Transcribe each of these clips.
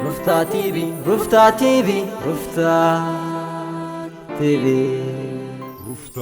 ሩፍታ ቲቪ፣ ሩፍታ ቲቪ፣ ሩፍታ ቲቪ። ሩፍታ።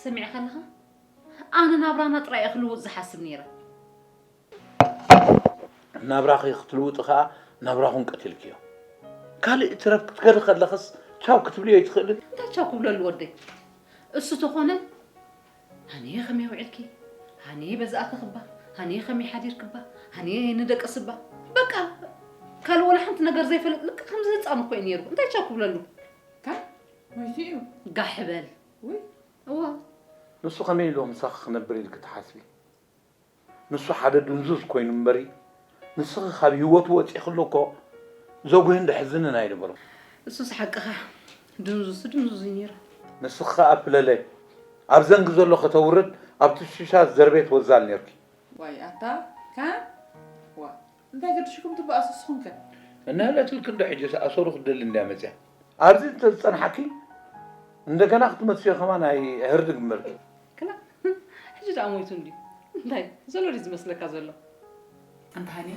ሰሚዕካ ኣለኻ? ኣነ ናብራና ጥራይ እየ ክልውጥ ዝሓስብ ነይረ። ናብራኺ ክትልውጢ ኸኣ ናብራኹም ቀቲልክዮ። ካልእ ትረፍ ክትከዲ ከለኽስ ቻው ክትብልዮ ኣይትኽእልን? እንታይ ቻው ክብለሉ ወደይ? እሱ ተኾነ ሃኒየ ከመይ ውዒልኪ? ሃኒየ በዚ ኣተኽባ? ሃኒየ ከመይ ሓዲርክባ? ሃኒየ ንደቅስባ? በቃ ካልእ ወላ ሓንቲ ነገር ዘይፈልጥ ልክዕ ከምዚ ህፃን እኮ እዩ ነይሩ። እንታይ ቻው ክብለሉ? እንታይ? ሞይቱ እዩ? ጋሕ በል። ውይ። እዋ። ንሱ ከመይ ኢሉ ምሳኺ ክነብር ኢልኪ ትሓስቢ? ንሱ ሓደ ድንዙዝ ኮይኑ እምበሪ፣ ንስኺ ካብ ህይወቱ ወጺእክሉ እኮ ዘጉህን ደሕዝንን ኣይነበሮን። እሱስ ሓቅኻ፣ ድንዙዝ ድንዙዝ እዩ ነይሩ። ንስኺ ከኣ ፍለለ፣ ኣብ ዘንጊ ዘሎ ከተውርድ ኣብቲ ሽሻ ዘርቤት ወዛል ነርኪ። ዋይ ኣታ፣ ከ? ዋ፣ እንታይ ገድሽኩም ትበኣሱ ንስኹም ከ? እንህለትልኪ እንዶ ሕጂ ኣሰሩ ክትደሊ እንድያ መጽያ። ኣብዚ እንተዝጸንሓኪ፣ እንደገና ክትመጽዮ ከማን ኣይህርድግ እምበርኪ። ክላ፣ ሕጂ ደኣ ሞይቱ እንድዩ። እንታይ፣ ዘሎ ድዩ ዝመስለካ ዘሎ? ኣንታ ሃኒ፣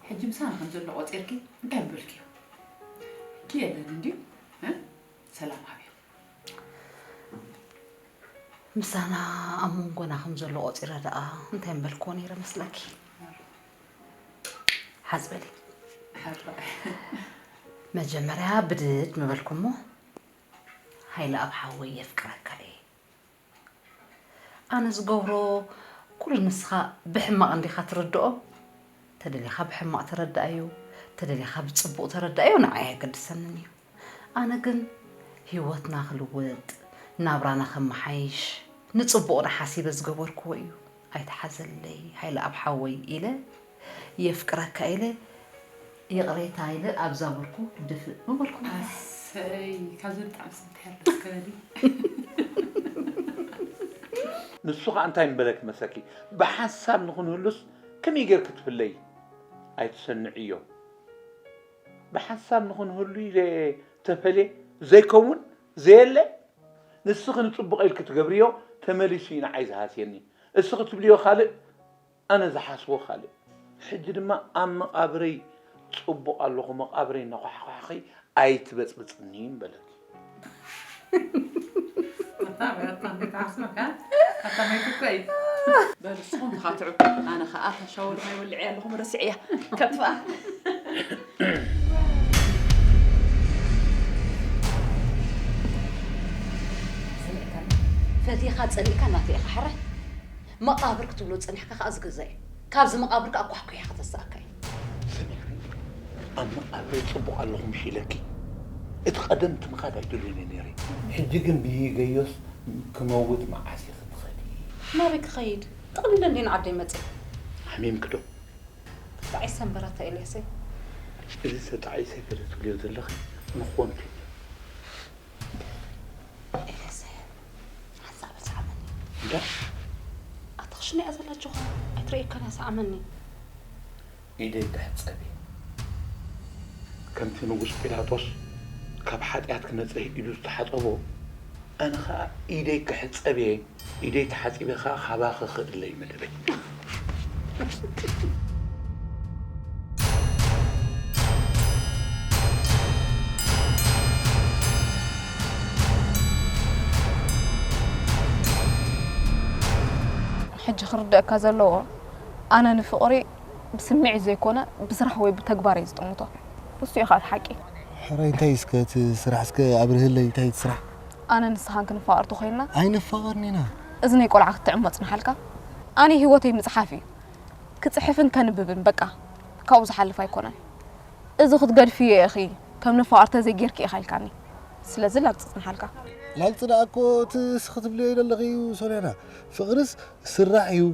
ሕጂ ምሳና ከም ዘሎ ቆጺርኪ እንታይ ምበልክዮ? ሕጂ የለን እንድዩ፣ እ? ሰላም ኣብዮ። ምሳና ኣብ መንጎና ከም ዘሎ ቆጺረ ደኣ እንታይ ምበልክዎ ነይረ መስለኪ? ሓዝ በሊ። ሓራይ። መጀመርያ ብድድ ምበልኩ እሞ፣ ሃይለ ኣብ ሓወይ የፍቅረካ እየ። ኣነ ዝገብሮ ኩሉ ንስኻ ብሕማቕ እንዲኻ ትርድኦ። ተደሊኻ ብሕማቕ ተረድኣዮ፣ ተደሊኻ ብጽቡቕ ተረድኣዮ፣ ንዓይ ኣየገድሰንን እዩ። ኣነ ግን ህይወትና ክልውጥ፣ ናብራና ከመሓይሽ፣ ንጽቡቕ ዶ ሓሲበ ዝገበርክዎ እዩ። ኣይትሓዘለይ ሃይለ ኣብ ሓወይ ኢለ፣ የፍቅረካ ኢለ፣ ይቕሬታ ኢለ ኣብዛ በርኩ ድፍእ ምበልኩ። ኣሰይ፣ ካብዚ ብጣዕሚ ስም ትሕር ደስ ክበሊ። ንሱ ኸኣ እንታይ ምበለኪ መሰኪ? ብሓንሳብ ንኽንህሉስ ከመይ ጌርኪ ትፍለይ? ኣይትሰንዕዮ። ብሓንሳብ ንኽንህሉ ኢለ ተፈልየ ዘይከውን ዘየለ፣ ንስኺ ንጽቡቕ ኢልኪ ትገብርዮ ተመሊሱ እዩ ንዓይ ዝሃስየኒ። እስኺ ትብልዮ ካልእ፣ ኣነ ዝሓስቦ ካልእ። ሕጂ ድማ ኣብ መቓብረይ ጽቡቕ ኣለኹ፣ መቓብረይ እናኳሕኳሕኺ ኣይትበጽብጽኒ በለኪ። ኣታ በረታ እንዴት ዓስመካ? ኣታ ማይ ትኮይ። በል እስኹም ተኻትዑ። ኣነ ኸኣ እታ ሻወር ማይ ወልዐ ኣለኹ፣ ረሲዐያ። ከጥፍኣ። ፈቲኻ ጸሊእካ ናተይ ኢኻ፣ ሕራይ። መቓብር ክትብሎ ጸኒሕካ ከኣ ዝገዛ እዩ። ካብዚ መቓብር ከኣ ኳሕኲሕካ ተስኣካ እዩ። ሰሚዕኒ? ኣብ መቓብረይ ጽቡቕ ኣለኹ ምሽ ኢለኪ። እቲ ቀደም እቲ ምኻድ ኣይደልዮን እየ ነይረ። ሕጂ ግን ብይገዮስ ክመውት መዓስ ኢኺ ትኸዲ? ናበይ ክኸይድ? ጠቕሊለ እንድየ ንዓደይ መጽየ። ሓሚምኪ ዶ? ተጣዒሰ እምበር ኣታ ኤልያሰይ። እዚ ተጣዒሰ ገለ ትብልዮ ዘለኺ ንኾንክ እዩ። ኤልያሰይ፣ ሓንሳብ ሰዓመኒ። እንታይ? ኣታ ክሽነ እያ ዘላ ጆኻ፣ ኣይትርእየካን እያ፣ ሰዓመኒ። ኢደይ ትሕጸቢ። ከምቲ ንጉስ ጲላጦስ ካብ ሓጢኣት ክነጽህ ኢዱ ዝተሓጸቦ፣ ኣነ ኸኣ ኢደይ ክሕጸብ እየ፣ ኢደይ ተሓጺበ ኸኣ ካባኺ ክእለ እዩ መደበይ። ሕጂ ክርደኣካ ዘለዎ፣ ኣነ ንፍቕሪ ብስምዒት ዘይኮነ ብስራሕ ወይ ብተግባር እየ ዝጥምቶ። እሱ እዩ ኸኣ እቲ ሓቂ። ሕራይ እንታይ እስከ እቲ ስራሕ እስከ ኣብርህለይ እንታይ እቲ ስራሕ? ኣነ ንስኻን ክንፋቐር ተኾይንና? ኣይንፋቐርን ኢና። እዚ ናይ ቆልዓ ክትጥዕሞ ጽንሓልካ? ኣነ ህይወተይ ምጽሓፍ እዩ። ክጽሕፍን ከንብብን በቃ። ካብኡ ዝሓልፍ ኣይኮነን። እዚ ክትገድፍዮ ኢኺ፣ ከም ንፋቐር ተዘይጌርኪ ኢኻ ኢልካኒ። ስለዚ ላግጺ ጽንሓልካ። ላግጺ ደኣ እኮ እቲ እስኺ ትብልዮ እዩ ዘለኺ እዩ ሶልያና። ፍቕርስ ስራሕ እዩ፣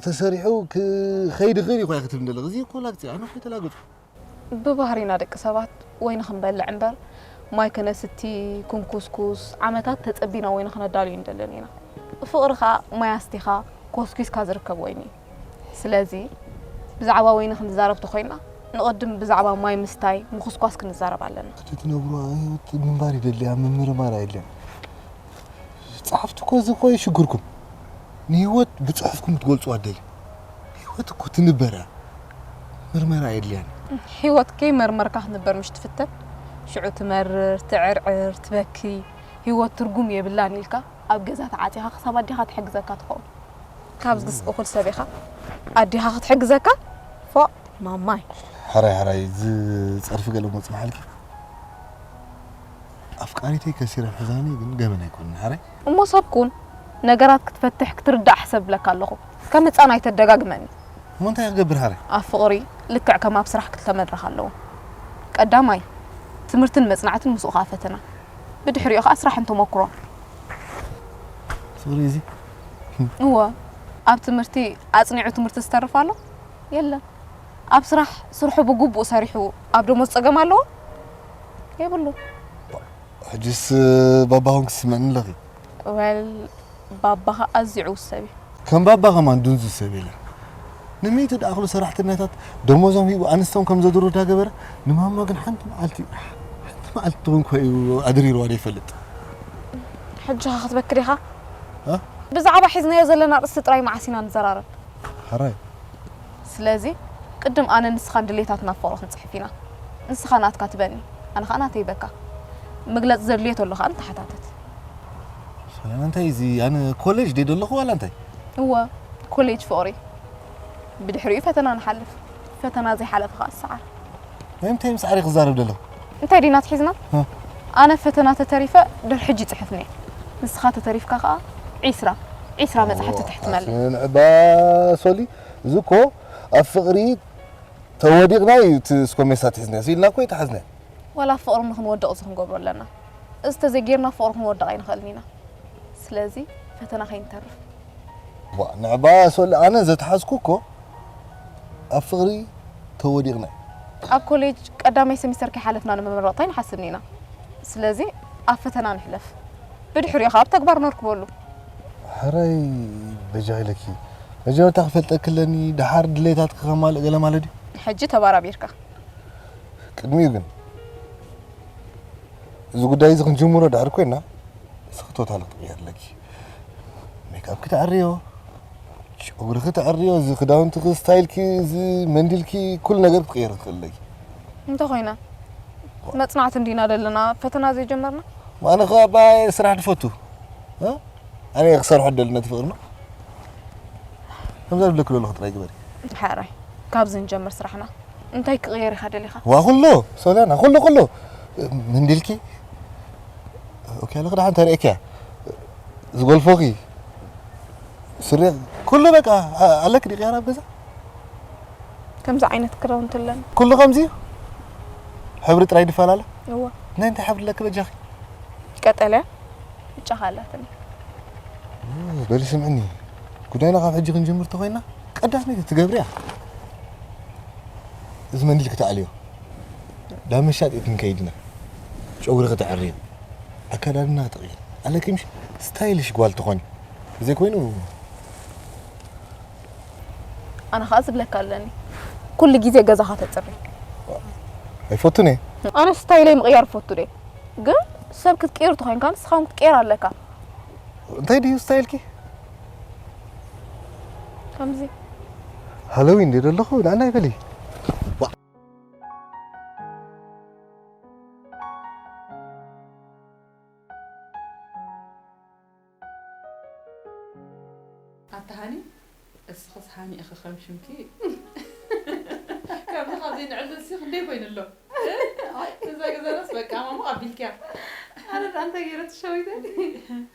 ተሰሪሑ ክኸይድ ይኽእል እዩ እኮ ክትብሊ ዘለኺ። እዚ እኮ ላግጺ፣ ኣነ እኮ ኣይተላገጽኩ። ብባህሪና ደቂ ሰባት ወይኒ ክንበልዕ እምበር ማይ ከነስቲ፣ ክንኩስኩስ፣ ዓመታት ተጸቢና ወይኒ ከነዳሉ ኣይንደልን ኢና። ፍቕሪ ኸኣ ማይ ኣስቲኻ፣ ኮስኲስካ ዝርከብ ወይኒ እዩ። ስለዚ ብዛዕባ ወይኒ ክንዛረብ ተኾይንና ንቕድም ብዛዕባ ማይ ምስታይ፣ ምኹስኳስ ክንዛረብ ኣለና። እቲ ትነብርዋ ህይወት ምንባር ይደሊ እያ፣ ምምርማር ኣየድልያን። ጸሓፍቲ እኮ እዚ እኮ እዩ ሽግርኩም። ንህይወት ብጽሑፍኩም ክትገልጽዋ ትደልዩ። ህይወት እኮ ትንበር እያ። ምርመራ ኣየድልያን። ህይወት ከይመርመርካ ክትንበር ምሽ ትፍተን? ሽዑ ትመርር፣ ትዕርዕር፣ ትበኪ። ህይወት ትርጉም የብላን ኢልካ ኣብ ገዛ ተዓጺኻ ክሳብ ኣዴኻ ትሕግዘካ ትኸውን። ካብዚስ እኹል ሰብ ኢኻ። ኣዴኻ ክትሕግዘካ? ፎእ ማማይ። ሕራይ ሕራይ እዚ ጸርፊ ገለ መጽናሓልኪ። ኣፍቃሪተይ ከሲረ ሕዛኒ ግን ገበን ኣይኮንን ሕራይ። እሞ ሰብ ኩን። ነገራት ክትፈትሕ ክትርዳእ ሕሰብ እብለካ ኣለኹ። ከም ህጻን ኣይተደጋግመኒ። እሞ እንታይ ክገብር ሕራይ? ኣብ ፍቕሪ ልክዕ ከም ኣብ ስራሕ ክልተ መድረኽ ኣለዎ። ቀዳማይ ትምህርትን መጽናዕትን ምስኡ ኸኣ ፈተና። ብድሕሪኡ ኸኣ ስራሕን ተመኩሮን። ፍቕሪ እዚ እወ ኣብ ትምህርቲ ኣጽኒዑ ትምህርቲ ዝተርፍ ኣሎ? የለን። ኣብ ስራሕ ስርሑ ብግቡእ ሰሪሑ ኣብ ደሞዝ ጸገም ኣለዎ? የብሉን። ሕጅስ ባባ ኮንኪ ትስምዕኒ ኣለኺ። Well ባባኻ ኣዝዩ ዕዉት ሰብ እዩ። ከም ባባ ከማን ድንዙዝ ሰብ የለን። ንሚእቲ ድኣኽሉ ሰራሕተኛታት ደሞዞም ሂቡ ኣንስቶም ከም ዘድሩ እንዳገበረ ንማማ ግን ሓንቲ መዓልቲ ሓንቲ መዓልቲ ትኹን ኮ እዩ ኣድሪርዋ ዘይፈልጥ። ሕጂ ኸ ክትበኪ ዲኻ? እ? ብዛዕባ ሒዝናዮ ዘለና ኣርእስቲ ጥራይ መዓስ ኢና ንዘራረብ? ሕራይ። ስለዚ ቅድም ኣነን ንስኻን ድሌታትና ኣብ ፍቕሪ ክንጽሕፍ ኢና። ንስኻ ናትካ ትበኒ፣ ኣነ ኸኣ ናተይ ይበካ። መግለጺ ዘድልዮ ተሎ ኸኣ ንተሓታተት። ሰላም፣ እንታይ እዚ ኣነ ኮሌጅ ድየ ዘለኹ ዋላ እንታይ? እወ፣ ኮሌጅ ፍቕሪ። ብድሕሪኡ ፈተና ንሓልፍ። ፈተና ዘይሓለፈ ኸኣ ዝሰዓር። ናይ ምንታይ ምስዓር እየ ክዛረብ ዘለኹ? እንታይ ዲና ኣትሒዝና? ኣነ ፈተና ተተሪፈ ድሕሪ ሕጂ ይጽሕፍ ነየ። ንስኻ ተተሪፍካ ከኣ ዒስራ ዒስራ መጽሓፍቲ ተሕትመለይ። ንዕባ ሶሊ፣ እዚ እኮ ኣብ ፍቕሪ ተወዲቕና እዩ እቲ ስኮሜሳ ኣትሒዝናዮ። ስኢልና እኮ ኣይተሓዝናዮ። ዋላ ኣብ ፍቕሪ ንኽንወድቕ እዚ ክንገብሮ ኣለና። እዚ ተዘይጌርና ኣብ ፍቕሪ ክንወድቕ ኣይንኽእልን ኢና። ስለዚ ፈተና ከይንተርፍ። ዋ፣ ንዕባ ሶሊ፣ ኣነ ዘትሓዝኩ እኮ ኣብ ፍቕሪ ተወዲቕና እዩ። ኣብ ኮሌጅ ቀዳማይ ሰሚስተር ከይሓለፍና ንመመረቕታ ኣይንሓስብን ኢና። ስለዚ ኣብ ፈተና ንሕለፍ። ብድሕሪኡ ኸኣ ኣብ ተግባር ነርክበሉ። ሕራይ በጃኺ ኢለኪ። መጀመርታ ክፈልጠኪ ኣለኒ፣ ደሓር ድሌታትኪ ከማልእ ገለ ማለት ድዩ? ሕጂ ተባራቢርካ። ቅድሚኡ ግን፣ እዚ ጉዳይ እዚ ክንጅምሮ ድሕሪ ኮይና፣ ንስኺ ቶታሊ ክትቕየሪ ኣለኪ። ሜክኣፕኪ ተዕርዮ፣ ጨጉርኺ ተዕርዮ፣ እዚ ክዳውንትኺ፣ ስታይልኪ፣ እዚ መንዲልኪ፣ ኩሉ ነገር ክትቕየሪ ትኽእሊ ኣለኪ። እንተኾይነ መጽናዕቲ እንዲና ዘለና ፈተና ዘይጀመርና? ኣነ ኸኣ ኣባይ ስራሕ ድፈቱ። እ? ኣነ እየ ክሰርሖ ደሊ ነቲ ፍቕርና። ከምዛ ዝብለኪ ዘለኹ ጥራይ ግበሪ። ሓራይ ካብዚ ንጀምር ስራሕና። እንታይ ክቕየር ኢኻ ደሊኻ? ዋ ኩሉ ሶልያና ኩሉ ኩሉ ምንዲልኪ ኦኬ ኣለኺ ደሓን ተርእየኪያ ዝጎልፎኺ ስሪ ኩሉ በቃ ኣለኪ ድዩ ቅያር ኣብ ገዛ? ከምዚ ዓይነት ክዳውንቲ ኣለኒ። ኩሉ ከምዚ እዩ? ሕብሪ ጥራይ ድፈላለ? እወ። ናይ እንታይ ሕብሪ ኣለኪ በጃኺ? ቀጠልያ ብጫ ኸኣ ኣላትኒ። በሊ ስምዕኒ፣ ጉዳይና ካብ ሕጂ ክንጅምር ተኾይና ቀዳመይቲ ትገብርያ እዚ መንዲል ክትኣልዮ ናብ መሻጢ ክንከይድ ኢና። ጨጉሪ ክትዕርዮ፣ ኣከዳድና ክትቕይር ኣለኪ ምሽ? ስታይልሽ ጓል ትኾኒ ብዘይኮይኑ ኣነ ኸኣ ዝብለካ ኣለኒ ኩሉ ግዜ ገዛኻ ተጽሪ። ኣይፈቱን እየ። ኣነ ስታይለይ ምቕያር እፈቱ ድየ? ግን ሰብ ክትቅይር ተኾይንካ ንስኻ እውን ክትቅየር ኣለካ። እንታይ ድዩ ስታይልኪ? ከምዚ ሃሎዊን ድዩ ዘለኹ? ንዓናይ በሊ። ኣታ ሃኒ፣ እስኽስ ሃኒ ኢኺ ከም ሽምኪ። ካብዚ ካብ ዘይንዕልል ሲ ክንደይ ኮይኑ ኣሎ። እዛ ገዛናስ በቃ ማሙ ኣቢልኪያ። ኣነ ደኣ እንታይ ገይረ ትሸዊተ?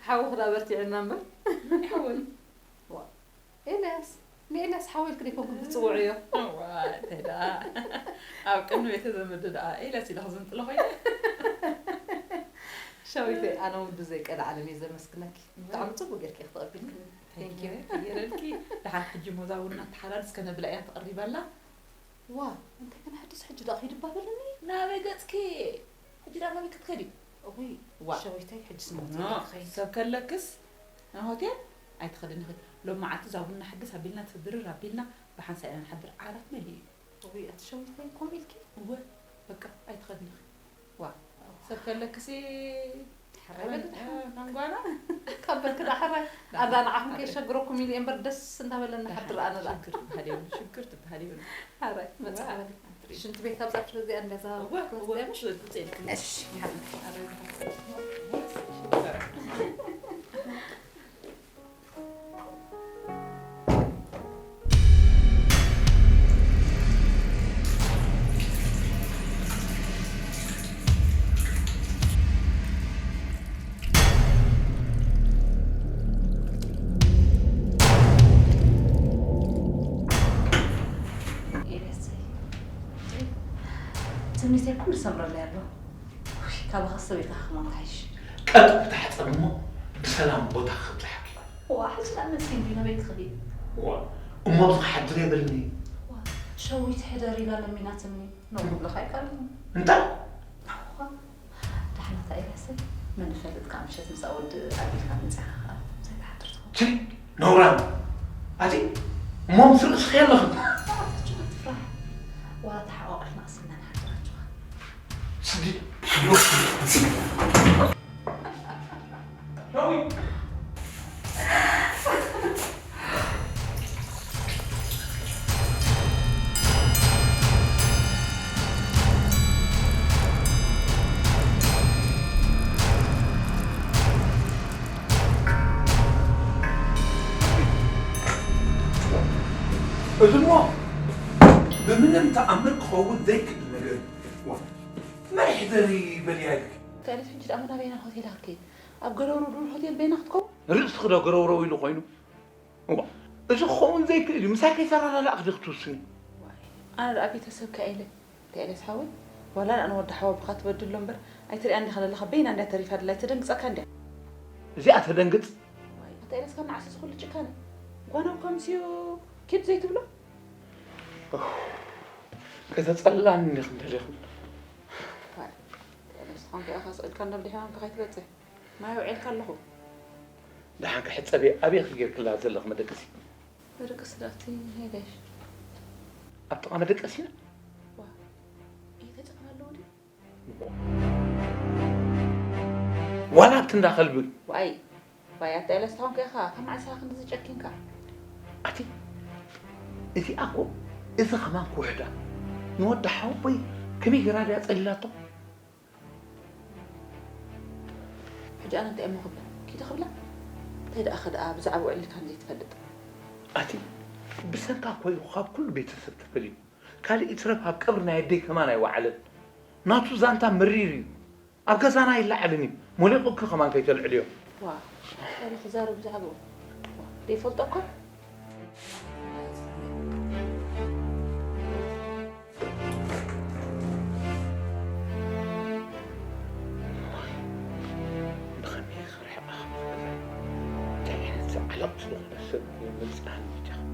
ሓዊ ክዳ በርቲዕና እምበር። ሓወይ። ዋ፣ ኤልያስ፣ ንኤልያስ ሓወይ ኢልክ ደይኮንኩ ትጽውዕዮ? ዋ፣ እንታይ ደኣ። ኣብ ቅድሚ ቤተ ዘመዱ ደኣ ኤልያስ ኢለ ክዝንጥሎ ኮይነ። ሸዊተይ፣ ኣነ እውን ብዘይ ቀልዓለም እየ ዘመስግነኪ። ብጣዕሚ ጽቡቅ ጌርኪ ኢኺ ተቐቢልክኒ። Thank you። ገይረልኪ። ደሓን ሕጂ ሞዛ ቡና ተሓላልስ ከነብላ እያ ተቐሪባ ኣላ። ዋ፣ እንታይ ከነሐድስ ሕጂ ደኣ ኺድባ በለኒ። ናበይ ገጽኪ? ሕጂ ደኣ ናበይ ክትከዲ? እውይ፣ ዋ። ሸዊተይ ሕጂ ስሞት ኖ፣ ይኸይ። ሰብ ከለክስ ናብ ሆቴል ኣይትኸድን ኢኺ። ሎም መዓልቲ እዛ ቡና ሕግስ ኣቢልና ትድርር ኣቢልና ብሓንሳእ ኢና ንሓድር። ዓራት መሊኡ እዩ። እውይ፣ ኣቲ ሸዊተይ ከምኡ ኢልኪ? እወ፣ በቃ ኣይትኸድን ኢኺ። ዋ፣ ሰብ ከለክሲ ሕራይ በሊ ደሓን። ካንጓና ካብ በርክ ደኣ ሕራይ። ኣዳ ንዓኹም ከየሸግረኩም ኢለ እየ እምበር ደስ እንዳበለኒ ንሓድር ኣነ ደኣ። ሽግር ትበሃል የብሉ፣ ሽግር ትበሃል የብሉ። ሕራይ መጽዓ በሊ። ሽንቲ ቤት ኣብዛ ክፍሊ እዚኣ እንደዛ እወ፣ እወ፣ ክትወስድያ ምሽ? ብጽልኪ። እሺ፣ ሕራይ። ኤልያሰይ፣ ትምኒተይ ኩሉ ሰምረለይ ኣሎ። ውይ፣ ካባኻ ሰበይትኻ ክመውት ሓይሽ። ቀጥ ብታሕፀን እሞ ብሰላም ቦታ ክብፅሓኪ። ዋ፣ ሕጂ ደኣ መፂ እንዲ ነበይ ክኽዲ። ዋ፣ እሞ ኣብዚ ክሓድር የብልኒ። ዋ፣ ሸዊት ሕደር ኢላ ለሚናትኒ። ኖ ክብለኻ ኣይቀርብን። እንታይ? ዋ፣ ዳሕና እታ ኤልያሰይ፣ መን ይፈልጥ ከኣ ምሸት ምስኣ ወዲ ኣቢልካ መጺኻ ከኣ ዘይትሓድር ትኸውን። ችይ፣ ነውራም። ኣቲ እሞ ምስ ርእስኺ ኣለኽን። ኣታ ኣጆኻ ትፍራሕ። ዋላ ተሓቋቒፍና ኣስልና ንሓድር ኣጆኻ። ስዲ እዚ እሞ ብምንም ተኣምር ክኸውን ዘይክእል ነገር እዩ። ዋ፣ መን ይሕደሪ በልያ ኢልኪ? እንታይ ኢለስ ሕጂ ደኣ ናበይና ሆቴል ኣርኪ? ኣብ ገረውሮ ዱር ሆቴል በይና ክትከውን? ርእስኺ ዶ ገረውረው ኢሉ ኮይኑ? እዋ፣ እዚ ክኸውን ዘይክእል እዩ። ምሳይ ከይተረዳዳእኪ ዲኺ ትውስኒ? ዋይ፣ ኣነ ደኣ ቤተሰብካ ኢለ። እንታይ ኢለስ ሓወይ? ዋላ ደኣ ንወዲ ሓወብኻ ትበድሎ እምበር ኣይትሪኣን ዲኻ ዘለኻ? በይና እንድያ ተሪፋ ደላ ኣይተደንግጸካ እንድያ። እዚኣ ተደንግጽ? ዋይ፣ ኣታ ኢለስ ካብ መዓስ እዚ ኩሉ ጭካነ? ጓና እኳ ምስዮ ኪድ ዘይትብሎ? ከተጸልላኒ እንዲኺ እንተሊኹም። ዋይ፣ ኣታ ኢለስ ዝኾንካ ኢኻ ስቕ ኢልካ እንዳ ብድሕሪኻ ከይትበጽሕ። ማይ ኣውዒልካ ኣለኹ። ደሓን ከ ሕጸቢ ኣበይ ኢኺ ጌርክላ ዘለኺ መደቀሲ? መደቀሲ ዳቲ ናይ ጋሽ። ኣብ ጥቓ መደቀሲና? ዋ፣ ይሄ ተጨቅና ኣለዎ ድዩ? ዋላ ኣብቲ እንዳ ከልቢ። ዋይ፣ ዋይ፣ ኣታ ኤለስ ተኾንካ ኢኻ፣ ካብ መዓስ ኢኻ ክንድዚ ጨኪንካ? ኣቲ፣ እዚኣ እኮ፣ እዚ ከማን ክውሕዳ። ንወዲ ሓወቦይ ከመይ ገይራ ድያ ጸሊላቶ? ሕጂ ኣነ እንታይ እሞ ክብል? ኪዲ ክብላ? እንታይ ደኣ ኸ ደኣ ብዛዕባኡ ኣዕሊልካኒ ዘይትፈልጥ? ኣቲ ብሰንካ እኮ እዩ ካብ ኩሉ ቤተሰብ ተፈልዩ። ካልእ ይትረፍ ኣብ ቀብሪ ናይ ኣደይ ከማን ኣይወዓለን። ናቱ ዛንታ መሪር እዩ። ኣብ ገዛና ኣይለዓልን እዩ። ሞሊቑኪ ከማን ከይተልዕልዮ። ዋ፣ እንታይ ክዛረብ ብዛዕባኡ? ዋ፣ ዘይፈልጦ እኳ ብኸመይ ክርሕቓ ከም ዝኽእል፣ እንታይ ዓይነት ዓለቕቲ ዝኾነ ሰብ እዩ ምብጻሕን ምጃኽን።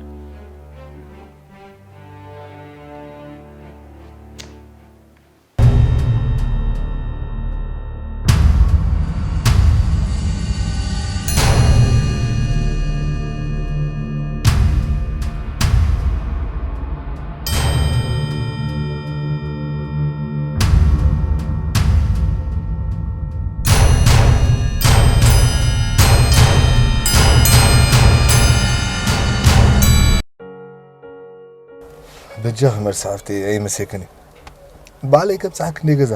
በጃኺ መርሲ ሓፍተይ ኣይመሰክን እዩ። ባዕለይ ከብጽሓኪ እንደ ገዛ።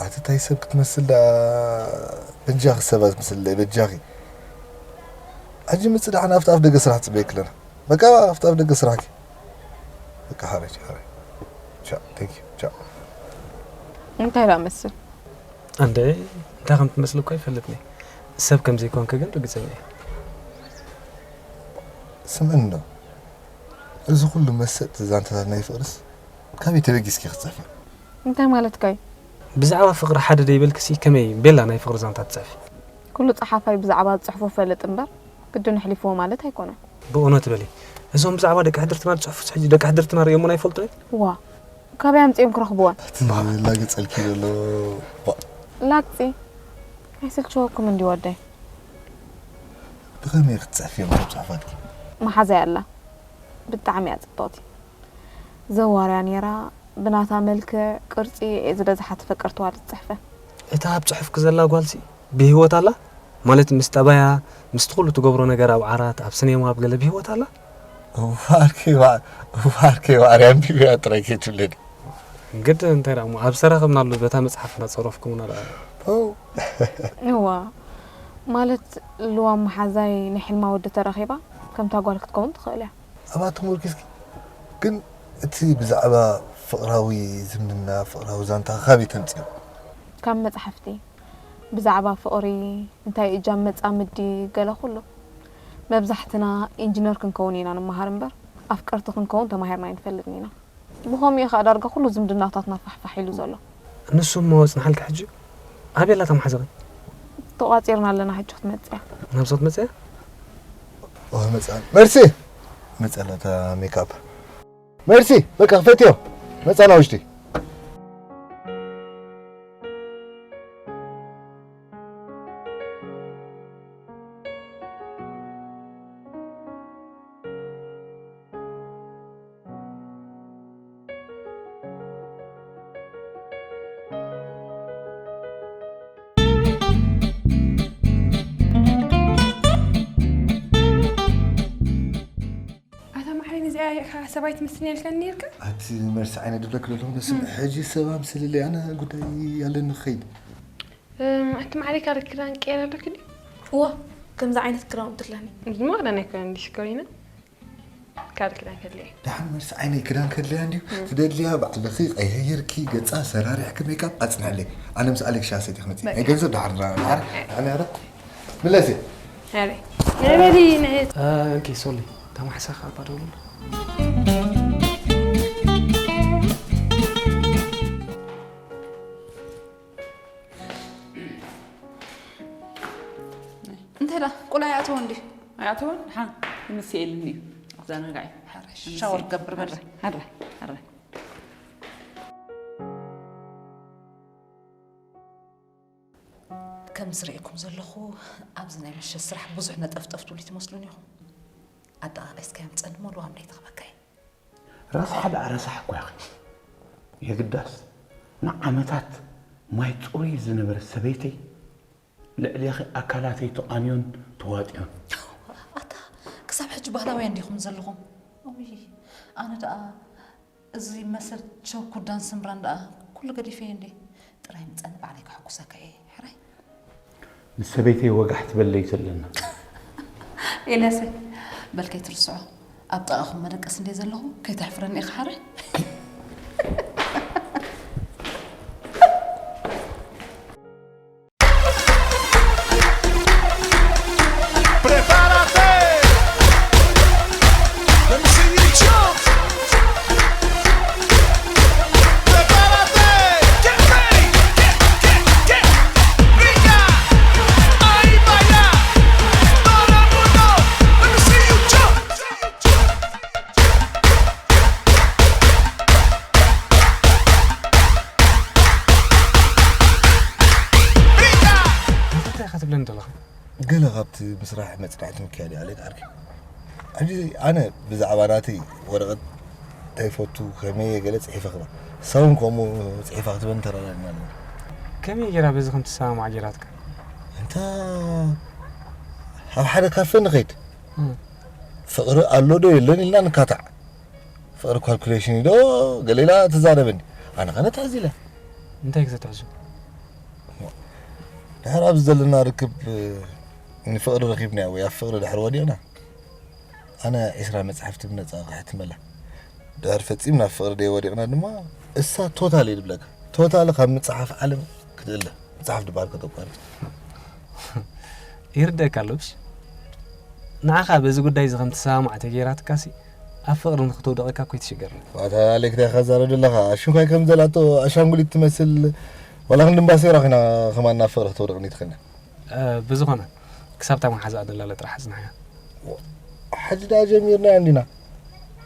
ኣቲ ታይ ሰብ ክትመስል ደኣ በጃኺ ሰብ ኣትመስል ደኣ በጃኺ። ሕጂ ምጽእ ደሓን ኣብቲ ኣፍ ደገ ስራሕ ትጽበየኪ ኣለና። በቃ ኣብቲ ኣፍ ደገ ስራሕኪ። በቃ ሓረይ ሓረይ። ቻው፣ thank you፣ ቻው። እንታይ ደኣ መስል? ኣንደ እንታይ ከም ትመስል እኮ ኣይፈልጥን እየ። ሰብ ከም ዘይኮንክ ግን ርግጸኛ እየ። ስምዕኒ ዶ? እዚ ኩሉ መሰጥ ዛንታታት ናይ ፍቕርስ ካበይ ተበጊስኪ ክትጽሕፊ? እንታይ ማለትካ እዩ? ብዛዕባ ፍቕሪ ሓደ ደይበልክሲ ከመይ ቤላ ናይ ፍቕሪ ዛንታ ትጽሕፊ? ኩሉ ጸሓፋይ ብዛዕባ ዝጽሕፎ ፈልጥ እምበር ግድን ኣሕሊፍዎ ማለት ኣይኮነን። ብእውነት በሊ እዞም ብዛዕባ ደቂ ሕድርትና ዝጽሕፉ ሕጂ ደቂ ሕድርትና ርእዮምና ይፈልጡ እዮም? ዋ ካበይ ኣምጺኦም ክረኽብዎን? ላግጸልኪ ዘሎ ላግጺ ኣይስልችወኩም እንዲ ወደይ። ብኸመይ ክትጽሕፊ እዮም እቶም ጽሑፋትኪ? መሓዛይ ኣላ ብጣዕሚ እያ ጽብቕቲ። ዘዋርያ ነይራ ብናታ መልክዕ ቅርጺ እየ ዝበዝሓ ተፈቀርቲ ዋልድ ዝጽሕፈን። እታ ኣብ ጽሑፍኪ ዘላ ጓልሲ ብህይወት ኣላ? ማለት ምስ ጠባያ፣ ምስቲ ኩሉ ትገብሮ ነገር ኣብ ዓራት፣ ኣብ ስኔማ፣ ኣብ ገለ ብህይወት ኣላ? ዋርከይ ዋ- ዋርከይ ዋርያ ኣንቢብያ ጥራይ ከይትብለኒ። ግድ እንታይ ደኣ እሞ ኣብ ሰራኸብናሉ በታ መጽሓፍ እናጸረፍኩምና ደኣ። ኦ፣ እዋ ማለት ልዋም መሓዛይ ናይ ሕልማ ወዲ ተረኺባ ከምታ ጓል ክትከውን ትኽእል እያ። ኣብኣ ተመርኪስኪ ግን እቲ ብዛዕባ ፍቕራዊ ዝምድና ፍቕራዊ ዛንታ ካበይ ተምፅዮ? ካብ መፅሓፍቲ ብዛዕባ ፍቕሪ እንታይ እጃም መፃምዲ ገለ ኩሉ። መብዛሕትና ኢንጂነር ክንከውን ኢና ንመሃር እምበር ኣፍቀርቲ ክንከውን ተማሂርና ኣይንፈልጥን ኢና። ብኸምኡ እዩ ኸኣ ዳርጋ ኩሉ ዝምድናታትና ፋሕፋሕ ኢሉ ዘሎ። ንሱ እሞ ጽንሓልኪ ሕጂ? ኣበይ ኣላ እታ መሓዛኺ? ተቋጺርና ኣለና ሕጂ ክትመጽእ እያ። ናብዛ ክትመጽእ እያ? ኦ መጽኣ። መርሲ! መጽኣ ኣላ እታ ሜክኣፕ። መርሲ! በቃ ክፈትዮ። መጽኣና ውሽጢ። ኣታ ማዕረይ ነዚኣ ኢኻ ሰብኣይ ትመስልኒ ኢልካኒ ነይርካ? ኣቲ መርሲ ዓይነ ድብለክ ለለኹ በስም ሕጂ ሰብ ኣምስልለይ ኣነ ጉዳይ ኣለኒ ክኸይድ። እም፣ ኣቲ ማዕረይ ካልእ ክዳን ቀይር ኣለኪ ድዩ? እዋ ከምዚ ዓይነት ክዳውንቲ ኣለኒ። ድማ ክዳን ኣይኮነን እንዲ ሽኮሪና ካልእ ክዳን ከድልየ እዩ። ደሓን መርሲ ዓይነይ ክዳን ከድልያ እንድዩ ትደልያ ባዕልኺ ቀያይርኪ ገጻ ሰራሪሕኪ ሜክኣፕ ኣጽንዕለይ። ኣነ ምስ ኣሌክሻ ሰይዲ ክመጽእ ናይ ገንዘብ ደሓር ደሓር ደሓር ያረ ምለሲ። ኣረ ንበሊ ንዒ እንኪ ሶሊ ተማሕሳኻ ኣባ ደውሉላ። እንታይ ደኣ ቁልዓ ይኣትዎ እንዲ ኣይኣትዎን ሓ ይምስኤልኒ እዩ ኣዘናጋዒ ሓረሽ ሻወር ገብር በለ ሓረ ሓረ ከም ዝርእየኩም ዘለኹ ኣብዚ ናይ ምሸት ስራሕ ብዙሕ ነጠፍጠፍ ትብሉ ትመስሉን ኢኹም ኣጠቓቒስካዮም ጸልሞ ልዋም ደይተኸበካይ ረሳሕ ደኣ ረሳሕ እኮ ኢኺ። የግዳስ ንዓመታት ማይ ጽሩይ ዝነበረት ሰበይተይ ልዕሌኺ ኣካላተይ ተቓንዮን ተዋጢኦን። ኣታ ክሳብ ሕጂ ባህላውያን ዲኹም ዘለኹም? እውይ ኣነ ደኣ እዚ መሰል ቸኩዳን ስምራን ደኣ ኩሉ ገዲፈዮ እንዴ ጥራይ ምጸኒ ባዕለይ ከሐጉሰካ እየ ሕራይ። ምስ ሰበይተይ ወጋሕ ትበል ለይቲ ኣለና። ኤልያሰይ በል ከይትርስዖ ኣብ ጥቓኹም መደቀሲ እንደ ዘለኹ ከይተሕፍረኒ ኢኻ ሓረ። እንታይ ኢኻ ትብለኒ ዘለኻ? ገለ ካብቲ ምስራሕ መጽናዕቲ ምክያድ ይኣለካ ዓርኪ። ሕጂ ኣነ ብዛዕባ ናተይ ወረቐት እንታይ ይፈቱ ከመይ እየ ገለ ጽሒፈ ክብል ንሳ እውን ከምኡ ጽሒፋ ክትበኒ ተራዳድና ኣለና። ከመይ ጌራ በዚ ከም ትሰማማዕ ጌራትካ? እንተ ኣብ ሓደ ካፈ ንኸይድ ፍቕሪ ኣሎ ዶ የለን ኢልና ንካታዕ። ፍቕሪ ካልኩሌሽን እዩ ዶ ገለ ኢላ ትዛረበኒ። ኣነ ኸነ ትሕዝ ኢለ። እንታይ ክተትሕዙ? ድሕር ኣብዚ ዘለና ርክብ ንፍቕሪ ረኺብናዮ ወይ ኣብ ፍቕሪ ድሕር ወዲቕና፣ ኣነ ዒስራ መጻሕፍቲ ብነጻ ክሕትመላ። ድሕር ፈጺምና ኣብ ፍቕሪ ደይ ወዲቕና ድማ፣ እሳ ቶታል እዩ ዝብለካ። ቶታል ካብ ምጽሓፍ ዓለም ክትእለ። ምጽሓፍ ድበሃል ከተቋርጽ። ይርደካ ኣሎ ብሽ ንዓኻ በዚ ጉዳይ እዚ ከም ትሰማማዕ ተገይራትካሲ ኣብ ፍቕሪ ንክትውደቐካ እኮ ይትሽገር። ዋታ ሌክታ ኢኻ ዛረብ ዘለኻ። ኣሽንኳይ ከም ዘላቶ ኣሻንጉሊት ትመስል። ዋላ ክንዲ እምባሴራ ኮይና ከማን ናብ ፍቕሪ ክትወድቕኒ ትኽእል። ብዝኾነ ክሳብ እታ መሓዛኣ ደላለ ጥራሕ ኣጽንሓያ። ሕጂ ደኣ ጀሚርና እንዲና።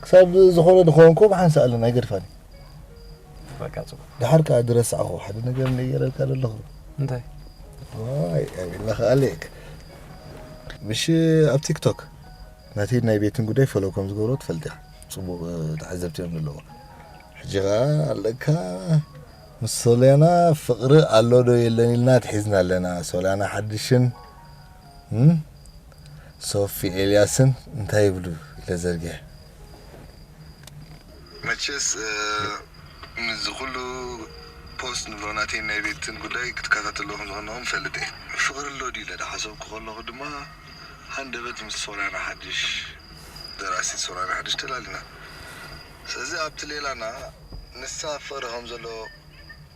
ክሳብ ዝኾነ ድኾንኮ ብሓንሳ ኣለና ኣይገድፋኒ። በቃ ጽቡቅ። ድሓር ከኣ ዝረሳዕኹ ሓደ ነገር ነየረልካ ዘለኹ። እንታይ? ዋይ ኣቢላ ከኣሌክ። ምሽ ኣብ ቲክቶክ ናተይ ናይ ቤትን ጉዳይ ፈሎ ከም ዝገብሮ ትፈልጥ ኢኻ። ጽቡቅ ተዓዘብቲ እዮም ዘለዉ። ሕጂ ከኣ ኣለካ ምስ ሶልያና ፍቕሪ ኣሎ ዶ የለን ኢልና ትሒዝና ኣለና። ሶልያና ሓድሽን እም? ሶፊ ኤልያስን እንታይ ይብሉ ኢለ ዘርጊሐ። መቸስ ምስዚ ኩሉ ፖስት ንብሎ ናተይ ናይ ቤትን ጉዳይ ክትከታተሎ ከም ዝኾንኹም ፈልጥ እየ። ፍቕሪ ኣሎ ድዩ ኢለ ዳሓሰብኩ ከለኹ ድማ ሃንደበት ምስ ሶልያና ሓድሽ ደራሲ ሶልያና ሓድሽ ተላሊና። ስለዚ ኣብቲ ሌላና ንሳ ፍቕሪ ከም ዘሎ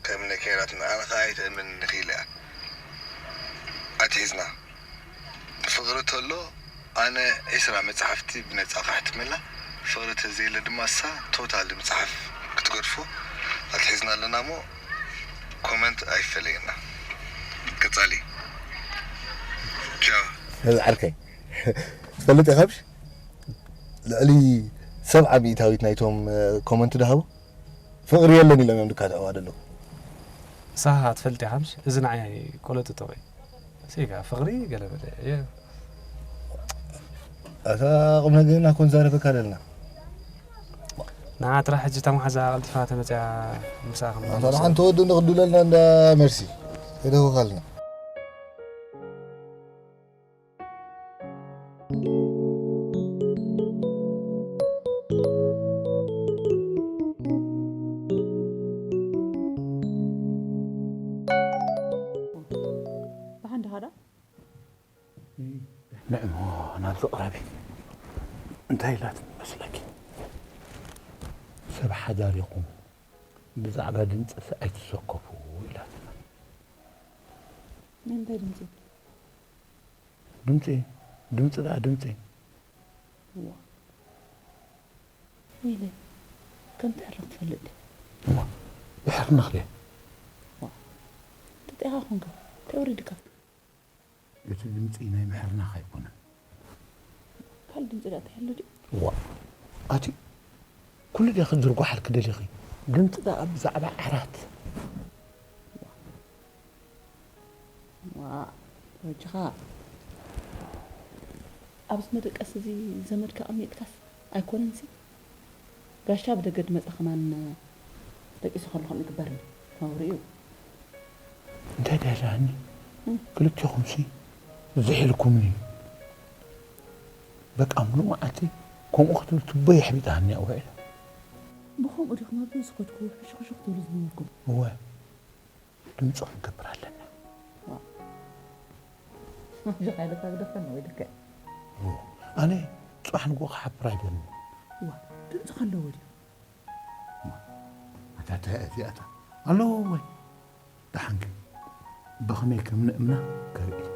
ከም ነከይራትና ኣነ ከኣ ኣይተእምን ንኽእል እያ ኣትሒዝና። ፍቕሪ ተሎ ኣነ ዒስራ መጻሕፍቲ ብነጻ ከሕትመላ፣ ፍቕሪ ተዘየለ ድማ እሳ ቶታል ምጽሓፍ ክትገድፎ ኣትሒዝና ኣለና እሞ ኮመንት ኣይፈለየና። ቀጻሊ ቻው። ህዝ ዓርከይ ትፈልጥ ኢኻ ብሽ ልዕሊ ሰብዓ ሚእታዊት ናይቶም ኮመንት ድሃቡ ፍቕሪ የለን ኢሎም እዮም ድካትዕዋ ደለዉ። ሳሃ ትፈልጥ ኢኻ ምሽ እዚ ንዓይ ቆለጡ ጥቕይ ሲጋ ፍቕሪ ገለ በለ እየ ኣታ ቁም ነገርና ኮን ዛረበካ ደልና ንዓ ጥራሕ ሕጂ እታ መሓዛ ቀልጢፋ ተመፅያ ምሳኣ ኣታ ክንመልሳ። ደሓን ተወዱ ንኽዱለልና እንዳ መርሲ ተደውኻልና ብሓንዲ ኻዳ ንዕሞ ናብዚ ቅረቢ እንታይ ኢላትኒ መስለኪ? ሰብ ሓዳሪኹም ብዛዕባ ድምፅስ ኣይትሰከፉ ኢላትና። ናይ እንታይ ድምፂ? ድምፂ ድምፂ ደኣ ድምፂ ዋ ኢለ ከም ትሕርኽ ትፈልጥ ዲ? እሞ ይሕርንኽ ድየ? ተጢኻ ኾንካ እንታይ ወሪድካ? እቲ ድምፂ ናይ ምሕርናኽ ኣይኮነን። ካልእ ድምፂ ደኣ እንታይ ኣሎ ድዩ? ዋ ኣቲ ኩሉ ድያ ክትዝርጓሓልኪ ደሊኺ? ድምፂ ደኣ ብዛዕባ ዓራት ዋእ ወጅኻ ኣብዚ መደቀሲ እዚ ዘመድካ ኣቕሚጥካስ ኣይኮነንሲ ጋሻ ብደገ ድመጻ ከማን ደቂሱ ከሎ ከምኡ ይግበር እንዲ ነውሪ እዩ። እንታይ ደኣ ኢላኒ ክልቴኹምሲ ዝሒልኩምኒ በቃ ሙሉእ መዓልቲ ከምኡ ክትብል ትቦይ ኣሕቢጣኒ እያ ውዒለ። ብኸምኡ ዲኹም ኣብዚ ዝኸድኩ ሕሹኽሹኽ ትብሉ ዝነበርኩም? እወ ድምፂ ክንገብር ኣለና። ጀኻ ኢለካ ግደፈኒ ወይ ልክዕ ኣነ ፅባሕ ንግሆ ክሓብር ኣይደልን። ዋ ድምፂ ከለዎ ድዩ? ኣታ እዚኣታ ኣለዎ ወይ ደሓን ግን ብኸመይ ከም ንእምና ከርኢ።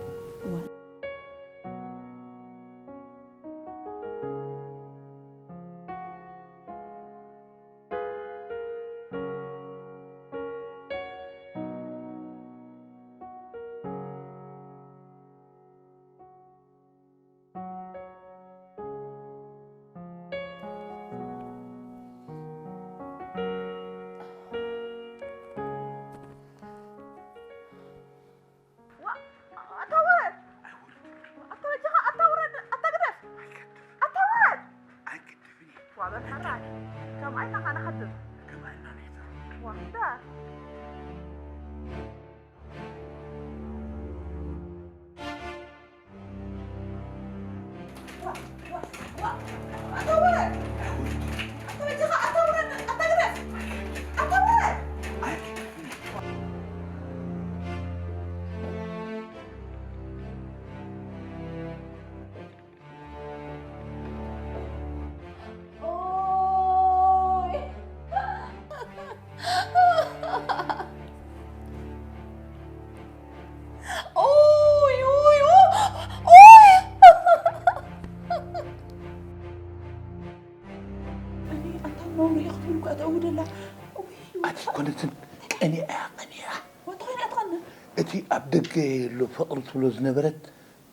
እቲ ኣብ ደገ የሎ ፍቕሪ ትብሎ ዝነበረት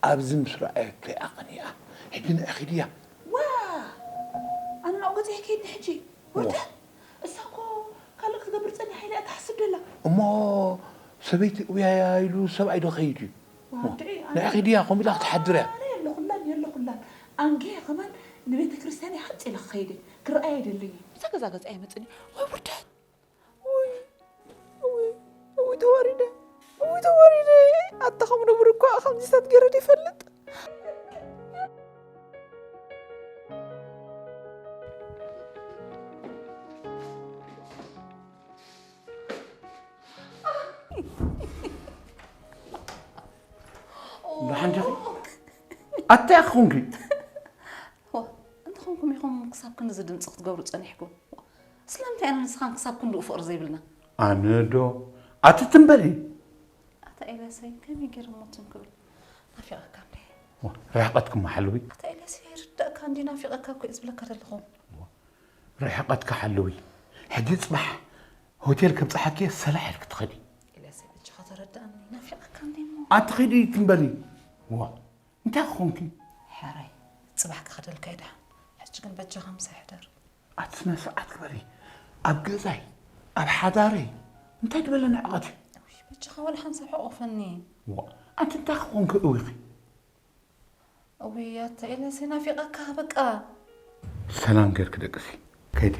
ኣብዚ ምስ ረኣየቶ ይኣቐንያ። ሕጂ ንዒኺ ድያ? ዋ! ኣነ ናብኡ ገጽ እየ ከይድ ሕጂ። ወርደት! እሳ እኮ ካልእ ክትገብር ጸኒሓ ኢላ እያ ትሓስብ ደላ። እሞ ሰበይቲ እውያያ ኢሉ ሰብኣይ ዶ ኸይድ እዩ? ዋንድዒ፣ ኣነ ንዒኺ ድያ ከምኡ ኢላ ክትሓድር እያ? ኣነ የለኹላን፣ የለኹላን። ኣንጌ ከማን ንቤተ ክርስቲያን እየ ሓጺ ኢለ ክኸይድ እየ። ክረኣይ ኣይደልን እየ። እዛ ገዛ ገዛ ኣይመጽእን እዩ። ወይ ውርደት! ውይ፣ ውይ፣ ውይ፣ ተዋሪደ። ውይ፣ ተዋሪደ። ኣታ ከም ንቡር እኳ ከምዚታት ገይረ ዶ ይፈልጥ? ብሓንጃኺ ኣታ ኢኺ ኮንኪ። ዋ፣ እንተኾንኩም ኢኹም ክሳብ ክንድዚ ድምፂ ክትገብሩ ጸኒሕኩም። ስለምንታይ ኣነ ንስኻን ክሳብ ክንድኡ ፍቕሪ ዘይብልና? ኣነ ዶ? ኣቲ ትም በሊ። ኣታ ኤልያሰይ፣ ከመይ ገይረ እሞ ትም ክብል? ናፊቐካ እንዴ? ዋ፣ ርሕቐትኩም ሓልዊ። ኣታ ኤልያሰይ፣ ኣይርዳእካ እንዴ? ናፊቐካ እኮ እየ ዝብለካ ዘለኹ። ዋ፣ ርሕቐትካ ሓልዊ። ሕጂ ጽባሕ ሆቴል ከብጽሓኪ እየ፣ ሰላሕ ኢልኪ ትኸዲ። ኤልያሰይ፣ በጃኻ ተረዳእኒ። ናፊቐካ እንዴ እሞ? ኣቲ ኺዲ ትም በሊ። ዋ፣ እንታይ ክኾንኪ? ሕራይ፣ ጽባሕ ክኸደልካ እየ ደሓን። ሕጂ ግን በጃኻ ምሳይ ሕደር። ኣቲ ስነ ስርዓት ግበሪ። ኣብ ገዛይ፣ ኣብ ሓዳረይ እንታይ ዝበለ ንዕቐት እዩ? ውይ፣ በጃኻ ዋላ ሓንሳብ ሕቆፈኒ። ዋ፣ ኣንቲ እንታይ ክኾንኪ እዊኺ? እውይ፣ ኣታ ኤልያስ ናፊቐካ በቃ። ሰላም ጌርኪ ደቅሲ። ከይዲ።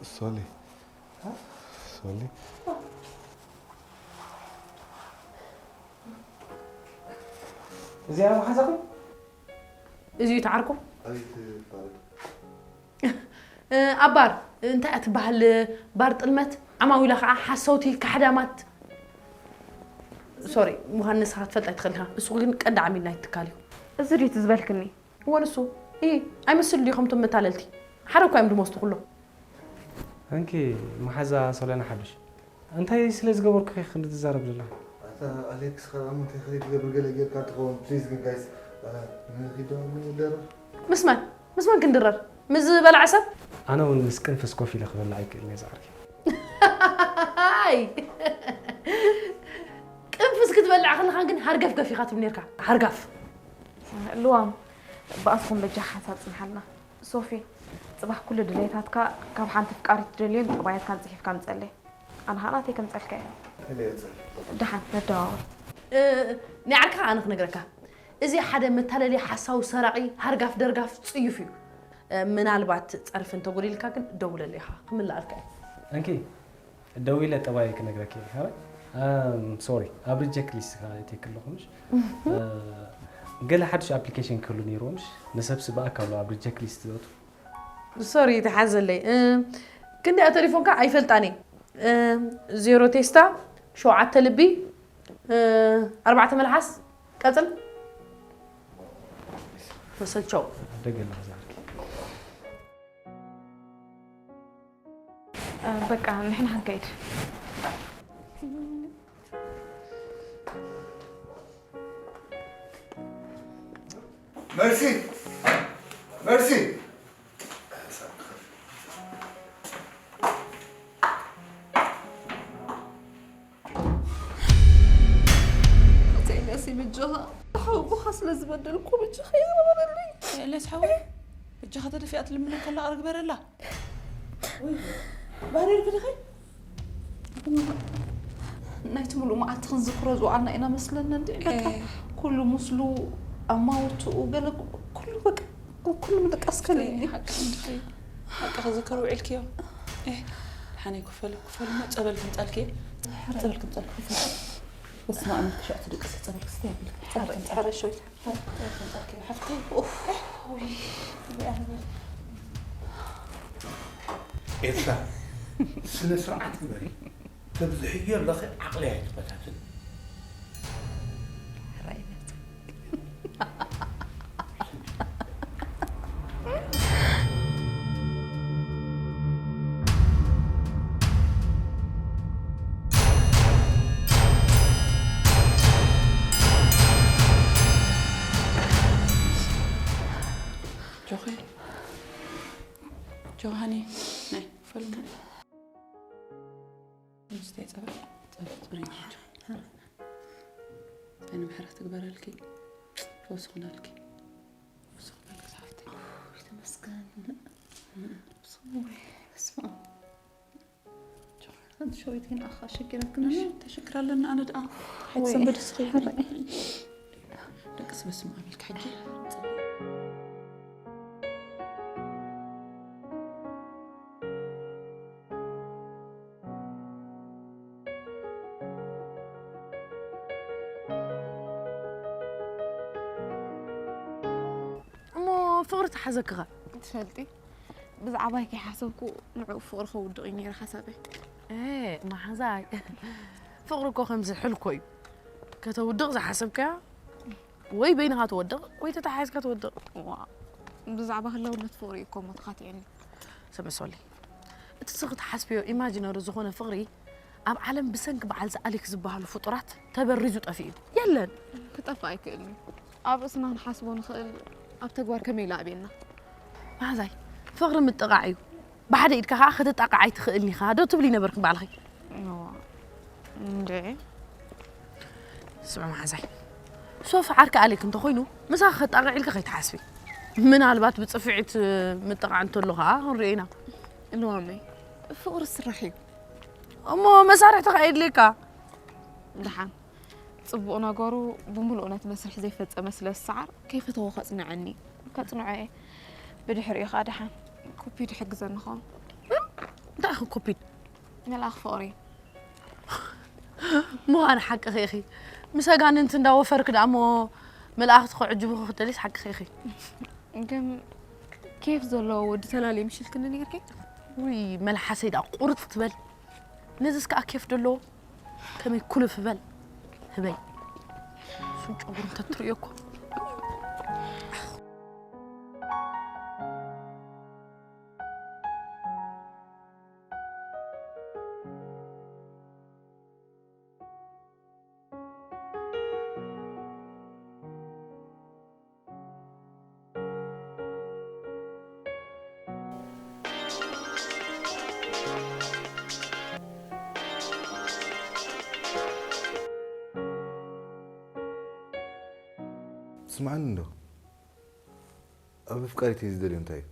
ሶሊ፣ ሶሊ። እዚኣ መሓዛኹም? እዚ እዩ እቲ ዓርኩ? ኣቤት ፋረድ። እ፣ ኣብ ባር እንታይ እያ ትበሃል? ባር ጥልመት፣ ዓማዊላ ከዓ ሓሰውቲ፣ ካሕዳማት። ሶሪ፣ ምዃን ንስኻ ክትፈልጥ ኣይትኽእል ኢኻ። እሱ ግን ቀንዲ ዓሚልና እዩ ትካል እዩ። እዚ ድዩ እቲ ዝበልክኒ? እወ፣ ንሱ። እይ፣ ኣይመስል ድዩ ከምቶም መታለልቲ? ሓደ እኳ እዮም ድሞዝቱ ኩሎም። እንኪ፣ መሓዛ ሶልያና ሓዱሽ። እንታይ ስለ ዝገበርኩ ኢኺ ክንዲ ትዛረብ ዘለኻ? ኣታ ኣሌክስ፣ ካብ ኣመንታይ ከይድ ትገብር ገለ ጌርካ እንትኸውን፣ ፕሊዝ ግን ጋይስ፣ እ፣ ንኺዶ ንደርፍ። ምስ መን? ምስ መን ክንድረር? ምስ ዝበልዐ ሰብ? ኣነ እውን ምስ ቅንፍስ ኮፍ ኢለ ክበልዕ ኣይክእልን እየ ዝዓርከይ። ኣይ! ቅንፍስ ክትበልዕ ከለኻ ግን ሃርገፍገፍ ኢኻ ትብል ኔርካ። ሃርጋፍ። ልዋም፣ ብኣስኹም በጃኻ ሓንሳብ ጽንሓልና። ሶፊ፣ ጽባሕ ኩሉ ድሌታትካ ካብ ሓንቲ ፍቃሪት ትደልዮን ጠባያትካን ጽሒፍካ ምጸለይ። ኣነ ኸኣ ናተይ ከምጸልካ እየ። ከመይ ይበጽሕ? ደሓን ነደዋወል። እ፣ ናይ ዓርክኻ ኣነ ክነግረካ። እዚ ሓደ መታለሊ፣ ሓሳዊ፣ ሰራቒ፣ ሃርጋፍ ደርጋፍ ጽዩፍ እዩ። እ፣ ምናልባት ጸርፊ እንተጎዲልካ ግን ደውለለይ ኢኻ፣ ክምልኣልካ እየ። እንኪ፣ ደዊለ ጠባይ ክነግረኪ እየ። ሃበይ? ኣም፣ ሶሪ፣ ኣብ ሪጀክት ሊስት ከኣ እትየኪ ኣለኹ፣ ምሽ? እ፣ ገለ ሓድሽ ኣፕሊኬሽን ክህሉ ነይርዎ፣ ምሽ? ንሰብሲ ብኣካሉ ኣብ ሪጀክት ሊስት ዘእቱ። ሶሪ፣ ተሓዘለይ። እ፣ ክንደይ ኣብ ቴሌፎንካ ኣይፈልጣን እየ። እ፣ ዜሮ ቴስታ፣ ሸውዓተ ልቢ፣ እ፣ ኣርባዕተ መልሓስ፣ ቀጽል። መሰልቸው። ደገ ኣለኻ ዝዓርከይ። እ፣ በቃ ንሕና ክንከይድ። መርሲ! መርሲ! እተይ ነሲ ብጃኻ፣ ሓውቦኻ ስለ ዝበደልኩ ብጃኻ ይቕረ በለለይ። የለስ ሓወይ፣ ብጃኻ ተደፊኣ ትልምነካ ኣላ፣ ቅረ ግበረላ። ወይ፣ ባህሪ ኢልኪ ዲኺ? ናይቲ ሙሉእ መዓልቲ ክንዝክሮ ዝወዓልና ኢና መስለኒ። እንዲ በቃ ኩሉ ምስሉ ኣማውትኡ ገለ ኩሉ በቃ ኩሉ ምድቃስ ከለ ሓቂ እንድኺ ሓቂ ክዝከር ውዒልክዮ። ሓነይ ክፈሉ ክፈሉ ሞ ጸበል ክምጻልክዮ። ጸበል ክምጻልክዮ። በስመ ኣብ ክሻዕ ትድቅስ ጸበል ክስተ ያብልክ። ጸበል ክምጻልክዮ። ኤልሳ፣ ስነ ስርዓት ግበሪ። ተብዝሕዮ ኣለኺ ዓቕሊ ኣይትበታትን። ጆኸ ጆሃኒ ናይ ፈሉ ምስታይ ጸበል ጸበል ጽሩይ ናቸው። ኣይነ ምሕረት ትግበረልኪ። ፈውሲ ኹነልኪ። ፈውሲ ኹነልኪ ዝሓፍተይ። ተመስገን። በስመ ኣብ። ኣንቲ ሸዊት ግን ኣኻ ሸጊረክን። ተሸግር ኣለና ኣነ ደኣ። ወይ፣ ሓይትሰንበድ ስኺ። ሕራይ። ደቅስ በስመ ኣብ ኢልካ ሕጂ። እሞ ፍቕሪ ተሓዘክኻ? ትፈልጢ፣ ብዛዕባይ ከይሓሰብኩ ንዕኡ ፍቕሪ ከውድቕ እዩ ነይረ ሓሳበይ። ኤ፣ መሓዛይ፣ ፍቕሪ እኮ ከምዚ ሕልኮ እዩ። ከተውድቕ ዝሓሰብካያ ወይ በይንኻ ትወድቕ ወይ ተተሓሒዝካ ትወድቕ። ዋ፣ ብዛዕባ ህላውነት ፍቕሪ እዩ እኮ እሞ ተኻቲዕኒ። ሰበሶሊ፣ እቲ ስኺ ትሓስብዮ ኢማጂነሪ ዝኾነ ፍቕሪ ኣብ ዓለም ብሰንኪ በዓል ዝኣሊክ ዝበሃሉ ፍጡራት ተበሪዙ ጠፊኡ እዩ። የለን። ክጠፍእ ኣይክእልን እዩ። ኣብ ርእስና ንሓስቦ ንኽእል ኣብ ተግባር ከመይ ኢሉ ኣብየና? መሓዛይ፣ ፍቕሪ ምጥቓዕ እዩ። ብሓደ ኢድካ ኸዓ ክትጣቃዕ ኣይትኽእልን ኢኻ ዶ ትብሊ ነበርኪ ባዕልኺ? እዋ፣ እንድዒ። ስምዒ መሓዛይ፣ ሶፊ ዓርኪ ኣሌክ እንተኾይኑ ምሳኺ ከጣቕዕ ኢልኪ ከይትሓስቢ። ምናልባት ብጽፍዒት ምጥቓዕ እንተሎ ኸዓ ክንሪኦ ኢና። ልዋመይ፣ ፍቕሪ ስራሕ እዩ። እሞ መሳርሕቲ ኸዓ የድልየካ። ደሓን። ጽቡቕ ነገሩ ብምሉኡ ነቲ መስርሕ ዘይፈጸመ ስለ ዝሰዓር፣ ከይፈተዎ ከጽንዐኒ። ከጽንዖ እየ። ብድሕሪኡ ኸኣ ደሓን ኩፒድ ይሕግዘኒ ኸውን። እንታይ ኢኺ ኩፒድ? መልኣኽ ፍቕሪ። ምዃን ሓቅኺ ኢኺ። ምስ ኣጋንንቲ እንዳወፈርኪ ደኣ እሞ መላእኽቲ ከዕጅቡኺ ክትደልይስ ሓቅኺ ኢኺ። ግን ኬፍ ዘለዎ ወዲ ተላልየ ምሽልክኒ ነይርኪ? ውይ፣ መልሓሰይ ደኣ ቁርጥ ትበል። ነዚስ ከኣ ኬፍ ደለዎ? ከመይ ኩልፍ በል ህበይ። እሱ ጨጉሩ እንተትርእዮ እኮ። ስምዓኒ እንዶ፣ ኣብ ኣፍቃሪተይ ዝደልዮ እንታይ እዩ?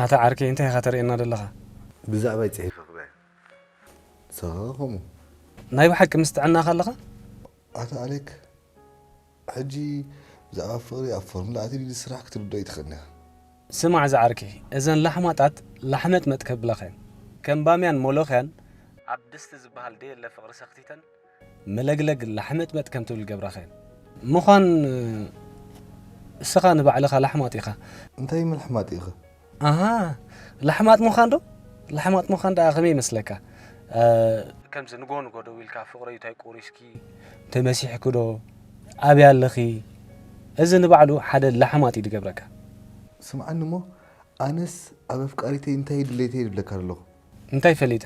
ኣታ ዓርከይ፣ እንታይ ኢኻ ተርእየና ዘለኻ? ብዛዕባይ ጽሒፈ ክበ። ንስኻ ከምኡ። ናይ ብሓቂ ምስ ጥዕናኻ ኣለኻ? ኣታ ኣሌክ፣ ሕጂ ብዛዕባ ፍቕሪ ኣብ ፎርሙላ ኣትዩ ድዩ ስራሕ ክትርድኦ ኣይትኽእልን ኢኻ። ስማዕ ዝዓርከይ፣ እዘን ላሕማጣት ላሕመጥመጥ ከብላኻ እየን። ከም ባምያን ሞሎኽያን ኣብ ድስቲ ዝበሃል ደየለ ፍቕሪ ሰኽቲተን መለግለግ ላሕመጥመጥ ከም ትብል ገብራኻ እየን። ምዃን እስኻ ንባዕልኻ ላሕማጥ ኢኻ። እንታይ ምልሕማጥ ኢኻ? ኣሃ፣ ላሕማጥ ምዃን ዶ? ላሕማጥ ምዃን ደኣ ከመይ ይመስለካ? እ፣ ከምዚ ንጎ ንጎ ደው ኢልካ ፍቕረይ እንታይ ቆሪስኪ? ተመሲሕኪ ዶ? ኣበይ ኣለኺ? እዚ ንባዕሉ ሓደ ላሕማጥ እዩ ዝገብረካ። ስምዓኒ እሞ፣ ኣነስ ኣብ ኣፍቃሪተይ እንታይ ድሌተይ ዝብለካ ዘለኹ? እንታይ ፈሊጠ?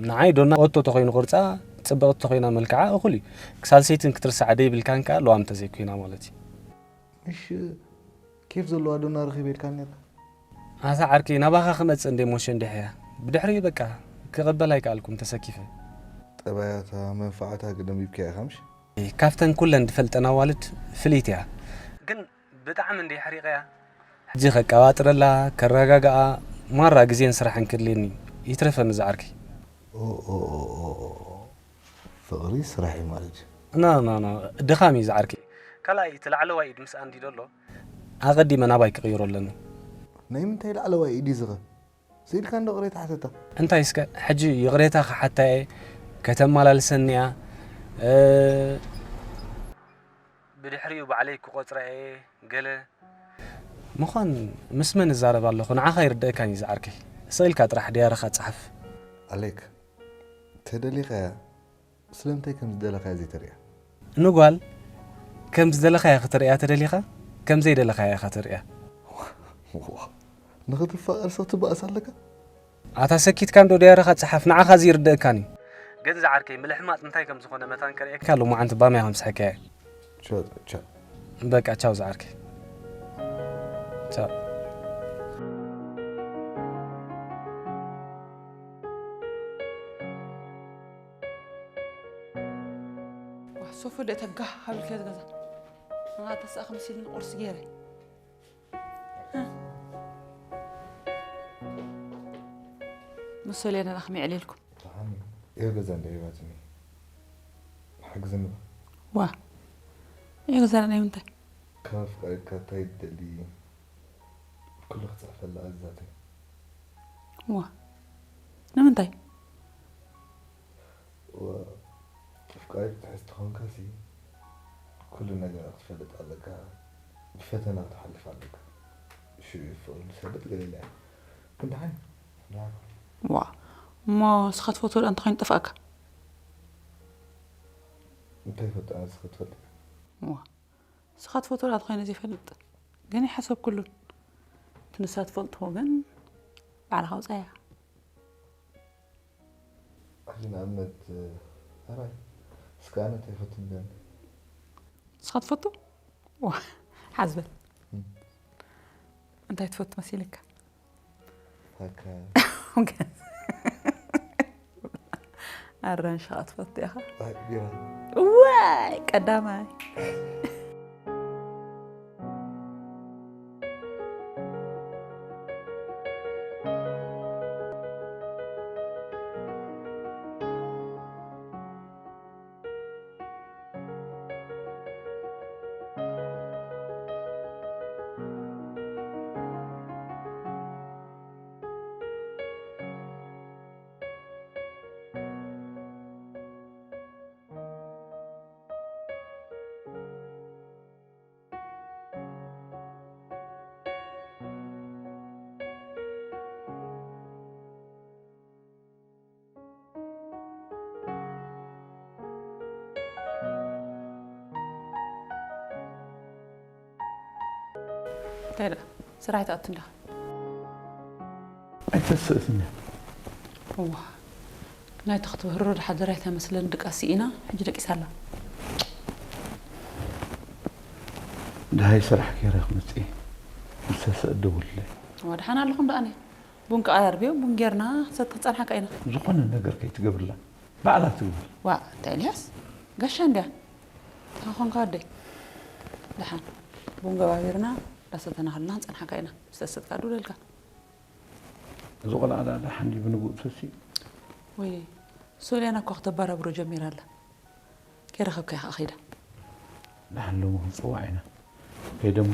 ንዓይ ዶና ኦቶ ተኾይኑ ቅርጻ፣ ጽብቕቲ ተኾይና መልክዓ እኹል እዩ። ሳልሰይትን ክትርሳዕ ደይብልካን ከኣ ለዋም እንተዘይኮይና ማለት እዩ። ምሽ ኬፍ ዘለዋ ዶና ረኺበ ኢልካኒ ነርካ። ኣታ ዓርከይ፣ ናባኻ ክመጽእ እንደ ሞሸ እንዲሕ እያ። ብድሕሪኡ በቃ ክቕበል ኣይከኣልኩም ተሰኪፈ። ጠባያታ፣ መንፋዓታ ግን ኣንቢብካያ ኢኻ ምሽ? ካብተን ኩለን ዝፈልጠን ኣዋልድ ፍልይቲ እያ። ግን ብጣዕሚ እንደ ኣሕሪቐያ። ሕጂ ከቀባጥረላ፣ ከረጋግኣ፣ ማራ ግዜን ስራሕን ክድልየኒ እዩ። ይትረፈኒ ዝዓርከይ። ኦ፣ ኦ፣ ኦ፣ ኦ፣ ኦ። ፍቕሪ ስራሕ እዩ ማለት እዩ። ና ና ና ድኻም እዩ ዝዓርከይ። ካልኣይ እቲ ላዕለዋይ ኢድ ምስ ኣንዲ ዘሎ ኣቐዲመ ናባይ ክቕይሮ ኣለኒ። ናይ ምንታይ ላዕለዋይ ኢድ እዩ ዝኸ? ስኢልካ እንዶ ቅሬታ ሓተታ። እንታይ እስከ ሕጂ ይቕሬታ ክሓታ እየ ከተመላልሰኒ እያ። እ፣ ብድሕሪኡ ባዕለይ ክቖጽራ እየ ገለ ምዃን ምስ መን እዛረብ ኣለኹ ንዓኻ ይርደእካን እዩ ዝዓርከይ። ስቕ ኢልካ ጥራሕ ድያርኻ ጸሓፍ። ኣሌክ ተደሊኻያ ስለምንታይ ከም ዝደለኻያ ዘይተርእያ? ንጓል ከም ዝደለኻያ ክትርእያ ተደሊኻ ከም ዘይደለኻያ ኢኻ ተርእያ። ንኽትፋቐር ሰብ ትበኣስ ኣለካ? ኣታ ሰኪትካ እንዶ ድያርኻ ጸሓፍ ንዓኻ ዝይርደእካን እዩ። ግን ዝዓርከይ ምልሕማጥ እንታይ ከም ዝኾነ መታን ከርእየካ ሎማዓንቲ ባምያ ከም ስሕካየ። ቻው ቻው። በቃ ቻው ዝዓርከይ። ቻው። ዋ ሶፎ ደእተ ጋህ ሃብልካዮ ገዛ ንዓ ተስኣ ከምሲልኒ ቁርሲ ገይረ መሰለየ ነራኽሚ ዕልልኩም ደሓን እዩ። እዮ ገዛ እንደ ሂባትኒ ሓግዝኒ ዶ? ዋ እዮ ገዛ ናይ ምንታይ? ካብ ኣፍቃሪትካ እንታይ ትደሊ ኩሉ ክፅሕፈላ ኣዛትኒ። ዋ ንምንታይ? ኣፍቃሪ ክትሕዝ ተኾንካሲ ኩሉ ነገር ክትፈልጥ ኣለካ፣ ብፈተና ክትሓልፍ ኣለካ። ሽዑ እዩ ፍቕሪ ዝሰልጥ ገለ ኢላ እያ። ግን ደሓን እዩ። ደሓን። ዋ እሞ ንስኻ ትፈትዎ ደኣ እንተኾይኑ ጠፍኣካ? እንታይ ይፈቱ ኣነ ንስኻ ትፈልጥ? ዋ ንስኻ ትፈትዎ ደኣ ተኾይነ ዘይፈልጥ ግን ይሓሰብኩሉን እቲ ንሳ ትፈልጥዎ ግን ባዕልኻ ውፃያ። ሕጂ ንኣብነት ሕራይ እስከ ኣነ እንታይ ይፈቱ ንገርኒ። ንስኻ ትፈቱ? ዋ ሓዝበል እንታይ ትፈቱ መሲልካ? ፓካ ኣራንሺ ኸዓ ትፈቱ ኢኻ? ቢራ ዋይ ቀዳማይ እንታይ ደኣ ስራሕ ኣይትኣቱ እንዲኻ? ኣይተስእትኒ። እዋ ናይቲ ክትብህሮ ድሓደር ኣይተመስለን ድቃስ ስኢና ሕጂ ደቂሳ ኣላ። ድሃይ ስራሕ ገይረ ክመፅእ ምስ ተስእ ደውልለይ። እዋ ደሓን ኣለኹም ደኣ ቡን ክቐራርብዮ ቡን ጌርና ክንሰቲ ክፀንሓካ ኢና። ዝኾነ ነገር ከይትገብርላ ባዕላ ትግበር። ዋእ ኣንታ ኤልያስ ጋሻ እንድያ እንታይ ኾንካ ወደይ። ደሓን ቡን ገባቢርና እንዳሰተና ከለና ክንፀንሓካ ኢና ምስ ተሰትካ ዶ ደልካ። እዚ ቆልዓ ደኣ ደሓን ድዩ ብንግኡ ትሰስዩ? ወይ ሶልያና እኳ ክተባራብሮ ጀሚራ ኣላ። ከይረኸብካያ ከዓ ኸይዳ። ደሓን ሎሚ ክንፅዋዕ ኢና። ከይደ እሞ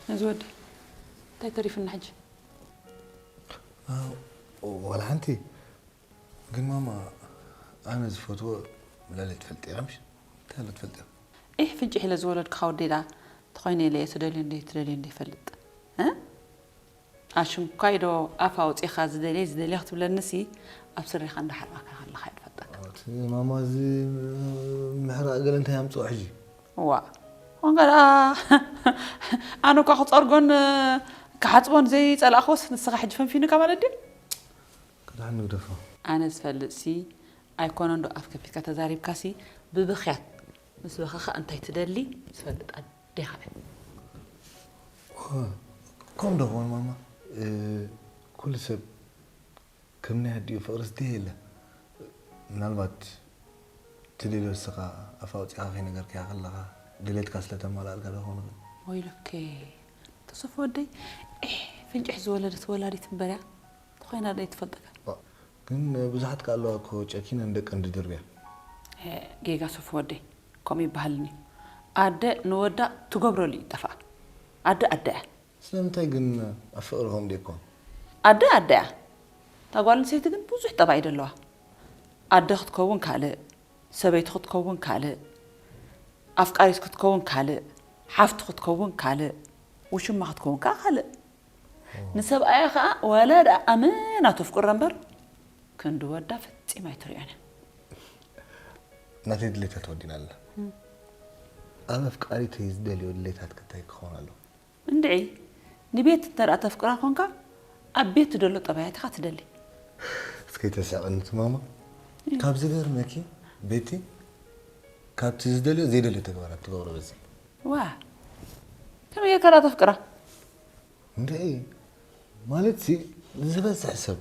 ነዚ ወዲ እንታይ ተሪፍና ሕጂ? ዋላ ሓንቲ ግን ማማ ኣነ ዝፈትዎ ላለ ትፈልጥ ኢኻ ምሽ እንታይ ኣሎ ትፈልጥ ኢኻ ኢሕ ፍንጭሕ ኢለ ዝወለድኩኻ ወደይ ደኣ ተኾይነ ኢለ እየ ትደልዮ እንደ ትደልዮ እንደ ይፈልጥ እ ኣሽንኳይ ዶ ኣፍ ኣውፂኻ ዝደልየ ዝደልየ ክትብለንሲ ኣብ ስሪኻ እንዳሓራእካ ከለኻ ይፈልጠካ እቲ ማማ እዚ ምሕራእ ገለ እንታይ ኣምፅኦ ሕጂ እዋ ኮንካ ደኣ ኣነ እኳ ክፀርጎን ክሓፅቦን ዘይፀላእክዎስ ንስኻ ሕጂ ፈንፊኑካ ማለት ድዩ ክድሓን ንግደፎ ኣነ ዝፈልጥሲ ኣይኮነን ዶ ኣፍ ከፊትካ ተዛሪብካሲ ብብኽያት ምስ በኸኻ እንታይ ትደሊ ዝፈልጥ ኣዴኻ እየ ከምዶ ኾን ማማ ኩሉ ሰብ ከም ናይ ኣዲኡ ፍቕሪ ዝደልዮ የለ። ምናልባት ትደልዮ ንስኻ ኣፍ ኣውጺእካ ከይነገርካያ ከለኻ ድሌትካ ስለ ተማልኣልካ ዶ ኾን ግን? ወይለከ ተሰፎ ወደይ፣ ኤህ፣ ፍንጭሕ ዝወለደት ወላዲት እምበርያ ተኾይና ዶ ይትፈልጠካ? ዋ፣ ግን ብዙሓት ከ ኣለዋ እኮ ጨኪነን ደቀን ዝድርብያ። ሄ፣ ጌጋ ሰፎ ወደይ፣ ከምኡ ይበሃልን እዩ። ኣደ ንወዳ ትገብረሉ እዩ ጠፍኣ። ኣደ ኣደ እያ። ስለምንታይ ግን ኣብ ፍቕሪ ከምኡ ደይኮን? ኣደ ኣደ እያ። እታ ጓል ኣንስተይቲ ግን ብዙሕ ጠባይ ደለዋ። ኣደ ክትከውን ካልእ፣ ሰበይቲ ክትከውን ካልእ፣ ኣፍቃሪት ክትከውን ካልእ፣ ሓፍቲ ክትከውን ካልእ፣ ውሽማ ክትከውን ከኣ ካልእ። ንሰብኣያ ከኣ ዋላ ደኣ ኣመና ተፍቅሮ እምበር ክንዲ ወዳ ፈጺማ ኣይትርእዮን እያ። ናተይ ድሌታት ወዲና ኣለና። እም። ኣብ ኣፍቃሪተይ ዝደልዮ ድሌታት ከ እንታይ ክኸውን ኣለዎ? እንድዒ፣ ንቤት እንተ ደኣ ተፍቅራ ኾንካ፣ ኣብ ቤት ትደሎ ጠባያት ኢኻ ትደሊ። እስከ ኣይተስሕቕኒ እቲ ማማ። እም። ካብ ዝገርመኪ፣ ቤቲ፣ ካብቲ ዝደልዮ ዘይደልዮ ተግባራት ትገብሮ በዚ። ዋ፣ ከመይ ጌርካ ደኣ ተፍቅራ? እንድዒ፣ ማለትሲ፣ ዝበዝሕ ሰብ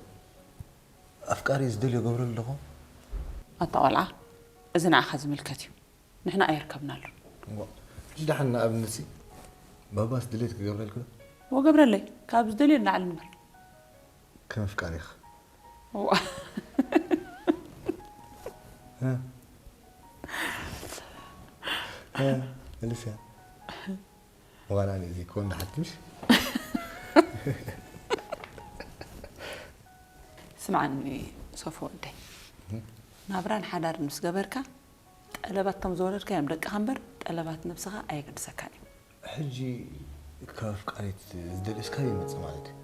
ኣፍቃሪ ዝደልዮ ገብረሉ ኣለኹ። ኣታ ቖልዓ፣ እዚ ንዓኻ ዝምልከት እዩ። ንሕና ኣየርከብናሉን። እዋ፣ ሕጂ ደሓን ንኣብነትሲ፣ ባባስ ድሌት ክገብረልኪ ዶ? እዎ ገብረለይ፣ ካብ ዝደልዮ ንላዕሊ ንበር። ከም ኣፍቃሪኻ። እዋ። እ? እ፣ መልስያ። ዋላ ኣነ እዚ ኮን ሓትሽ። ስምዓኒ ሶፎ ወደይ። እህ። ናብራን ሓዳርን ምስ ገበርካ፣ ጠለባት እቶም ዝወለድካዮም ደቅኻ እምበር፣ ጠለባት ነብስኻ ኣየገድሰካን እዩ። ሕጂ ካብ ኣፍቃሪት ዝደልዮስ ካበይ ይመጽእ ማለት እዩ?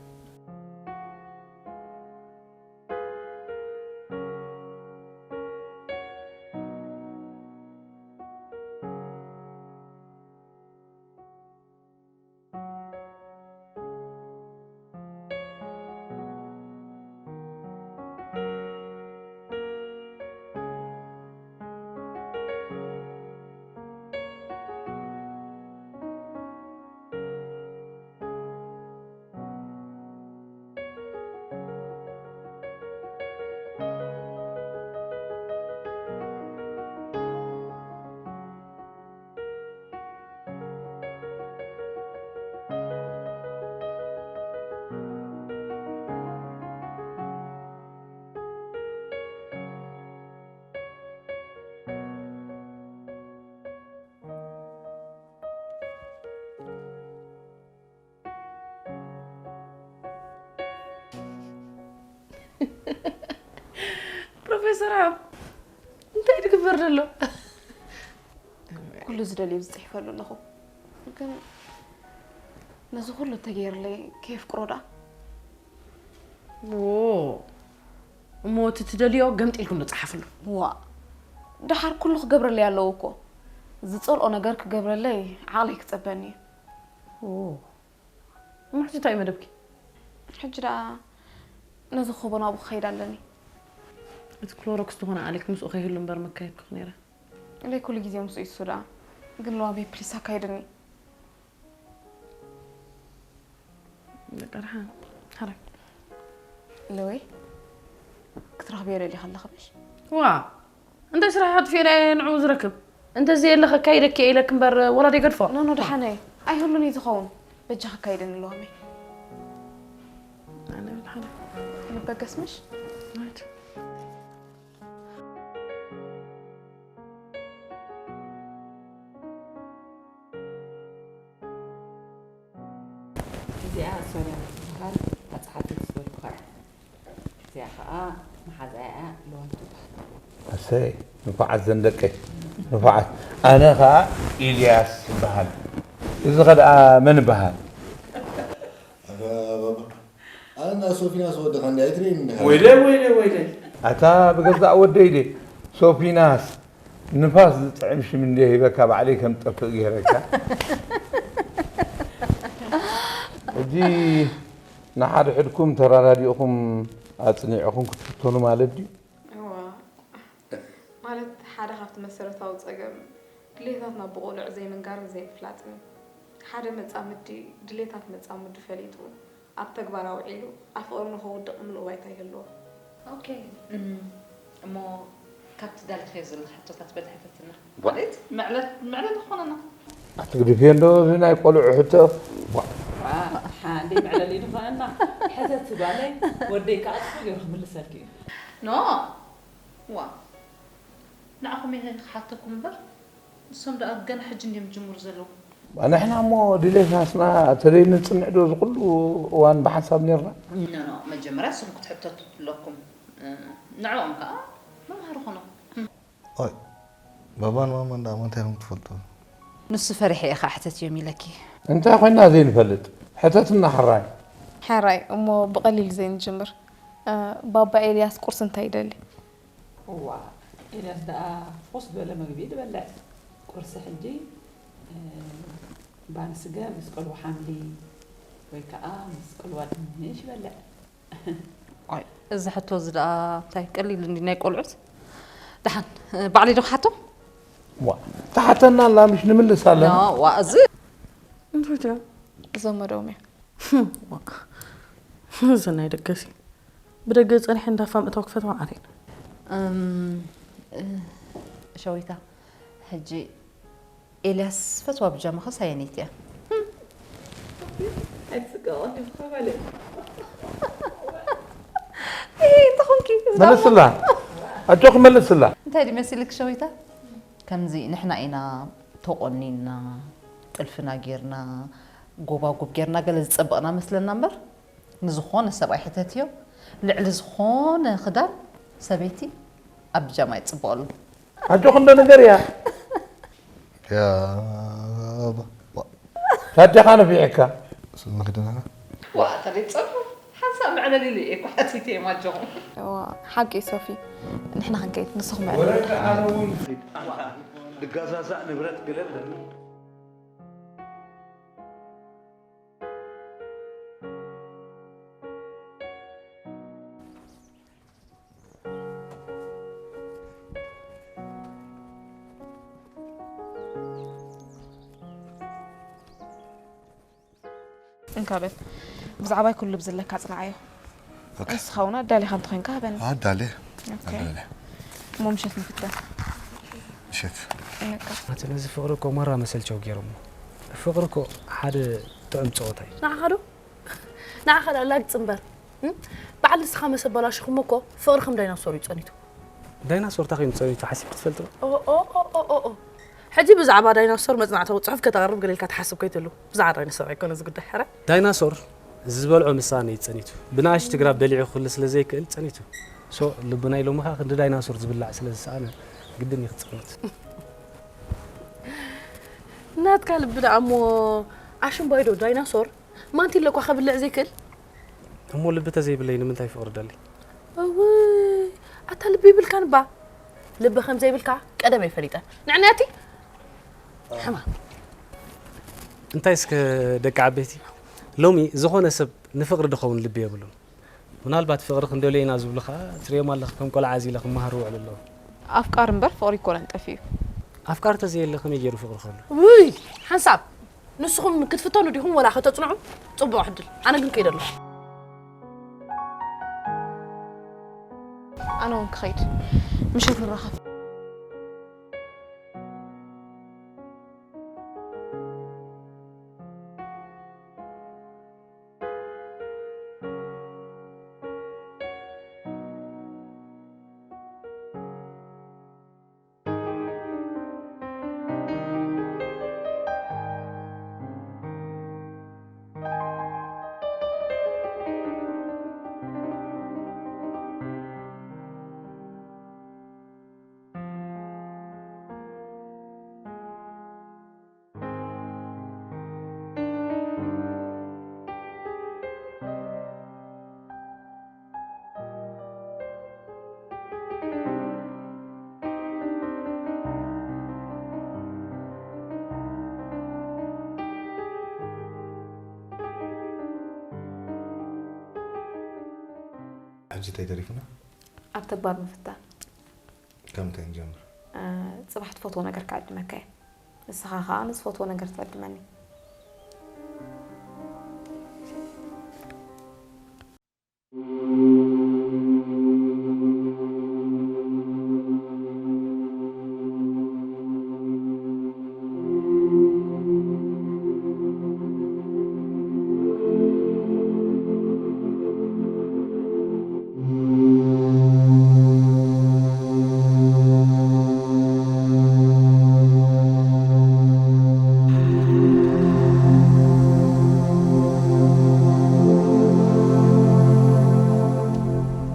ፕሮፌሰር ኣብ እንታይ ትግበር ዘሎ? ኩሉ ዝደልዮ ዝጽሕፈሉ ኣለኹ። ግን ነዚ ኩሉ ተገይርለይ ከየፍቅሮ ደኣ? ዎ፣ እሞ እቲ ትደልዮ ገምጢልኩም ዶ ጸሓፍሉ? ዋ፣ ደሓር ኩሉ ክገብረለይ ኣለዎ እኮ። ዝጸልኦ ነገር ክገብረለይ ዓቕለይ ክጸበኒ እዩ። ዎ፣ እሞ ሕጂ እንታይ እዩ መደብኪ? ሕጂ ደኣ ነዚ ክቦ ናብኡ ክኸይድ ኣለኒ። እቲ ክሎሮክስ ዝኾነ ኣሌክ ምስኡ ከይህሉ እምበር መካየድኩኺ ነይረ። ለይ ኩሉ ግዜ ምስኡ ይሱ ደኣ። ግን ለዋሜ ፕሊስ ኣካይድኒ። በቃ ደሓን። ሓራይ። ለወይ ክትረኽብዮ ደሊኻ ኣለኻ ምሽ? ዋ፣ እንታይ ስራሕ ኣጥፊኤ ንዕኡ ዝረክብ? እንተዘየለ ከካይደኪ እየ ኢለኪ እምበር ወላ ደይገድፎ። ኖ፣ ኖ፣ ደሓን እየ። ኣይህሉን እዩ ዝኸውን። በጃኻ ካይደኒ ለዋመይ። ኣነ ብሓደ። ንበገስ ምሽ? ራይት። እዚኣ ሶርያ ትበሃል፣ ኣጽሓፊት ዝበልኩኻ እያ። እዚኣ ኸኣ መሓዛያ እያ፣ ልዋም ትበሃል። ኣሰይ፣ ንፉዓት ዘን ደቀይ፣ ንፉዓት። ኣነ ኸኣ ኢልያስ እበሃል። እዚ ኸ ደኣ መን እበሃል? ኣታ ባባ፣ ኣነ እና ሶፊናስ ወድኻ እንዲ ኣይትርእይን እንዲኻ? ወይለይ፣ ወይለይ፣ ወይለይ። ኣታ ብገዛእ ወደይ ድየ ሶፊናስ? ንፋስ ዝጥዕም ሽም እንድየ ሂበካ፣ ባዕለይ ከም ጠፍእ ገይረካ። ሕጂ ንሓድሕድኩም ተረዳዲእኹም ኣጽኒዕኹም ክትፍተኑ ማለት ድዩ? እዋ፣ ማለት ሓደ ካብቲ መሰረታዊ ጸገም ድሌታትና ብቑሉዕ ዘይምንጋርን ዘይምፍላጥን እዩ። ሓደ መጻምዲ ድሌታት መጻምዱ ፈሊጡ ኣብ ተግባር ኣውዒሉ ኣብ ፍቕሪ ንኸውድቕ ምሉእ ባይታ ይህልዎ። ኦኬ። እም፣ እሞ ካብቲ ዳሊኽዮ ዘለኻ ሕቶታት በሊ ሕተትና። ዋ። ማለት መዕለል መዕለል ዝኾነና። ኣትግድፍዮ እንዶ እዚ ናይ ቆልዑ ሕቶ። ዋ። ሓንዲ መዕለሊ ዝኾነና ሕተቲ ጓለይ፣ ወደይ ከዓ ጽቡቕ ገይሩ ክምልሰልኪ እዩ። ኖ ዋ ንዓኹም እየ ክሓተኩም እምበር ንሶም ደኣ ገና ሕጂ እንድዮም ዝጅምሩ ዘለዉ። ንሕና እሞ ድሌት ናትና ተደይ ንጽንዕ ዶ ዝኩሉ እዋን ብሓንሳብ ነርና? ኖ ኖ መጀመርያ ንስኹም ክትሕተቱ ኣለኩም ንዕኦም ከዓ መምሃሪ ኾኖም። ኦይ ባባን ማማን ደኣ ምንታይ ኢኹም ትፈልጡ? ንሱ ፈሪሐ እየ ከዓ ሕተትዮም ኢለኪ። እንታይ ኮይና ዘይንፈልጥ? ሕተትና ሕራይ። ሕራይ እሞ ብቐሊል ዘይንጅምር። ባባ ኤልያስ ቁርሲ እንታይ ይደሊ? እዋ ኤልያስ ደኣ ፍኹስ ዝበለ መግቢ እዩ ዝበልዕ። ቁርሲ ሕጂ ባኒ ስገም ምስ ቅልዎ ሓምሊ ወይ ከዓ ምስ ቅልዋ ድንሽ ይበልዕ። ኣይ እዚ ሕቶ እዚ ደኣ እንታይ ቀሊል እንዲ ናይ ቆልዑት ደሓን ባዕለይ ዶ ክሓቶም ዋ ተሓተና ኣላ ምሽ ንምልስ ኣለና ዋ እዚ እንታይ እዞም መደቦም እያ እዚ ናይ ደገሲ ብደገ ጸኒሐ እንዳፋ ምእታው ክፈትዋ ዓሪን ሸዊታ ሕጂ ኤልያስ ፈትዋ ብጃማኸስ ኣየነይቲ እያ? መልስላ ኣጆኺ መልስላ እንታይ ድዩ መሲልክ ሸዊታ? ከምዚ ንሕና ኢና ተቆኒና ጥልፍና ጌርና ጎባጉብ ጌርና ገለ ዝጸበቕና መስለና እምበር ንዝኾነ ሰብኣይ ሕተትዮ ልዕሊ ዝኾነ ክዳን ሰበይቲ ኣብ ብጃማ ይጽበቐሉ። ኣጆኺ እንዶ ንገርያ። ያባ ታዲኻ ነፊዕካ። ስልሚ ክድናና። ዋ ተሪጸፉ ሓንሳብ መዕለሊሉ እየ እኮ ሓቲተ እዮም ኣጆኹም። እዋ ሓቂ እዩ ሶፊ ንሕና ክንከይድ ንስኹም መዕለሉ። ወረዳ ኣነ እውን ድጋዛዛእ ንብረት ገለ ኣለኒ። እንካ በል ብዛዕባይ ኩሉ ብዝለካ ኣጽንዓዮ። ንስኻ እውን ኣዳሊኻ እንተኾይንካ ሃበኒ። ኣዳልየ። ኣዳልየ። እሞ ምሸት ንፍተ። ምሸት። ኣቲ ነዚ ፍቕሪ እኮ ማራ መሰልቸው ገይሮሞ። ፍቕሪ እኮ ሓደ ጥዑም ፀወታ እዩ። ንዓኻ ዶ? ንዓኻ ደኣ ላግፂ እምበር። በዓል ንስኻ መስ ኣበላሽኹሞ እኮ ፍቕሪ ከም ዳይናሶር እዩ ፀኒቱ። ዳይናሶር እንታይ ኮይኑ ፀኒቱ ሓሲብኪ ትፈልጢ ዶ? ኦኦኦኦኦ ሕጂ ብዛዕባ ዳይናሶር መፅናዕታዊ ፅሑፍ ከተቕርብ ገለ ኢልካ ትሓስብ ከይትህሉ። ብዛዕባ ዳይናሶር ኣይኮነ እዚ ጉዳይ ሕራይ። ዳይናሶር ዝበልዖ ምሳኣን እዩ ፀኒቱ። ብንኣሽቱ ግራብ በሊዑ ክህሉ ስለ ዘይክእል ፀኒቱ። ሶ ልብና ኢሎሞ ከዓ ክንዲ ዳይናሶር ዝብላዕ ስለ ዝሰኣነ ግድን እዩ ክፀንት። ናትካ ልቢ ደኣ እሞ ኣሽምባይ ዶ ዳይናሶር ማንቲለ እኳ ከብልዕ ዘይክእል። እሞ ልቢ ተዘይብለይ ንምንታይ ፍቕሪ ደሊ? እውይ ኣታ ልቢ ይብልካን እባ። ልቢ ከም ዘይብልካ ቀደም እየ ፈሊጠ። ንዕኒ ኣቲ ሕማም። እንታይ እስከ ደቂ ዓበይቲ ሎሚ ዝኾነ ሰብ ንፍቕሪ ድኸውን ልቢ የብሉን። ምናልባት ፍቕሪ ክንደልዮ ኢና ዝብሉ ኸኣ ትርእዮም ኣለኻ ከም ቆልዓ ኣዚለ ክመሃር ውዕል ኣለዉ። ኣፍቃሪ እምበር ፍቕሪ ኣይኮነን ጠፊኡ። ኣፍቃሪ ተዘየለ ከመይ ገይሩ ፍቕሪ ክህሉ? ውይ ሓንሳብ ንስኹም ክትፍተኑ ዲኹም ወላ ከተጽንዑ? ጽቡቕ ዕድል። ኣነ ግን ከይደ ኣለኹ። ኣነ እውን ክኸይድ። ምሸት ንራኸብ። ሕጂ እንታይ ተሪፉና? ኣብ ተግባር ምፍታን። ካብ ምንታይ ንጀምር? ጽባሕ ትፈትዎ ነገር ክዕድመካ እየ። ንስኻ ኸኣ ንዝፈትዎ ነገር ትዕድመኒ።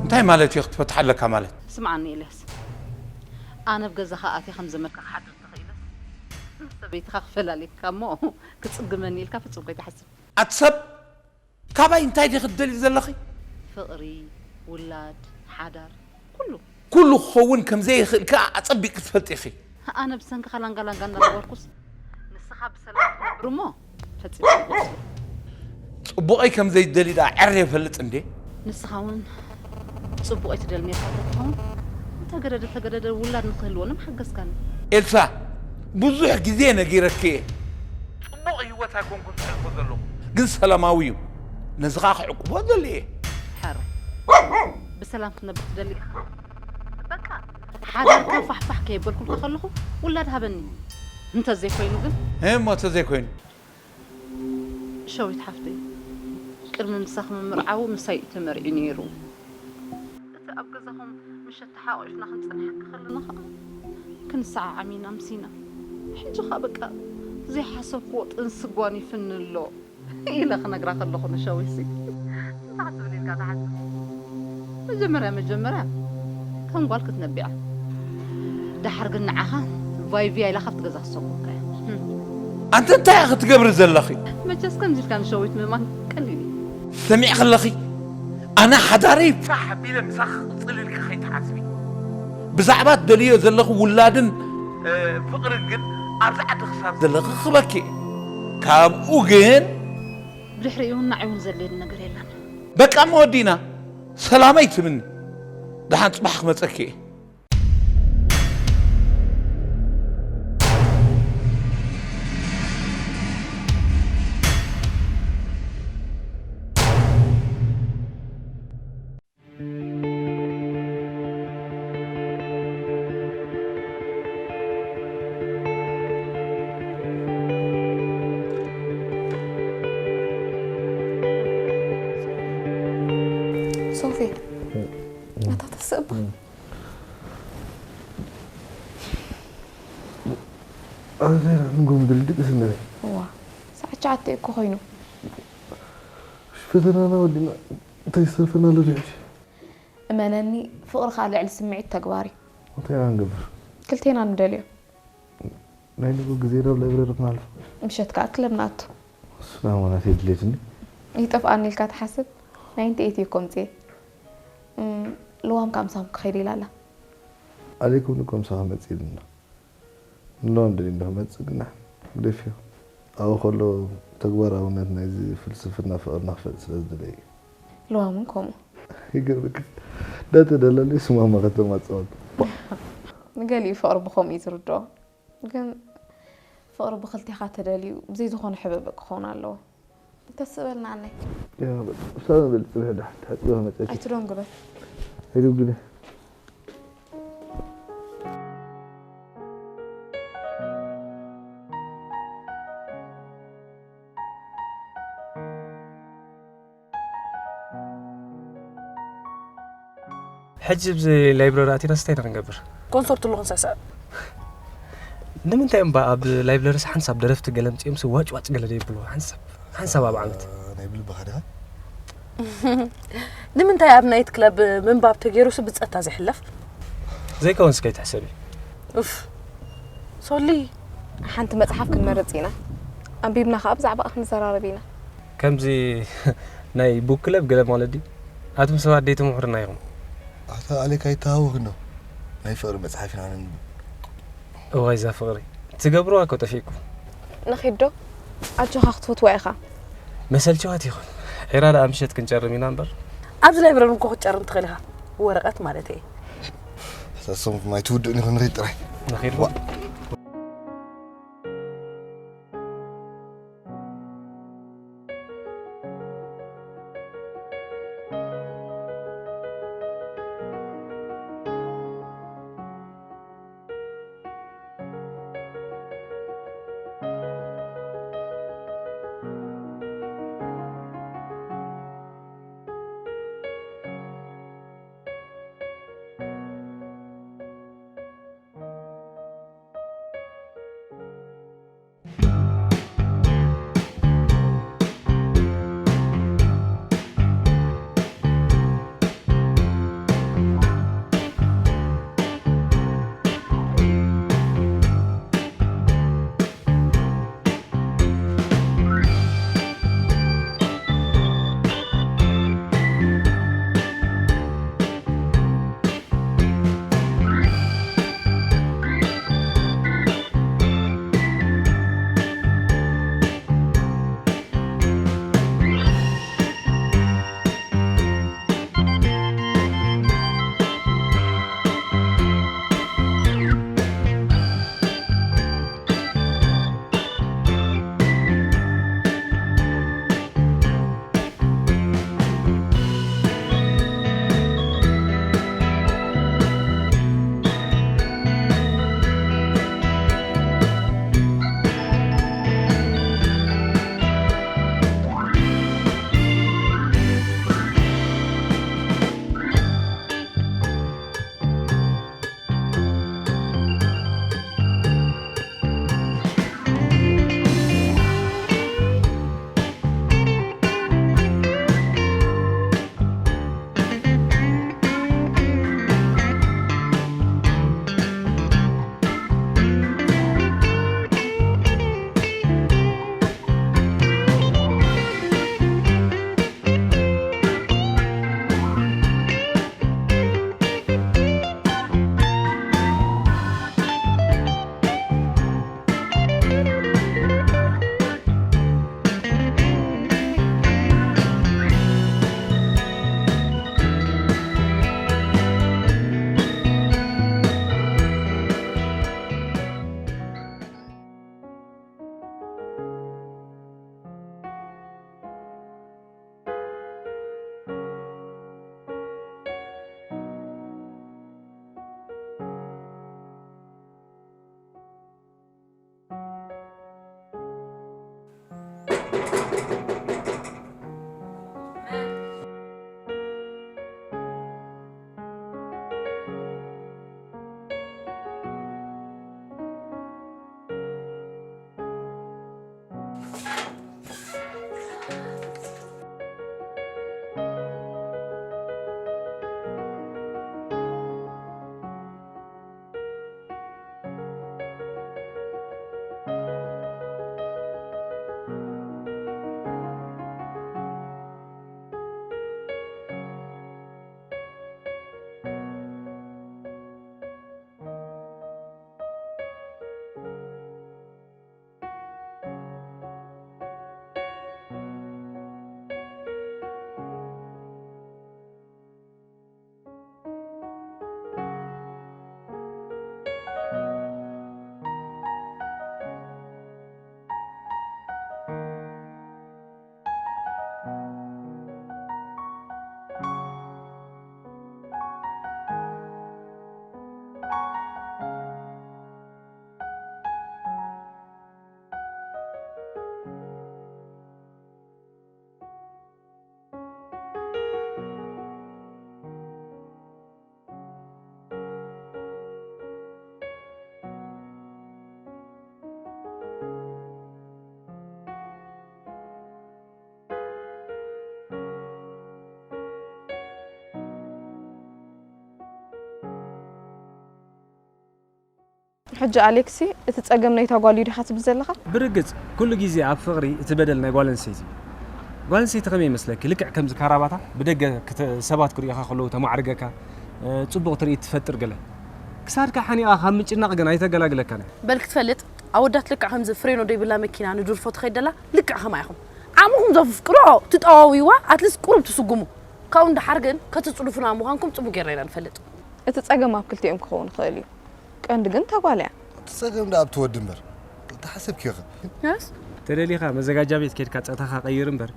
እንታይ ማለት እዩ ክትፈትሓ ኣለካ ማለት? ስምዓኒ ኤልያስ፣ ኣነ ኣብ ገዛኻ ኣትየ ከም ዘመድካ ክሓድር ተኽኢለስ ምስ ሰበይትኻ ክፈላልየካ እሞ ክጽግመኒ ኢልካ ፍጹም ከይትሓስብ። ኣቲ ሰብ፣ ካባይ እንታይ ዲኺ ትደልዪ ዘለኺ? ፍቕሪ፣ ውላድ፣ ሓዳር፣ ኩሉ። ኩሉ ክኸውን ከም ዘይኽእል ከኣ ኣጸቢቕኪ ትፈልጢ ኢኺ። ኣነ ብሰንክኻ ላንጋ ላንጋ እንዳገበርኩስ ንስኻ ብሰላም ትነብር እሞ ፈጺሙ ኣይፈልጥን። ጽቡቐይ ከም ዘይትደልዪ ደኣ ዕረ ይፈልጥ እንዴ? ንስኻ እውን ጽቡቐይ ትደሊ ኔርካ እንተትኸውን እንተገደደ ተገደደ ውላድ ንኽህልወና ምሓገዝካኒ። ኤልሳ፣ ብዙሕ ግዜ ነጊረኪ እየ። ጽቡቕ ህይወት ኣይኮንኩን ዘሕልፎ ዘለኹ፣ ግን ሰላማዊ እዩ። ነዚ ኸኣ ክዕቅቦ እደሊ እየ። ሓሩ፣ ብሰላም ክትነብር ትደሊ ኢኻ? በቃ ሓዳርካ ፋሕፋሕ ከየበልኩልካ ከለኹ ውላድ ሃበኒ። እንተዘይኮይኑ ግን? እሞ እንተዘይኮይኑ? ሸዊት ሓፍተይ፣ ቅድሚ ምሳኺ ምምርዓዉ ምሳይ እዩ ተመርዕዩ ነይሩ። እቲ ኣብ ገዛኹም ምሸት ተሓቋቒፍና ክንጸንሓካ ከለና ኸኣ ክንሰዓዓም ኢና ኣምሲና። ሕጂ ኸኣ በቃ ዘይሓሰብክዎ ጥንሲ ጓኒፍኒ ኣሎ ኢለ ክነግራ ከለኹ ንሸዊትሲ እንታይ ክትብል ኢልካ ትሓስብ? መጀመርያ መጀመርያ ከም ጓል ክትነብያ፣ ደሓር ግን ንዓኻ ቫይቪያ ኢላ ካብቲ ገዛ ክሰጉምካ እያ። ኣንቲ እንታይ ኢኺ ትገብሪ ዘለኺ? መቸስ ከምዚ ኢልካ ንሸዊት ምእማን ቀሊል እዩ። ሰሚዕኺ ኣለኺ? ኣነ ሓዳረይ ፋሕ ኣቢለ ምሳኺ ክቕጽል ኢልኪ ከይትሓስቢ። ብዛዕባ ትደልዮ ዘለኺ ውላድን ፍቕርን ግን ኣብዚ ዓዲ ክሳብ ዘለኺ ክህበኪ እየ። ካብኡ ግን ብድሕሪኡ እውን ንዓይ እውን ዘድልየኒ ነገር የለን። በቃ እሞ ወዲእና። ሰላመይ ትምኒ። ደሓን ጽባሕ ክመጸኪ እየ። ሶፊ፣ ኣታ ተስእ እባ። ኣንጎም ድልድቅ ስነበይ። እዋ፣ ሰዓት ትሽዓተ እኮ ኮይኑ። ፈተናና ወዲና እንታይ ዝተርፈና ኣሎ ድሕሽ? እመነኒ፣ ፍቕሪ ከኣ ልዕሊ ስምዒት ተግባር እዩ። እንታይ ኢና ንገብር? ክልቴና ንደልዮ። ናይ ንግሆ ግዜ ናብ ላይብረሪ ክነሕልፎ። ምሸት ከኣ ክለብ ንኣቱ። እሱን ኣማናት የድልየትኒ። ይጠፍኣኒ ኢልካ ትሓስብ? ናይ እንተ ኤትዮ እኮ ኣምጽኤ። እም፣ ልዋም ከኣ ምሳኹም ክኸይድ ኢላ ኣላ። ኣሌኩም እኮ ምሳኻ መጽእ ኢሉና። ንልዋም ደልዩ እንዶ ክመጽእ ግና ግደፍዮ። ኣብኡ ከሎ ተግባራውነት ናይዚ ፍልስፍና ፍቕርና ክፈልጥ ስለ ዝደለየ እዩ። ልዋም እውን ከምኡ። ይገርምኪ እንዳተደለለ ይስማማ ከተማ ጸወት። ንገሊኡ ፍቕሪ ብኸምኡ እዩ ዝርድኦ። ግን ፍቕሪ ብኽልቴኻ ተደልዩ ብዘይ ዝኾነ ሕብእብእ ክኸውን ኣለዎ። እንተስእ በልና ኣነይ። ያ በል፣ ውሳነ በል፣ ጽብሒ ደሓን ትሕጽቢ ከመጸኪ። ኣይትደንጉ በል። ኣይደንጉን። ሕጂ ኣብዚ ላይብረሪ ኣቲናስ እንታይ ኢና ክንገብር? ኮንሰርት ኣሎ ክንስዕስዕ። ንምንታይ እምባ ኣብ ላይብረሪስ ሓንሳብ ደረፍቲ ገለ ምጺኦም ሲ ዋጭ ዋጭ ገለ ደይብሉ ሓንሳብ ሓንሳብ ኣብ ዓመት። ናይ ብልብኻ ዲኻ? ንምንታይ ኣብ ናይት ክለብ ምንባብ ተገይሩሲ ብጸታ ዝሕለፍ? ዘይከውንስ ከይትሕሰቢ። ኡፍ ሶሊ። ሓንቲ መጽሓፍ ክንመርጽ ኢና። ኣንቢብና ከኣ ብዛዕባኣ ክንዘራረብ ኢና። ከምዚ ናይ ቡክ ክለብ ገለ ማለት ድዩ? ኣቱም ሰባት ደይ ትምሕሩና ኢኹም። ኣታ ኣሌክ ኣይተሃወኽ እንዶ ናይ ፍቕሪ መጽሓፍ ኢና ነንብብ። እዋይ እዛ ፍቕሪ ትገብርዋ እኮ ጠፊእኩም። ንኺድ ዶ? ኣጆኻ ክትፈትዋ ኢኻ። መሰልችዋት ኢኹም። ዒራ ደኣ ምሸት ክንጨርም ኢና እምበር። ኣብዚ ላይብረሪ እኮ ክትጨርም ትኽእል ኢኻ። ወረቐት ማለተይ። እታ ሰሙን ማይ ትውድእኒ ኢኹም ንኺድ ጥራይ። ንኺድ ዋ። ሕጂ ኣሌክሲ፣ እቲ ጸገም ናይታ ጓል እዩ ዲኻ ትብል ዘለኻ? ብርግጽ፣ ኩሉ ግዜ ኣብ ፍቕሪ እቲ በደል ናይ ጓል ኣንስተይቲ እዩ። ጓል ኣንስተይቲ ከመይ ይመስለኪ? ልክዕ ከምዚ ካራባታ ብደገ ክተ- ሰባት ክርእኻ ከለዉ ተማዕርገካ፣ እ፣ ጽቡቕ ትርኢት ትፈጥር ገለ። ክሳድካ ሓኒቓ ካብ ምጭናቕ ግን ኣይተገላግለካን እያ። በል ክትፈልጥ፣ ኣወዳት ልክዕ ከምዚ ፍሬኖ ደይብላ መኪና ንድርፎ ትኸይድ ደላ ልክዕ ከምኣ ኢኹም። ዓቕምኹም ዘፍቅሮ ትጠዋውይዋ ኣትሊስት ቁሩብ ትስጉሙ። ካብኡ ንደሓር ግን ከትጽሉፉና ምዃንኩም ጽቡቕ ጌርና ኢና ንፈልጥ። እቲ ጸገም ኣብ ክልቲኦም ክኸውን ይኽእል እዩ። ቀንዲ ግን እታ ጓል እያ። እቲ ጸገም ደኣ ኣብቲ ወዲ እምበር። ተሓሰብክዮ ኸ? Yes። ተደሊኻ መዘጋጃ ቤት ኬድካ ጸታኻ ቀይር እምበር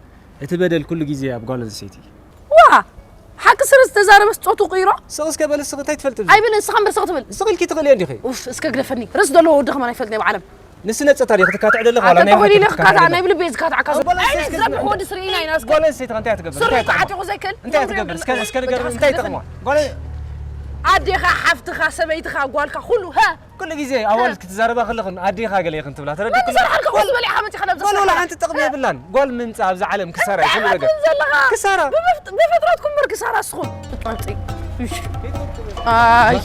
እቲ በደል ኩሉ ግዜ ኣብ ጓል ኣንስተይቲ እዩ። ዋ! ሓቂ ስረ ዝተዛረበስ ጾቱ ቅይሮ? ስቕ እስከ በል እስኺ እንታይ ትፈልጢ ኣብዚ? ኣይብል ንስኻ እምበር ስቕ ትብል። ስቕ ኢልኪ ትኽእልዮ እንዲኺ። ኡፍ እስከ ግደፈኒ። ርስ ዘለዎ ወዲ ኸማን ኣይፈልጥን እየ ብዓለም። ንስነ ጸታ ዲኺ ክትካትዕ ደለኺ ዋላ ኣንተ ናይ ተኾይኑ ኢለ ክካታዕ ናይ ብልበይ ዝካታዕካ ዘሎ። ጓል ኣንስተይቲ ዓይነይ እስከ ዝረግሑ ወዲ ስርኢና ኢና እስከ። ጓል ኣንስተይቲ እንታይ ትገብር? ስሩ እንታይ ይጠቕማ? ተዓጢቑ ዘይክእል። እንታይ ትገብር? እስከ እስከ ንገር እንታይ ይጠቕማ? ጓል ኣዴኻ፣ ሓፍትኻ፣ ሰበይትኻ፣ ጓልካ፣ ኩሉ፣ ሃ! ኩሉ ግዜ ኣዋልድ ክትዛረባ ከለኽን ኣዴኻ ገለ ኢኽን ትብላ። ተረዲእክን? ንስኻ ሓልካ ኩሉ በሊዕኻ መጺኻ ናብዛ ጓል ወላ ሓንቲ ጥቕሚ የብላን። ጓል ምምጻእ ኣብዛ ዓለም ክሳራ እዩ ኩሉ ነገር። ዘለኻ? ክሳራ። ብፍጥረትኩም እምበር ክሳራ እስኹም። ብጣልጺ። እሺ። ኣይ።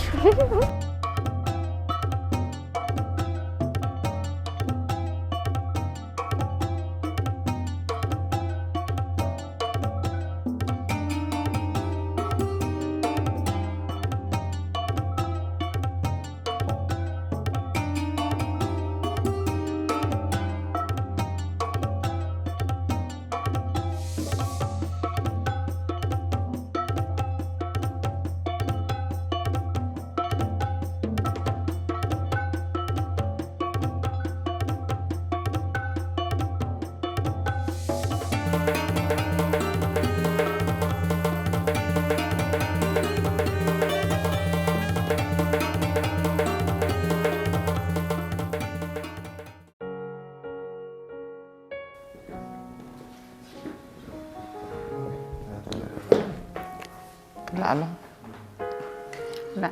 ላዕሎ ላ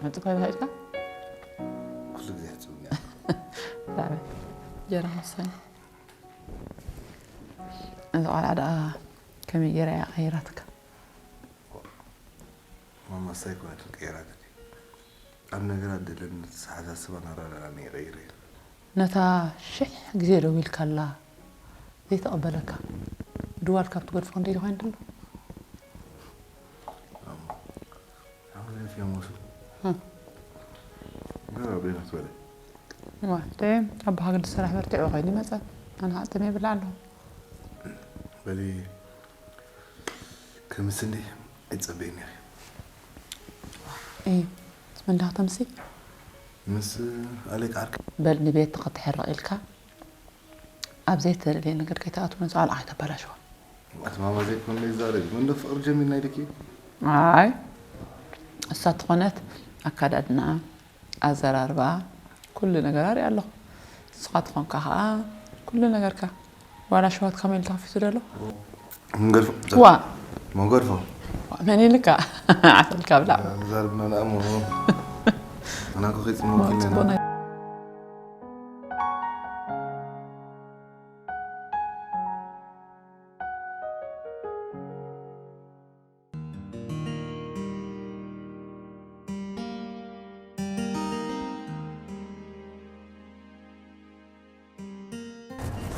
መጥቆ ይባይልካ ኩሉ ግዜ ሕጽብኛ ላበ ጀራ መሰኒ እዚ ቆልዓ ደኣ ከመይ ገይራ እያ ቀይራትካ ማማ ሳይኮ ኣይትቀይራትኒ ኣብ ነገራት ደለኒ ኣተሓሳስባን ኣረዳድኣን እየ ቀይረዮ። ነታ ሽሕ ግዜ ደዊልካላ ዘይትቕበለካ ድዋል ካብ ትገድፎ ክንደይ ድኾይኑ ደሎ? ኣሞ ሓሙዘን ፊያሞሱ ገራ ቤና ትበለ ዋ ደ ኣቦኻ ግዲ ስራሕ በርቲዑ ከይዱ ይመጸ ኣነ ሓጥም የብላ ኣለኹ በሊ ከምስኒ ኣይትጸበይኒ ኢኺ። እይ መንዳኽተምሲ ምስ ኣሌክ ዓርኪ በል ንቤት ተኸትሕርቕ ኢልካ ኣብ ዘይተደልየ ነገር ከይትኣትው ነዛ ቆልዓ ከይተበላሽዋ። ኣቲ ማማ ዘይኮነ ይዛረብ ምን ዶ ፍቕሪ ጀሚርና ኢልኪ? ኣይ እሳ ተኾነት ኣካዳድንኣ ኣዘራርባ ኩሉ ነገር ኣሪኣ ኣለኹ። ንስኻ ተኾንካ ኸዓ ኩሉ ነገርካ ዋላ ሸዋት ከመይ ኢሉ ተኸፊቱ ደሎ? መንገድፎ ዋ መንገድፎ መን ኢልካ ዓሰልካ ብላዕ ዛርብና ንኣሞ ኣናኮ ከይጽመኩ ጽቡቅ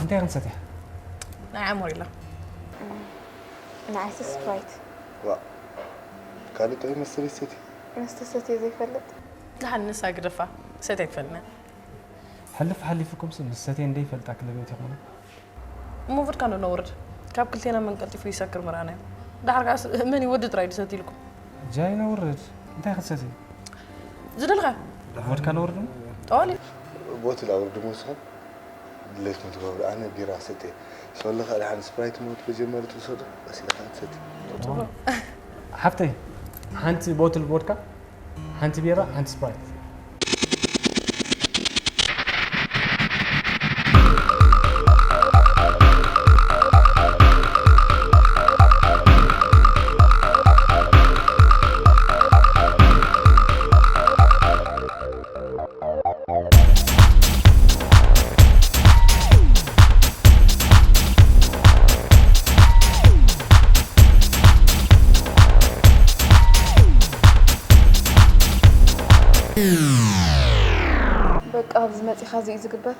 እንታይ ክንሰትያ? ናይ ኣሞሪላ። ንዓይሲ ስፕራይት። ዋ ካልእ ጥዑይ መስተ ዘይትሰቲ? መስተ ሰትየ ዘይፈልጥ። ደሓን ንሳ ግደፋ፣ ሰትየ ኣይትፈልጥን እያ። ሕልፍ ሓሊፉኩምሲ ምስ ሰትየ እንደይፈልጣ ክለብዮት ይኾና። እሞ vodka ዶ ነውርድ? ካብ ክልቴና መን ቀልጢፉ ይሰክር ምርኣናዮ። ደሓር ከኣስ መን እዩ ወዲ ጥራይ ድሰትይ ኢልኩም? ጃይ ነውርድ። እንታይ ክትሰትይ? ዝደልኻ። vodka ነውርድ እሞ? ጠዋሊ። ቦትል ኣውርድ እሞ ንስኹም ድሌትኩም ትገብሩ። ኣነ ቢራ ሰትየ። ሶሎ ከኣ ደሓን ስፕራይት እሞ መጀመሪ ትውሰዱ። ቀስ ኢልካ ትሰቲ። ሓፍተይ ሓንቲ ቦትል vodka ሓንቲ ቢራ ሓንቲ ስፕራይት። ኣብዚ መጺኻ እዚ እዩ ዝግበር?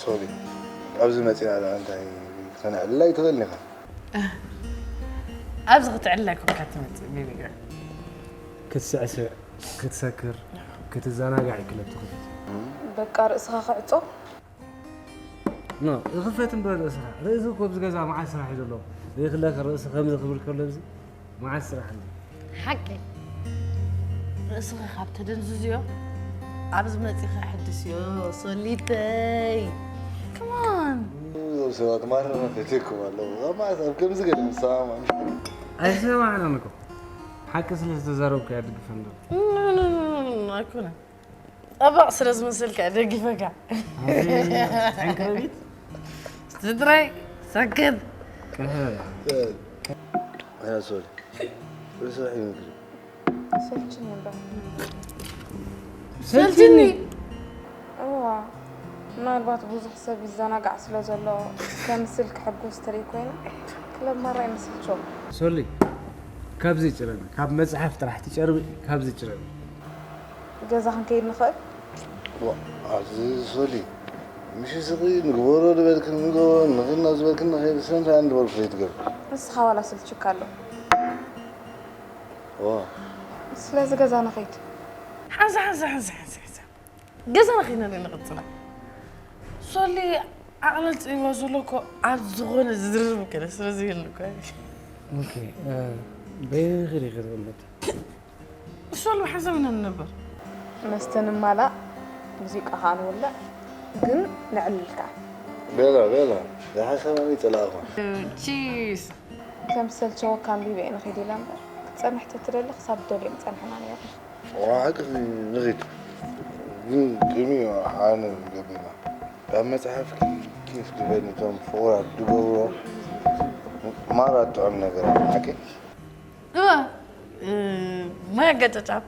ሶሪ፣ ኣብዚ መጺና ደኣ እንታይ ከነዕልላ ኣይትኽእልን ኢኻ። ኣብዚ ክትዕልል ኣይኮንካ ትመጽእ ቤቢ ገር። ክትስዕስዕ፣ ክትሰክር፣ ክትዘናጋዕ ይክለብ ትኽእል። በቃ ርእስኻ ክዕጾ። ኖ፣ ይኽፈት እምበር ርእስኻ። ርእሲ እኮ ኣብዚ ገዛ መዓት ስራሕ እዩ ዘለዎ። ዘይክለክ ርእሲ ከምዚ ክብል ከሎ እዚ መዓት ስራሕ ኣሎ። ሓቂ ርእስኻ ካብ ተደንዝዝዮ ኣብዚ መጺኻ ሕድስዮ ሶሊተይ። ከማን እዞም ሰባት ማረና ፈትየኩም ኣለዉ። ኣብ መዓት ኣብ ከምዚ ገለ ምሰማማዕ። ኣይሰማዕናን እኮ። ሓቂ ስለ ዝተዛረብኩ እያ ድግፈ እንዶ። ኣይኮነን። ጠበቕ ስለ ዝመስልካ እየ ደጊፈካ። ሓንክረቢት ስድራይ ሰክት ቀሀ ኣያ ሶሪ። ብስራሕ ይመግሪ። ሰልችኒ እምበር። ሰልችኒ። እዋ፣ ምናልባት ብዙሕ ሰብ ይዘናጋዕ ስለ ዘሎ ከምስል ክሕጎስ ትርኢ ኮይና ክለብ ማራ ይመስልቸው። ሶሊ ካብዚ ጭረሚ፣ ካብ መጽሓፍ ጥራሕ ትጨርሚ፣ ካብዚ ጭረሚ። ገዛ ክንከይድ ንኽእል? ዋ፣ ኣብዚ ሶሊ ምሽ ስኺ ንግበሮ ዝበልክን ንገበሮ ንኽን ናብ ዝበልክን ንኸይድ ስለምንታይ ኣንድ በልኩ ዘይትገብር? ንስኻ ዋላ ስልችካ ኣሎ። ዋ፣ ስለዚ ገዛ ንኸይድ። ሓንሳ ሓንሳ ሓንሳ ሓንሳ ሓንሳ ገዛ ንኸይድ ንርኢ ንቕጽላ። ሶሊ ዓቕለል ጽይዋ ዘሎ እኮ ኣብ ዝኾነ ዝድርብ ገለ ስለ ዘይህሉ እኮ እዩ። ኦኬ፣ እ፣ በይኺ ዲኺ ትቕመጥ? እሱ ኣሎ ሓሳብ ኢና ንነብር። መስተ ንማላእ፣ ሙዚቃ ኸዓ ንውልዕ፣ ግን ነዕልልካ። ቤላ፣ ቤላ፣ ዝሓሳብ ኣነ ይጸላእኹ። ቺስ። ከም ዝሰልቸወካ ኣንቢበ እየ ንኺድ ኢለ እምበር፣ ክትጸንሕ ተትደሊ ክሳብ ትደልዮ ምጸንሕና ነይርና። ዋ፣ ሓቂ ንኺድ። ግን ቅድሚኡ ሓነ ገቢና። ካብ መጽሓፍኪ ኬፍ ዝበኒ እቶም ፍቑራት ዝገብርዎ ማራ ጥዑም ነገር እዩ፣ ሓቂ? እወ፣ እ፣ ማይ ኣጋጫጫብ።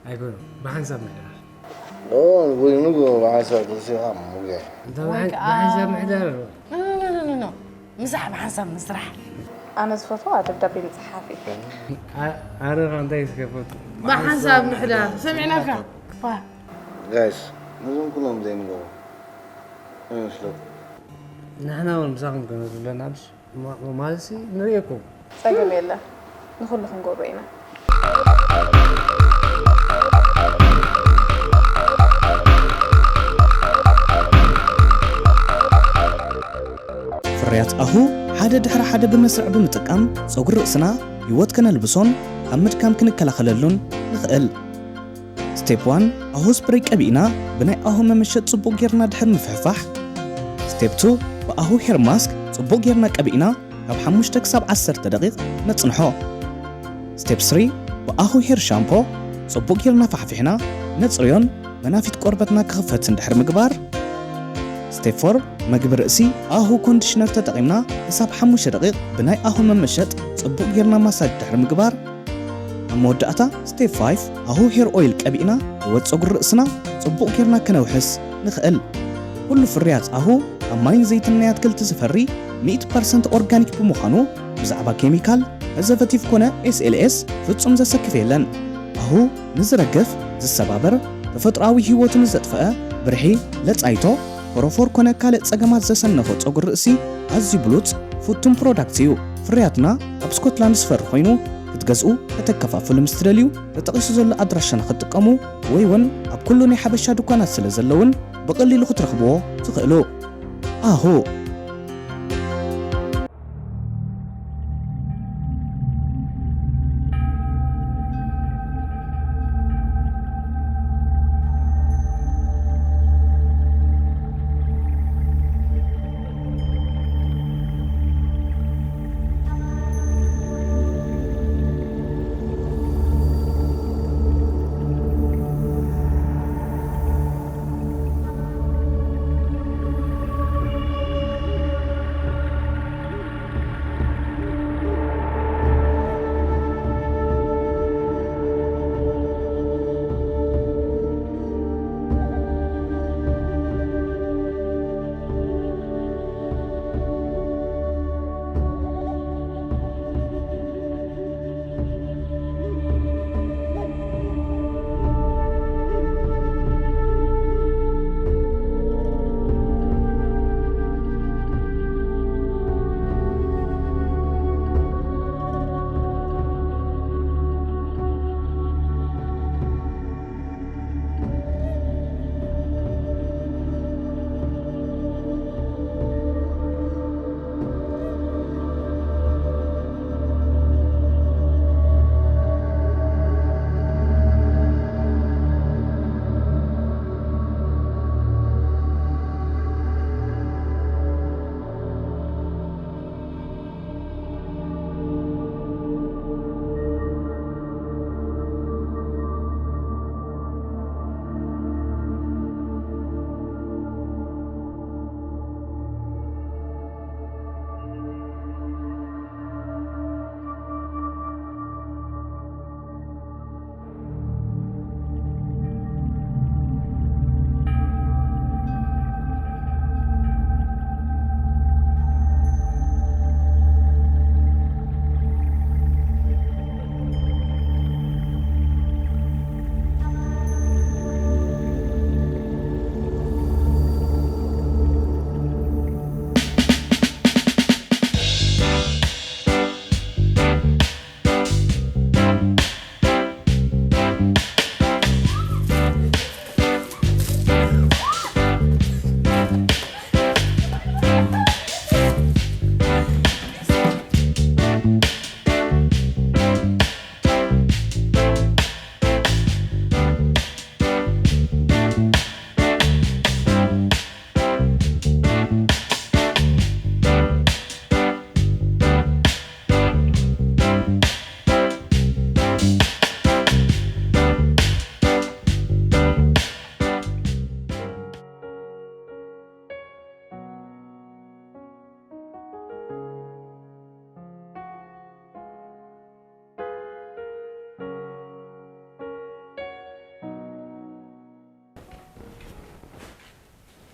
ኣይኮነ፣ ብሓንሳብ ምሕዳር። ኦ፣ ወይ ንጎ ብሓንሳብ ተሲኻ ሙገ። እንተ ብሓን-፣ ወይ ከዓ ብሓንሳብ ምሕዳር። ኖ፣ ኖ፣ ኖ፣ ኖ፣ ኖ። ምሳሕ ብሓንሳብ ምስራሕ። ኣነ ዝፈትዋ ደብዳቤ ምጽሓፍ እዩ። ኣ-፣ ኣነ ኸ እንታይ እስከ ፈቱ? ብሓንሳብ ምሕዳር። ሰሚዕናካ። ክፋ። ጋይስ፣ ነዞም ኩሎም ዘይንገብሮ ይመስለኩም? ንሕና እውን ምሳኹም ከነዝብለና ምሽ-፣ ማ-፣ ማለትሲ ንርእየኩም። ጸገም የለን። ንኹሉ ክንገብሮ ኢና። ፍርያት ኣሁ ሓደ ድሕሪ ሓደ ብመስርዕ ብምጥቃም ጸጉሪ ርእስና ህይወት ከነልብሶን ካብ ምድካም ክንከላኸለሉን ንኽእል። ስቴፕ ዋን ኣሁ ስፕሬይ ቀቢእና ብናይ ኣሁ መመሸጥ ጽቡቕ ጌርና ድሕሪ ምፍሕፋሕ። ስቴፕ ቱ ብኣሁ ሄር ማስክ ጽቡቕ ጌርና ቀቢእና ካብ ሓሙሽተ ክሳብ ዓሰርተ ደቂቕ ነጽንሖ። ስቴፕ ስሪ ብኣሁ ሄር ሻምፖ ጽቡቕ ጌርና ፋሕፊሕና ነጽርዮን መናፊት ቆርበትና ክኽፈትን ድሕሪ ምግባር። ስቴፕ ፎር መግቢ ርእሲ ኣሁ ኮንዲሽነር ተጠቒምና ክሳብ ሓሙሽተ ደቂቕ ብናይ ኣሁ መመሸጥ ጽቡቕ ጌርና ማሳጅ ድሕሪ ምግባር። ኣብ መወዳእታ ስቴፕ ፋይፍ ኣሁ ሄር ኦይል ቀቢእና ህይወት ጸጉሪ ርእስና ጽቡቕ ጌርና ከነውሕስ ንኽእል። ኩሉ ፍርያት ኣሁ ካብ ማይን ዘይትን ናይ ኣትክልቲ ዝፈሪ ሚእቲ ፐርሰንት ኦርጋኒክ ብምዃኑ ብዛዕባ ኬሚካል፣ ፕሪዘርቨቲቭ ኮነ ኤስ ኤል ኤስ ፍጹም ዘሰክፍ የለን። ኣሁ ንዝረግፍ፣ ዝሰባበር፣ ተፈጥሮኣዊ ህይወቱ ንዘጥፍአ፣ ብርሒ፣ ለጻይቶ፣ ፎሮፎር ኮነ ካልእ ጸገማት ዘሰነፎ ጸጉሪ ርእሲ ኣዝዩ ብሉጽ፣ ፍቱን ፕሮዳክት እዩ። ፍርያትና ኣብ ስኮትላንድ ዝፈሪ ኮይኑ ክትገዝኡ፣ ከተከፋፍሉ ምስ ትደልዩ ተጠቒሱ ዘሎ ኣድራሻና ክትጥቀሙ ወይ እውን ኣብ ኩሉ ናይ ሓበሻ ድኳናት ስለ ዘለውን ብቐሊሉ ክትረኽብዎ ትኽእሉ። ኣሁ።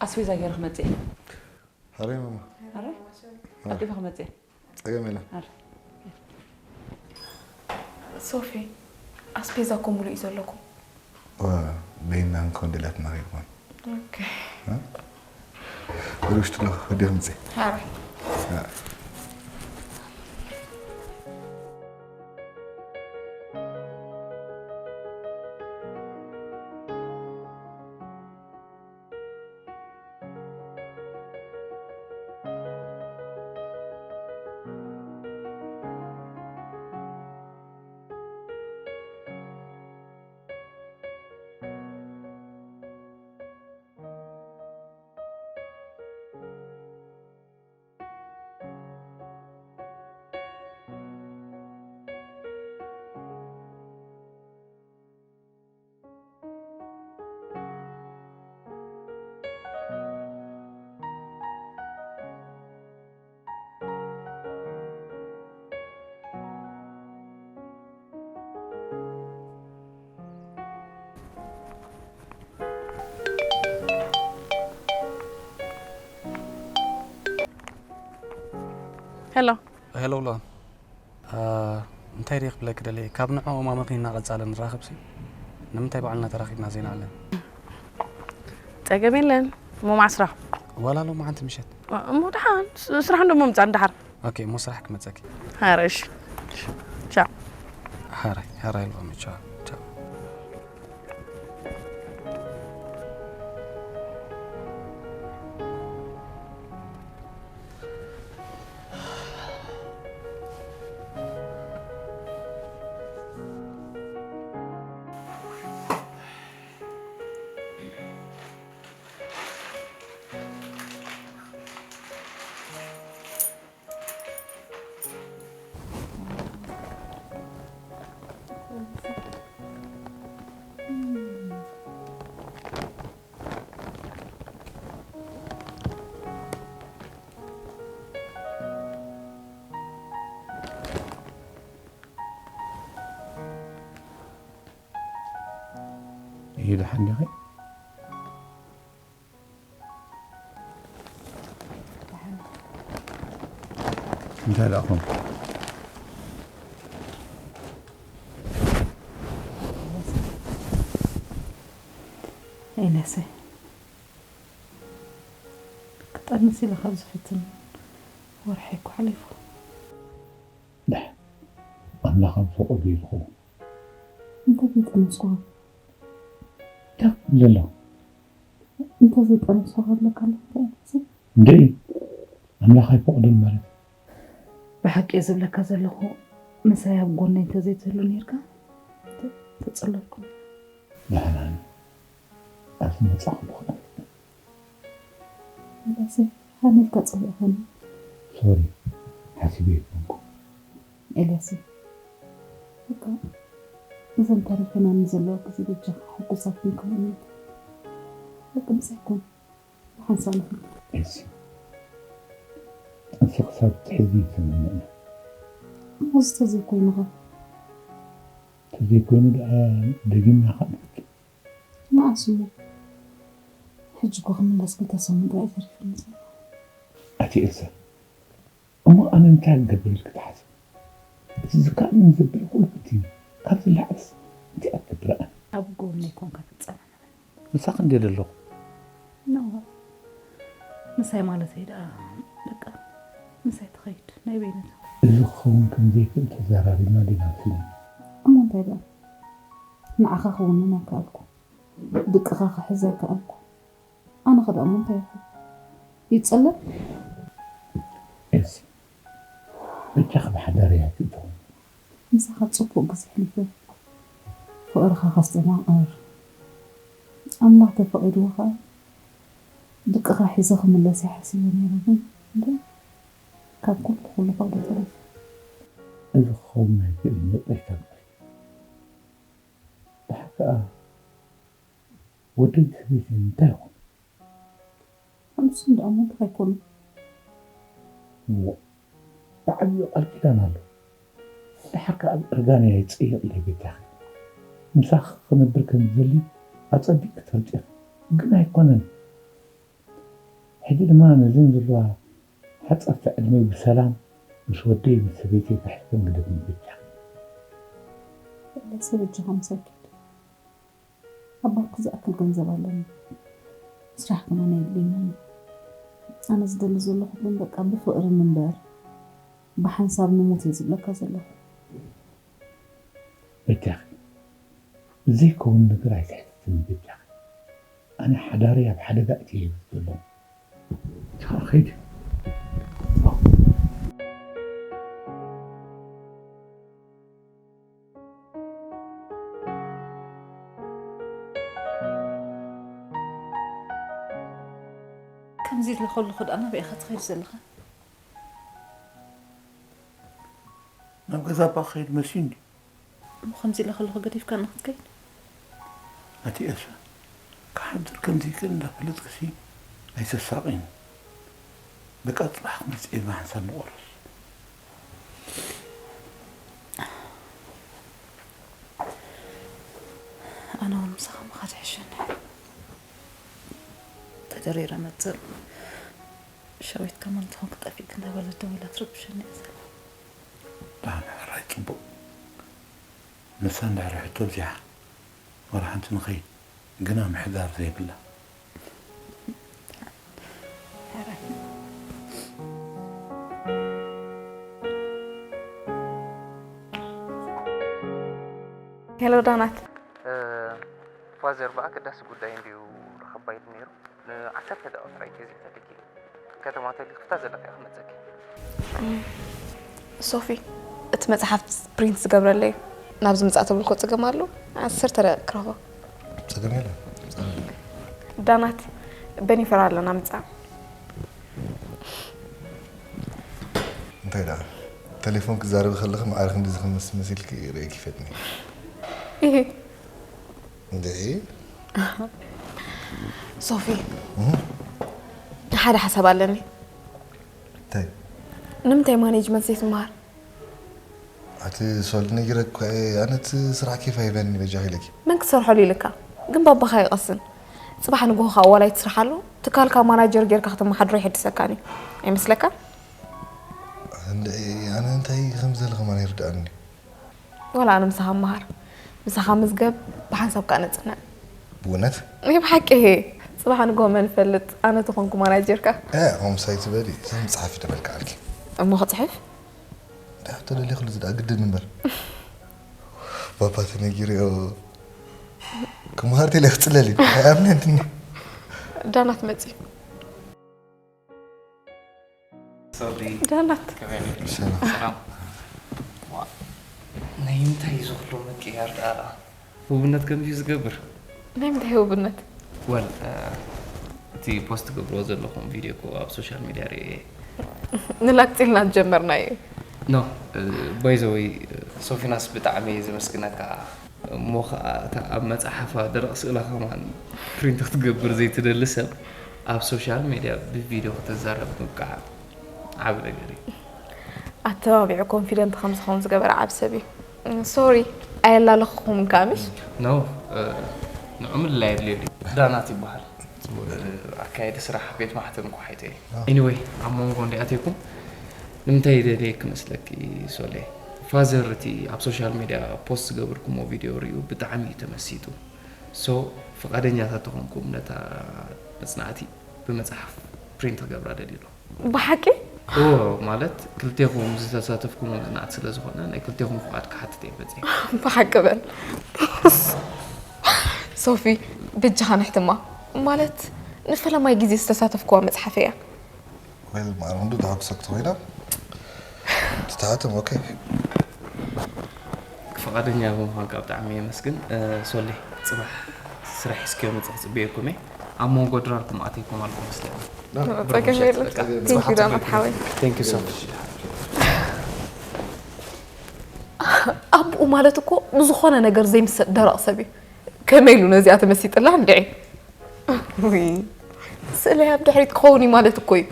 ኣስቤዛ ገይረ ክመጽእ እየ። ሃረይ ማማ። ኣረ ቀልጢፈ ክመጽእ እየ። ጸገም የለን። ኣረ ሶፊ፣ ኣስቤዛ እኮ ሙሉእ እዩ ዘለኩም። ዋ በይና እንኳን ደላትና ከይኮን ኦኬ። ወደ ውሽጥ ነው ወደ ምጽ ሓራይ ሄሎ ሄሎ ሎ እንታይ ሪኽ ብለክ ደለ ካብ ንዕኦም ኣመኺና ቀጻለ ንራኸብሲ ንምንታይ ባዕልና ተራኺብና ዘይንዓለም ጸገም የለን እሞ ማዕ ስራሕ ዋላ ሎማዓንቲ ምሸት እሞ ደሓን ስራሕ እንዶ ምምጻእ እንዳሓር ኦኬ እሞ ስራሕ ክመጸኪ ሃረሽ ቻ ሃራይ ሃራይ ሎሚ ቻ ቻ እዩ ደሓን ዲኺ? እንታይ ደኣ ኾንኩ? ኤልያሰይ ክጠንስ ኢለ ካብ ዝፍትን ወርሒ እኮ ሓሊፉ። ድሕ ኣምላኽ ኣብ ፈቐዶ ይኸውን። እንተዘይጠነስኩ እንታይ ክብል ኣለኹ? እንተዘይጠነስኩ ክብለካ ኣለኹ እንታይ ኤልያሰይ? እንድዒ ኣምላኽ ኣይፈቕዶን ማለት እዩ። ብሓቂ እየ ዝብለካ ዘለኹ ምሳይ ኣብ ጎነይ እንተዘይትህሉ ነይርካ ተጸለልኩ። ደሓን ኣብዚ መጻኹ ብኽእል ኤልያሰይ ሓኒልካ ጸዊዕኻኒ። ሶሪ ሓሲበ ይኮንኩ። ኤልያሰይ በቃ እዘን ተሪፈናኒ ዘለዋ ግዜ በጃኻ ሕጉሳት ክንከውን ኢና። በቃ ምሳይ ኩን ብሓንሳብ ንኹን። ኤልሲ ጥንሲ ክሳብ ትሕዚ ይስምምዕና። እሞ እዚ ተዘይኮይኑ ኸ? ተዘይኮይኑ ደኣ ደጊምና ከዓ ንፍትን። መዓስ እሞ? ሕጂ እኮ ክምለስ ክልተ ሰሙን ጥራይ ተሪፉኒ ዘሎ። ኣቲ ኤልሳ እሞ ኣነ እንታይ ክገብር ኢልኪ ትሓስቢ? እቲ ዝከኣለኒ ዘብል ኩሉ ፈትየ ካብዚ ላዕልስ እንታይ እየ ክገብር ኣነ? ኣብ ጎነይ ኮንካ ክትጸናናዕኒ። ምሳኺ እንድየ ዘለኹ። ኖ ምሳይ ማለተይ ደኣ በቃ ምሳይ ትኸይድ ናይ በይነታ። እዚ ክኸውን ከም ዘይክእል ተዘራሪብና ዲና ኣምሲልና። እሞ እንታይ ደኣ ንዓኻ ክውንን ኣይከኣልኩ፣ ድቅኻ ክሕዝ ኣይከኣልኩ። ኣነ ኸ ደኣ እሞ እንታይ ይኹን ይጸለል? ኤልሲ በጃኺ ብሓዳር እያ ትእትኹም። ምሳኻ ጽቡቕ ግዜ ኣሕሊፈ ፍቕርኻ ከስተማቕር ኣምላኽ ተፈቒድዎ ኸኣ ድቅኻ ሒዘ ክምለስ እየ ሓሲበ ነይረ ግን እንዶ ካብ ኩሉ ኩሉ ፈቕዶ ተረፈ። እዚ ክኸውን ኣይክእልን ይቕሬታ ግበሪ። ደሓር ከኣ ወደይ ሰበይተይ እንታይ ይኾኑ? ንሶም ደኣ እሞ እንታይ ኣይኮኑን። እዎ ብዓብዩ ቃል ኪዳን ኣሎ። ደሓር ከኣ ኣብ እርጋነይ ኣይጸየቕ ኢለ በጃኺ። ምሳኺ ክነብር ከም ዝደሊ ኣጸቢቕኪ ትፈልጢ ኢኺ። ግን ኣይኮነን። ሕጂ ድማ ነዘን ዘለዋ ሓጸርቲ ዕድመይ ብሰላም ምስ ወደይ ምስ ሰበይተይ ከሕልፈን ግደፍኒ በጃኺ። በለሲ በጃኻ ምሳይ ኪድ። ኣባትኩ ዝኣክል ገንዘብ ኣለኒ። ስራሕ ከማን ኣየድልየንን። ኣነ ዝደሊ ዘለኹ ግን በቃ ብፍቕሪ ንንበር። ብሓንሳብ ንሙት እየ ዝብለካ ዘለኹ። በጃኺ ዘይከውን ነገር ኣይትሕትትኒ በጃኺ። ኣነ ሓዳረይ ኣብ ሓደጋ እትየ ዘለኹ። ቻው ኸይድ። ከምዚ ኢለ ከለኹ ደኣ ናበይ ኢኻ ትኸይድ ዘለኻ? ናብ ገዛ ኣባ ክኸይድ መሲዩ እንዲ እሞ ከምዚ ኢለ ከለኹ ገዲፍካ ንክትከይድ? ኣቲ ኤልሳ፣ ክሓድር ከምዚ ይክእል እንዳፈለጥክሲ ኣይተሳቕይኒ። በቃ ጽባሕ ክመጽእ እየ ብሓንሳብ ንቆርስ። ኣነ እውን ምሳኻ ምኻድ ይሕሸኒ። ተደሪረ መፅእ ሸዊት ከማን ትኾን ክጠፊእ ክንዳበለት ደው ኢላ ትረብሸኒ እያ ዘላ። ደሓን ሕራይ ጽቡቕ። ንሳ እንድሕር ሕቶ ኣብዚሓ ዋላ ሓንቲ ንኸይድ ግና ምሕዳር ዘይብላ። ሄሎ ዳናት። ፋዘር ብኣገዳሲ ጉዳይ እንድዩ ረኸባ ኢሉ ነይሩ። ንዓሰርተ ደቂቕ ጥራይ ግዜ ተልኪ። ከተማ ተልኪ ክፍታ ዘለኺ እያ ክመፀኪ። ሶፊ፣ እቲ መጽሓፍ ፕሪንት ዝገብረለይ ናብ ዝምጻእ ተብልኮ ጽገም ኣሎ። ዓሰርተ ደቂቕ ክረኽቦ። ጸገም የለን። ጸገም የለን። ዳናት፣ በኒፈር ኣለና ምጻእ። እንታይ ደኣ? ቴሌፎን ክዛረብ ከለኺ ማዕረ ክንዲ ዝኽምስ መሲልኪ ርእየኪ ፈጥኒ። ኢሂ። እንዴ? ሶፊ፣ ሓደ ሓሳብ ኣለኒ። እንታይ? ንምንታይ ማኔጅመንት ዘይትመሃር? ኣቲ ሶል ነጊረኪ እኮ እየ፣ ኣነ እቲ ስራሕ ኬፍ ኣይበኒ በጃኺ ኢለኪ። መን ክትሰርሐሉ ኢልካ? ግን ባባኻ ይቐስን። ጽባሕ ንግሆ ከዓ ዋላ ኣይትስርሓሉ፣ ትካልካ ማናጀር ጌርካ ክትመሓድሮ ይሕድሰካን እዩ። ኣይመስለካ? እንዴ፣ ኣነ እንታይ ከም ዘለኺ ማን ይርድኣኒ? ዋላ ኣነ ምሳኻ መሃር፣ ምሳኻ ምዝገብ፣ ብሓንሳብ ከዓ ነጽንዕ። ብእውነት? ይህ ብሓቂ ይሄ። ጽባሕ ንግሆ መን ይፈልጥ፣ ኣነ ተኾንኩ ማናጀርካ። እ፣ ሆምሳይ ትበሊ፣ እዛ መጽሓፍ ይደበልካ ዓልኪ። እሞ ክጽሕፍ? እንዳ ሕቶ ደሊኽሉ ዝዳ ግድን እምበር። ባባ ተነጊረዮ። ክመሃር ተለ ክጽለል እዩ። ኣይኣምነን ትኒ። ዳናት መጽዩ። ሶሪ። ዳናት። ከመይ ነይሩ? ሰላም። ሰላም። ዋ፣ ናይ ምንታይ እዩ ዝኽሎ ምቅያር ደኣ? ህቡብነት ከምዚ እዩ ዝገብር? ናይ ምንታይ ህቡብነት? ወል፣ እ፣ እቲ ፖስት ትገብርዎ ዘለኹም ቪድዮ እኮ ኣብ ሶሻል ሚድያ ርእየ። ንላግጺ ኢልና ዝጀመርናዮ እዩ። ኖ፣ እ፣ ባይ ዘ ወይ፣ እ፣ ሶፊናስ ብጣዕሚ እየ ዘመስግነካ። እሞ ኸዓ እታ ኣብ መጽሓፋ ደረቕ ስእላ ከማን ፕሪንት ክትገብር ዘይትደሊ ሰብ ኣብ ሶሻል ሚድያ ብቪድዮ ክትዛረብ ምብቃዕ ዓቢ ነገር እዩ። ኣተባቢዑ ኮንፊደንት ከም ዝኸውን ዝገበረ ዓቢ ሰብ እዩ። ሶሪ፣ ኣየላለኹኹምን ከኣ ምሽ? ኖ፣ እ፣ ንዑ ምልላይ የድልየሉ እዩ። ዳናት ይበሃል። እ፣ ኣካየዲ ስራሕ ቤት ማሕተም እኮ ሓይተ እየ። ኤኒወይ፣ ኣብ መንጎ እንዲኣቴኩም ንምንታይ ደልየ ክመስለኪ ሶሌ? ፋዘር እቲ ኣብ ሶሻል ሚድያ ፖስት ዝገበርኩሞ ቪድዮ ሪኡ ብጣዕሚ እዩ ተመሲጡ። ሶ ፍቓደኛታት ተኾንኩም ነታ መጽናዕቲ ብመጽሓፍ ፕሪንት ክገብራ ደልዩ ኣሎ። ብሓቂ? ኦ፣ ማለት ክልቴኹም ዝተሳተፍኩሞ መጽናዕቲ ስለ ዝኾነ ናይ ክልቴኹም ፍቓድ ክሓትት እየ መጽየ። ብሓቂ በል። ሶፊ፣ በጃኻ ንሕትማ። ማለት ንፈለማይ ግዜ ዝተሳተፍኩዋ መጽሓፍ እያ። ወይል ማዕረ ክንዱ ተሓጉሰ ክትኾይና ትትሓትም። ኦኬ። ፍቓደኛ ብምዃንካ ብጣዕሚ የመስግን። እ፣ ሶሌ፣ ጽባሕ ስራሕ ሒዝክዮ ምጽእ ክጽበየኩም እየ። ኣብ መንጎ ድራርኩም ኣተይኩም ኣለኹም መስለኒ። ጸገም የለን። ቴንክ ዩ ዳናት ሓወይ። Thank you so much። ኣቦኡ ማለት እኮ ብዝኾነ ነገር ዘይምሰጥ ደረቕ ሰብ እዩ። ከመይ ኢሉ ነዚኣ ተመሲጥላ እንድዒ? ውይ፣ ስእለይ ኣብ ድሕሪት ክኸውን እዩ ማለት እኮ እዩ።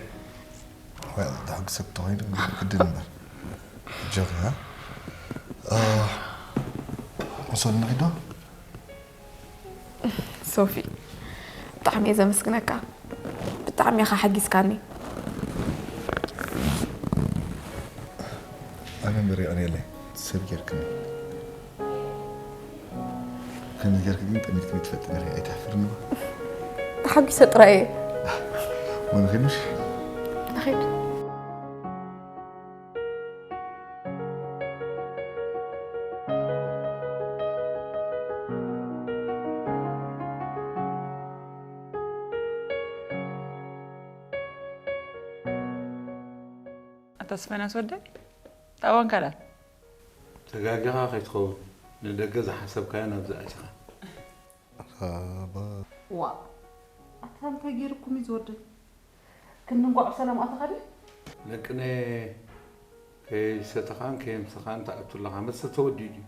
ወይል ተሓጉሰ ክትኾይኑ ግድን እምበር። ጆክ፣ ሃ? እ፣ መሶል ንኺዶ? ሶፊ፣ ብጣዕሚ እየ ዘመስግነካ። ብጣዕሚ ብጣዕሚ ኢኻ ሓጊዝካኒ። ኣነ እምበር የቐንየለይ ሰብ ጌርክኒ። ከምዚ ጌርክ ግን ጠሚትክኒ ትፈልጥን ኢኺ ኣይተሕፍርን እባ። ተሓጒሰ ጥራይ እየ። ወንኺንሽ ንኺድ። ኣታ ስፈናስ ወደይ ታዋን ካላ ተጋጊኻ ከይትኸውን ንደገ ዝሓሰብካዮ ናብዚ ኣቲኻ ኣባ ዋ ኣታ እንታይ ገይርኩም እዩ ዝወደይ ክንንጓዕ ሰላም ኣተኻ ድዩ ለቅነ ከይሰተኻን ከየምሰኻን ተኣቱ ኣለኻ መስተ ተወዲኡ ድዩ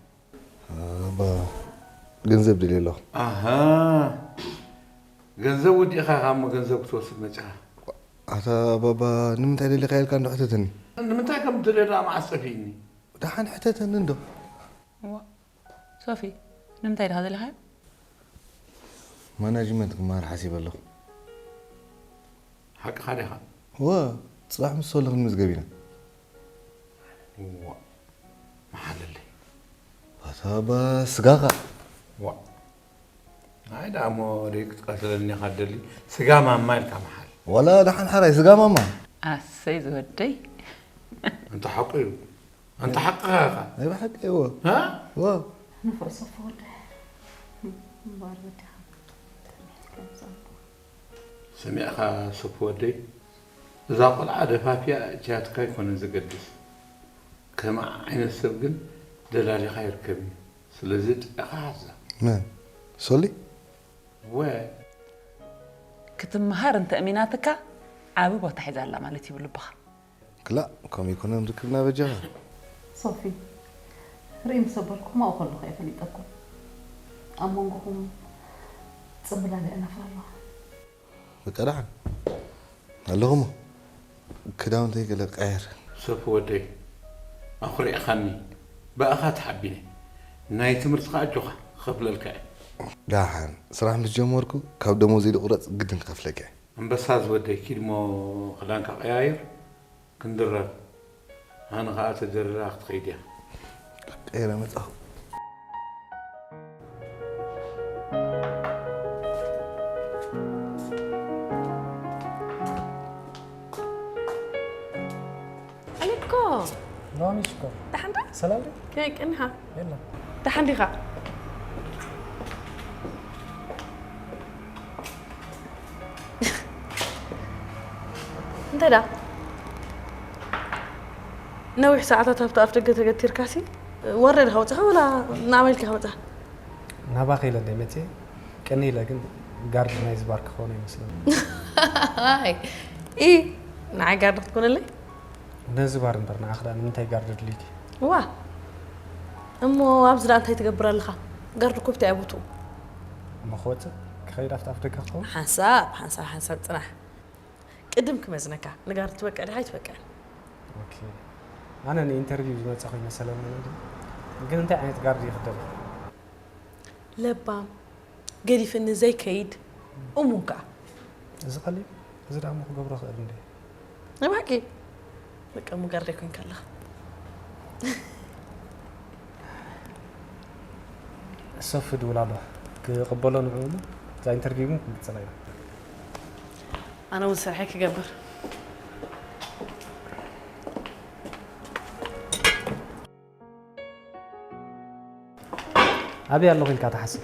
ኣባ ገንዘብ ደልየ ኣለኹ ኣሃ ገንዘብ ወዲእኻ ኢኻ እሞ ገንዘብ ክትወስድ መፂኻ ኣታ ኣባባ ንምንታይ ደሊኻ ኢልካ እንዶ ሕተተኒ ንምንታይ ከም ትደልዮ ደኣ መዓስ ጠፊእኒ ደሓን ሕተተኒ እንዶ ዋ ሶፊ ንምንታይ ዲኻ ደሊኻዮ ማናጅመንት ክመሃር ሓሲበ ኣለኹ ሓቅኻ ዲኻ ወ ፅባሕ ምስ ሰለኹ ንምዝገብ ኢና ዋ መሓለለይ ኣታ ኣባ ስጋኻ ዋ ኣይ ደኣ እሞ ደይ ክትቀትለኒ ኢኻ ደሊ ስጋ ማማ ኢልካ መሓል ዋላ ደሓን ሓራይ ስጋ ማማ ኣሰይ ዝወደይ እንተ ሓቁ እዩ እንተ ሓቅኻ ኢኻ ናይ ብሓቂ እዎ ሃ ወ ንፉዕ ሰፍ ወደ እምበኣር ወዲኻ ሰሚዕኻ ሰፍ ወደይ እዛ ቆልዓ ደፋፊያ እጃትካ ኣይኮነ ዘገድስ ከማ ዓይነት ሰብ ግን ደላሊኻ ይርከብ እዩ ስለዚ ጥዕኻ ሓዛ መን ሶሊ ወ ክትምሃር እንተ እሚናትካ ዓቢ ቦታ ሒዛ ኣላ ማለት እዩ ብልብኻ ክላእ ከምኡ ይኮነን ርክብና በጃኻ ሶፊ ርኢ ምስ ኣበልኩም ኣብኡ ከለኹ እየ ፈሊጠኩም ኣብ መንጎኹም ፅምብላለ እናፍር ኣለኹ በቃ ደሓን ኣለኹሞ ክዳውንተይ ገለ ቀየር ሰፍ ወደይ ኣኹሪዕኻኒ ብኣኻ ተሓቢነ ናይ ትምህርቲ ከዓ ኣጆኻ ክኸፍለልካ እየ ደሓን ስራሕ ምስ ጀመርኩ ካብ ደሞዘይ ዝቑረፅ ግድን ክኸፍለካ እየ ኣንበሳ ዝወደይ ኪድሞ ክዳንካ ቀያይር ክንድረር ኣነ ከዓ ተደርራ ክትኸይድ እያ ቀይረ መፃኹ ኣሌኮ ሎሚ ሽኮር ደሓንዳ ሰላም ድዩ? ከመይ ቀኒኻ የለን ደሓን ዲኻ እንታይ ዳ ነዊሕ ሰዓታት ኣብቲ ኣፍ ደገ ተገቲርካሲ ወረድ ከውፅኻ ወላ ንኣመልኪ ከውፅኻ ናባኺ ኢለ እንደ መፅየ ቅኒ ኢለ ግን ጋርድ ናይዚ ባር ክኸውን ኣይመስልን ኣይ ኢ ንዓይ ጋርድ ክትኮነለይ ነዚ ባር እምበር ንዓኽ ደኣ ንምንታይ ጋርድ ድልይቲ ዋ እሞ ኣብዚ ደኣ እንታይ ትገብር ኣለኻ ጋርድ ኮብቲ ኣይ ቦትኡ እሞ ክወፅእ ክኸይድ ኣብቲ ኣፍ ደገ ክኸውን ሓንሳብ ሓንሳብ ሓንሳብ ፅናሕ ቅድም ክመዝነካ ንጋርድ ትበቅዕ ድኻ ኣይትበቅዕን ኦኬ ኣነ ንኢንተርቪው ዝመፀኹ ይመሰለኒ ግን እንታይ ዓይነት ጋርድ ይኽደል ለባም ገዲፍኒ ዘይከይድ እሙን ከዓ እዚ ቀሊል እዚ ደኣ እሞ ክገብሮ ክእል እንደ ናይ ብሓቂ በቃ እሞ ጋርደይ ኮይንካ ኣለኻ ሰፍ ድውል ኣሎ ክቕበሎ ንዕኡ እሞ እዛ ኢንተርቪው ግን ክንቅፅላ ኢና ኣነ እውን ስርሐይ ክገብር ኣበይ ኣለኹ ኢልካ ትሓስብ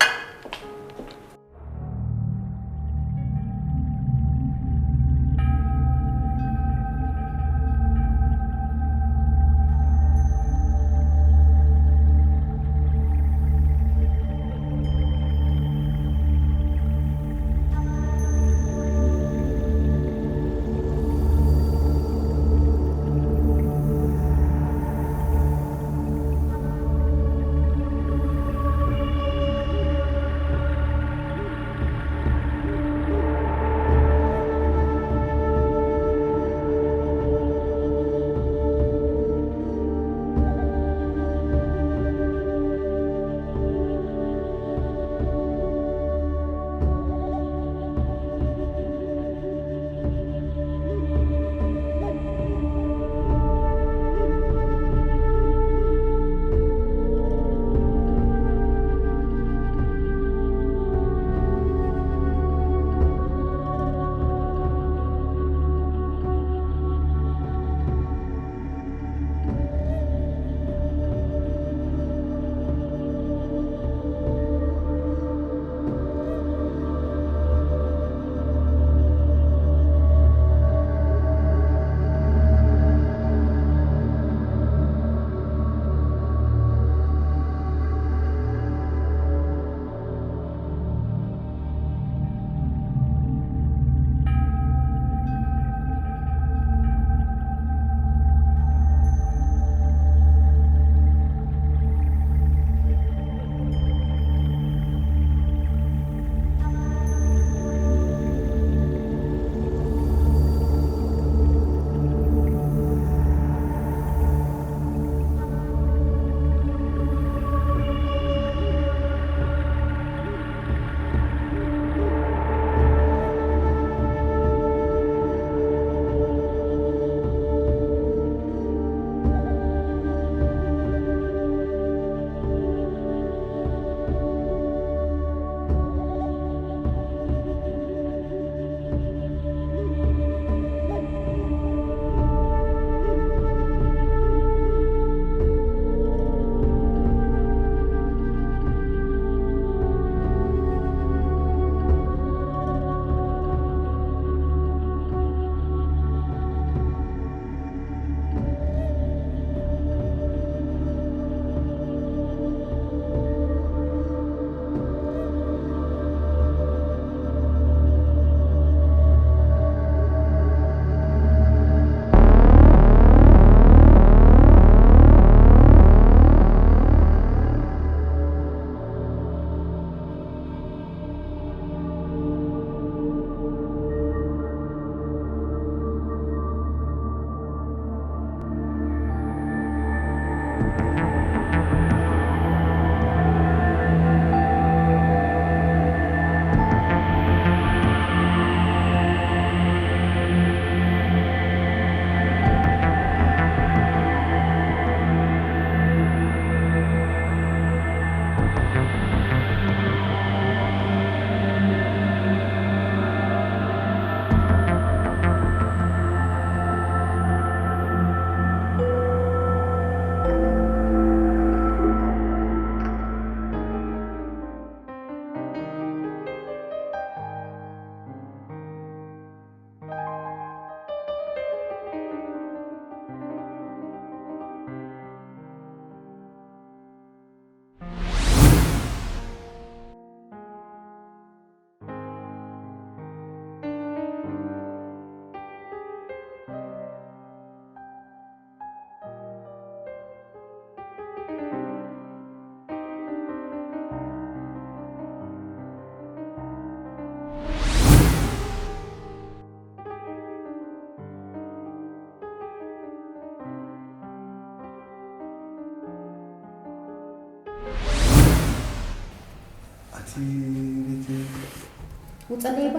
ውፀለይ ባ።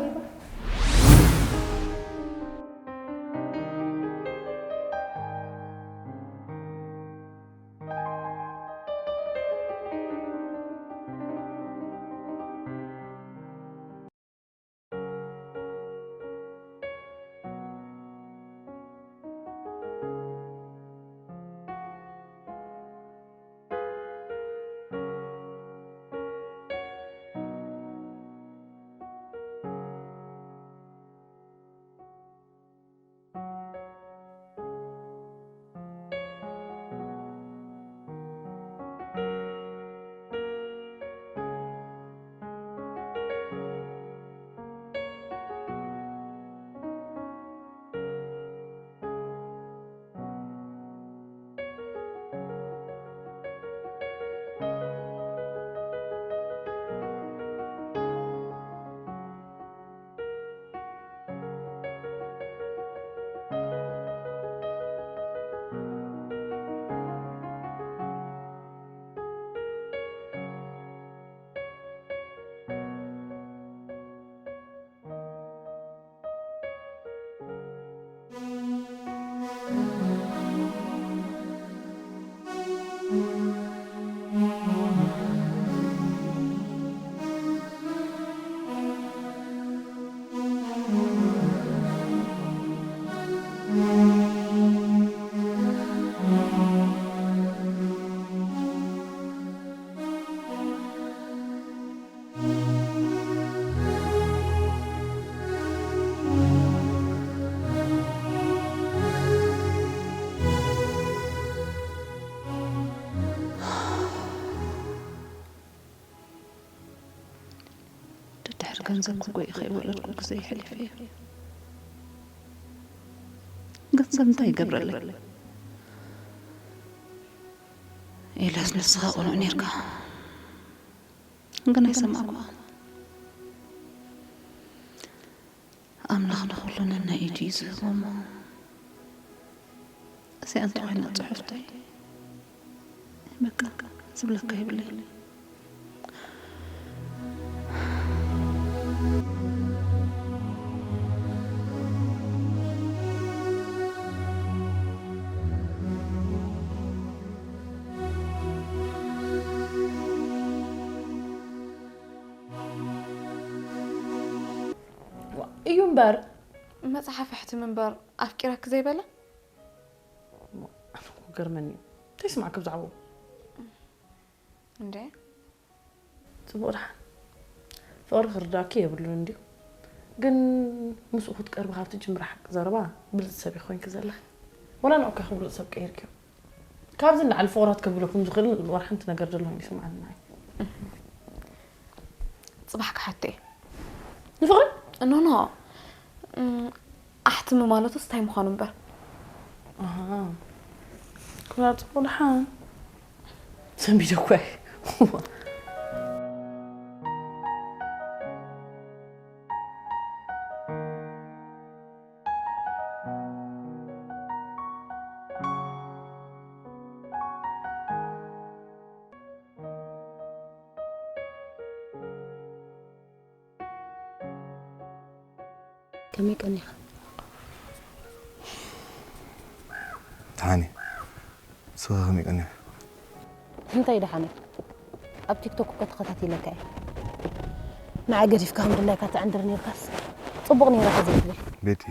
ደድሕሪ ገንዘብ ክጎይ ከይወለድኩ ግዜ ይሕልፍ እዩ። ገንዘብ እንታይ ይገብረለይ? ኤልያስ፣ ንስኻ ቁኑዕ ኔርካ፣ ግን ኣይሰማዕኩ። ኣምላኽ ንኹሉ ነናይ ኢዱ እዩ ዝህቦ እሞ፣ እዚኣ እንተኾይና ጽሑፍተይ፣ በቃ፣ ዝብለካ የብለይ። እዩ እምበር። መጽሓፍ ኣሕትም እምበር ኣፍቂረኪ ዘይበለ? እሞ፣ ኣነ እኮ ገርመኒ እዩ። እንታይ ይስማዕኪ ብዛዕባኡ? እንዴ? ጽቡቕ ደሓን። ፍቕሪ ክርዳእኪ የብሉን እንድዩ። ግን ምስኡ ክትቀርቢ ካብቲ ጅምሪ ሓቂ ዘረባ ብልጽቲ ሰብ ኢኺ ኮይንኪ ዘለኺ። ወላ ንዑ ከ ከም ብሉጽ ሰብ ቀይርክዮ። ካብዚ ንላዕሊ ፍቑራት ከብለኩም ዝኽእል ወላ ሓንቲ ነገር ዘሎ ኮይኑ ይስምዓኒ ንዓይ። ጽባሕ ክሓቶ እየ። ንፍቕሪ? ኖ፣ ኖ። እም፣ ኣሕትሚ ማለቱስ እንታይ ምዃኑ እምበር። ኣሃ። ኩላ ጽቡቕ ደሓን። ሰንቢደ እኮ እየ። ከመይ ቀኒኻ? ደሓን እየ። ንስኺ ከመይ ቀኒኺ? እንታይ ደሓነይ? ኣብ ቲክቶክ እኮ ተኸታቲለካ እየ። ንዓይ ገዲፍካ ከም ድላይካ ትዕንድር ኔርካስ፣ ጽቡቕ ኔረ ከ ዘይትብል። ቤቲ፣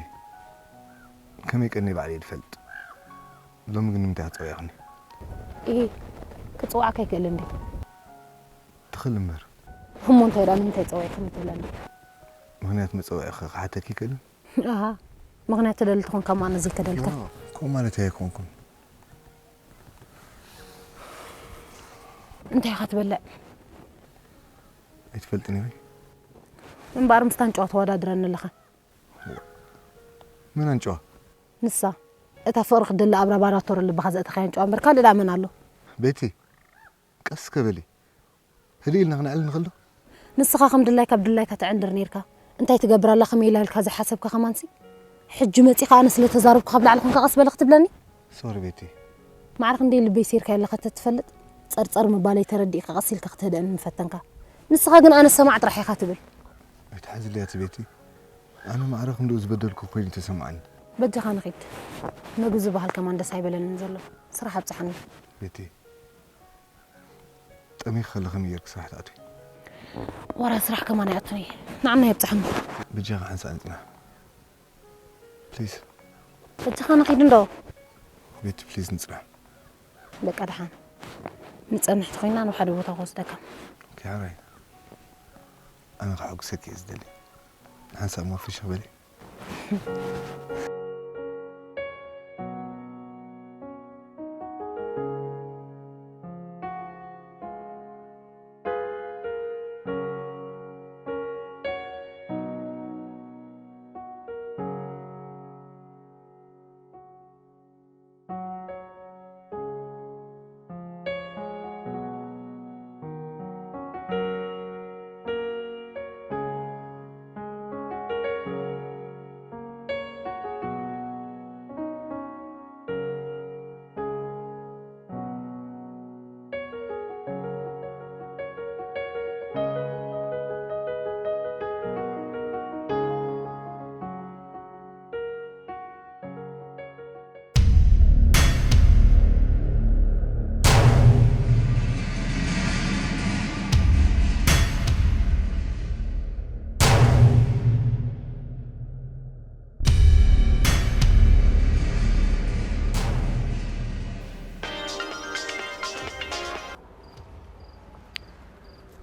ከመይ ቀኒየ ባዕለይ እየ ዝፈልጥ። ሎሚ ግን ንምንታይ ክትጸውዕኽኒ? ኢሂ፣ ክጽውዓካ ኣይክእልን ድየ? ትኽእል እምበር። እሞ እንታይ ደኣ ንምንታይ ጸዊዕክኒ ትብለኒ? ምኽንያት መጸውዒኺ ክሓተኪ ይክእልን? ኣሃ፣ ምኽንያት ትደሊ ተኾንካ እሞ ኣነ ዘይከደልካ። ኖ፣ ከምኡ ማለት ኣይኮንኩን። እንታይ ኢኻ ትበልዕ? ኣይትፈልጥን ኢኺ። እምበኣር ምስታ ኣንጭዋ ተወዳድረኒ ኣለኻ። መን ኣንጭዋ? ንሳ። እታ ፍቕሪ ክትደሊ ኣብ ላቦራቶሪ ልብኻ ዘእተኻያ ኣንጭዋ እምበር ካልእ ደኣ መን ኣሎ? ቤቲ፣ ቀስ ከ በሊ። ህድእ ኢልና ክነዕልል ንኽእል ዶ? ንስኻ ከም ድላይካ ብድላይካ ትዕንድር ኔርካ። እንታይ ትገብር ኣላ ከመይ ኢላ ኢልካ ዘይሓሰብካ ከማንሲ? ሕጂ መጺኻ ኣነ ስለ ተዛረብኩ ካብ ላዕሊ ኮንካ ቀስ በሊ ክትብለኒ? ሶሪ ቤቲ። ማዕረ ክንደይ ልበይ ሴርካዮ ኣለኻ ተትፈልጥ? ጸርጸር ምባለይ ተረዲእካ ቀስ ኢልካ ክትህድእኒ ምፈተንካ። ንስኻ ግን ኣነ ሰማዕ ጥራሕ ኢኻ ትብል። ኣይትሓዝልያ እቲ ቤቲ። ኣነ ማዕረ ክንድኡ ዝበደልኩ ኮይኑ ተሰማዓኒ። በጃኻ ንኺድ። መግቢ ዝበሃል ከማን ደስ ኣይበለንን ዘሎ። ስራሕ ኣብጽሓኒ። ቤቲ፣ ጠሚኺ ከለኺ ከመይ ጌርኪ ስራሕ ትኣትዊ? ዋላ ስራሕ ከማን ኣይኣቱን እየ። ንዓና የብጽሓ እሞ። በጃኻ ሓንሳእ ንጽናሕ። ፕሊዝ። በጃኻ ንኺድ እንዶ። ቤቲ ፕሊዝ ንጽናሕ። በቃ ደሓን። ንጸንሕ ተኾይንና ናብ ሓደ ቦታ ክወስደካ። ኦኬ፣ ሓራይ። ኣነ ከሐጉሰኪ እየ ዝደሊ። ሓንሳእ እሞ ፍሽኽ በሊ።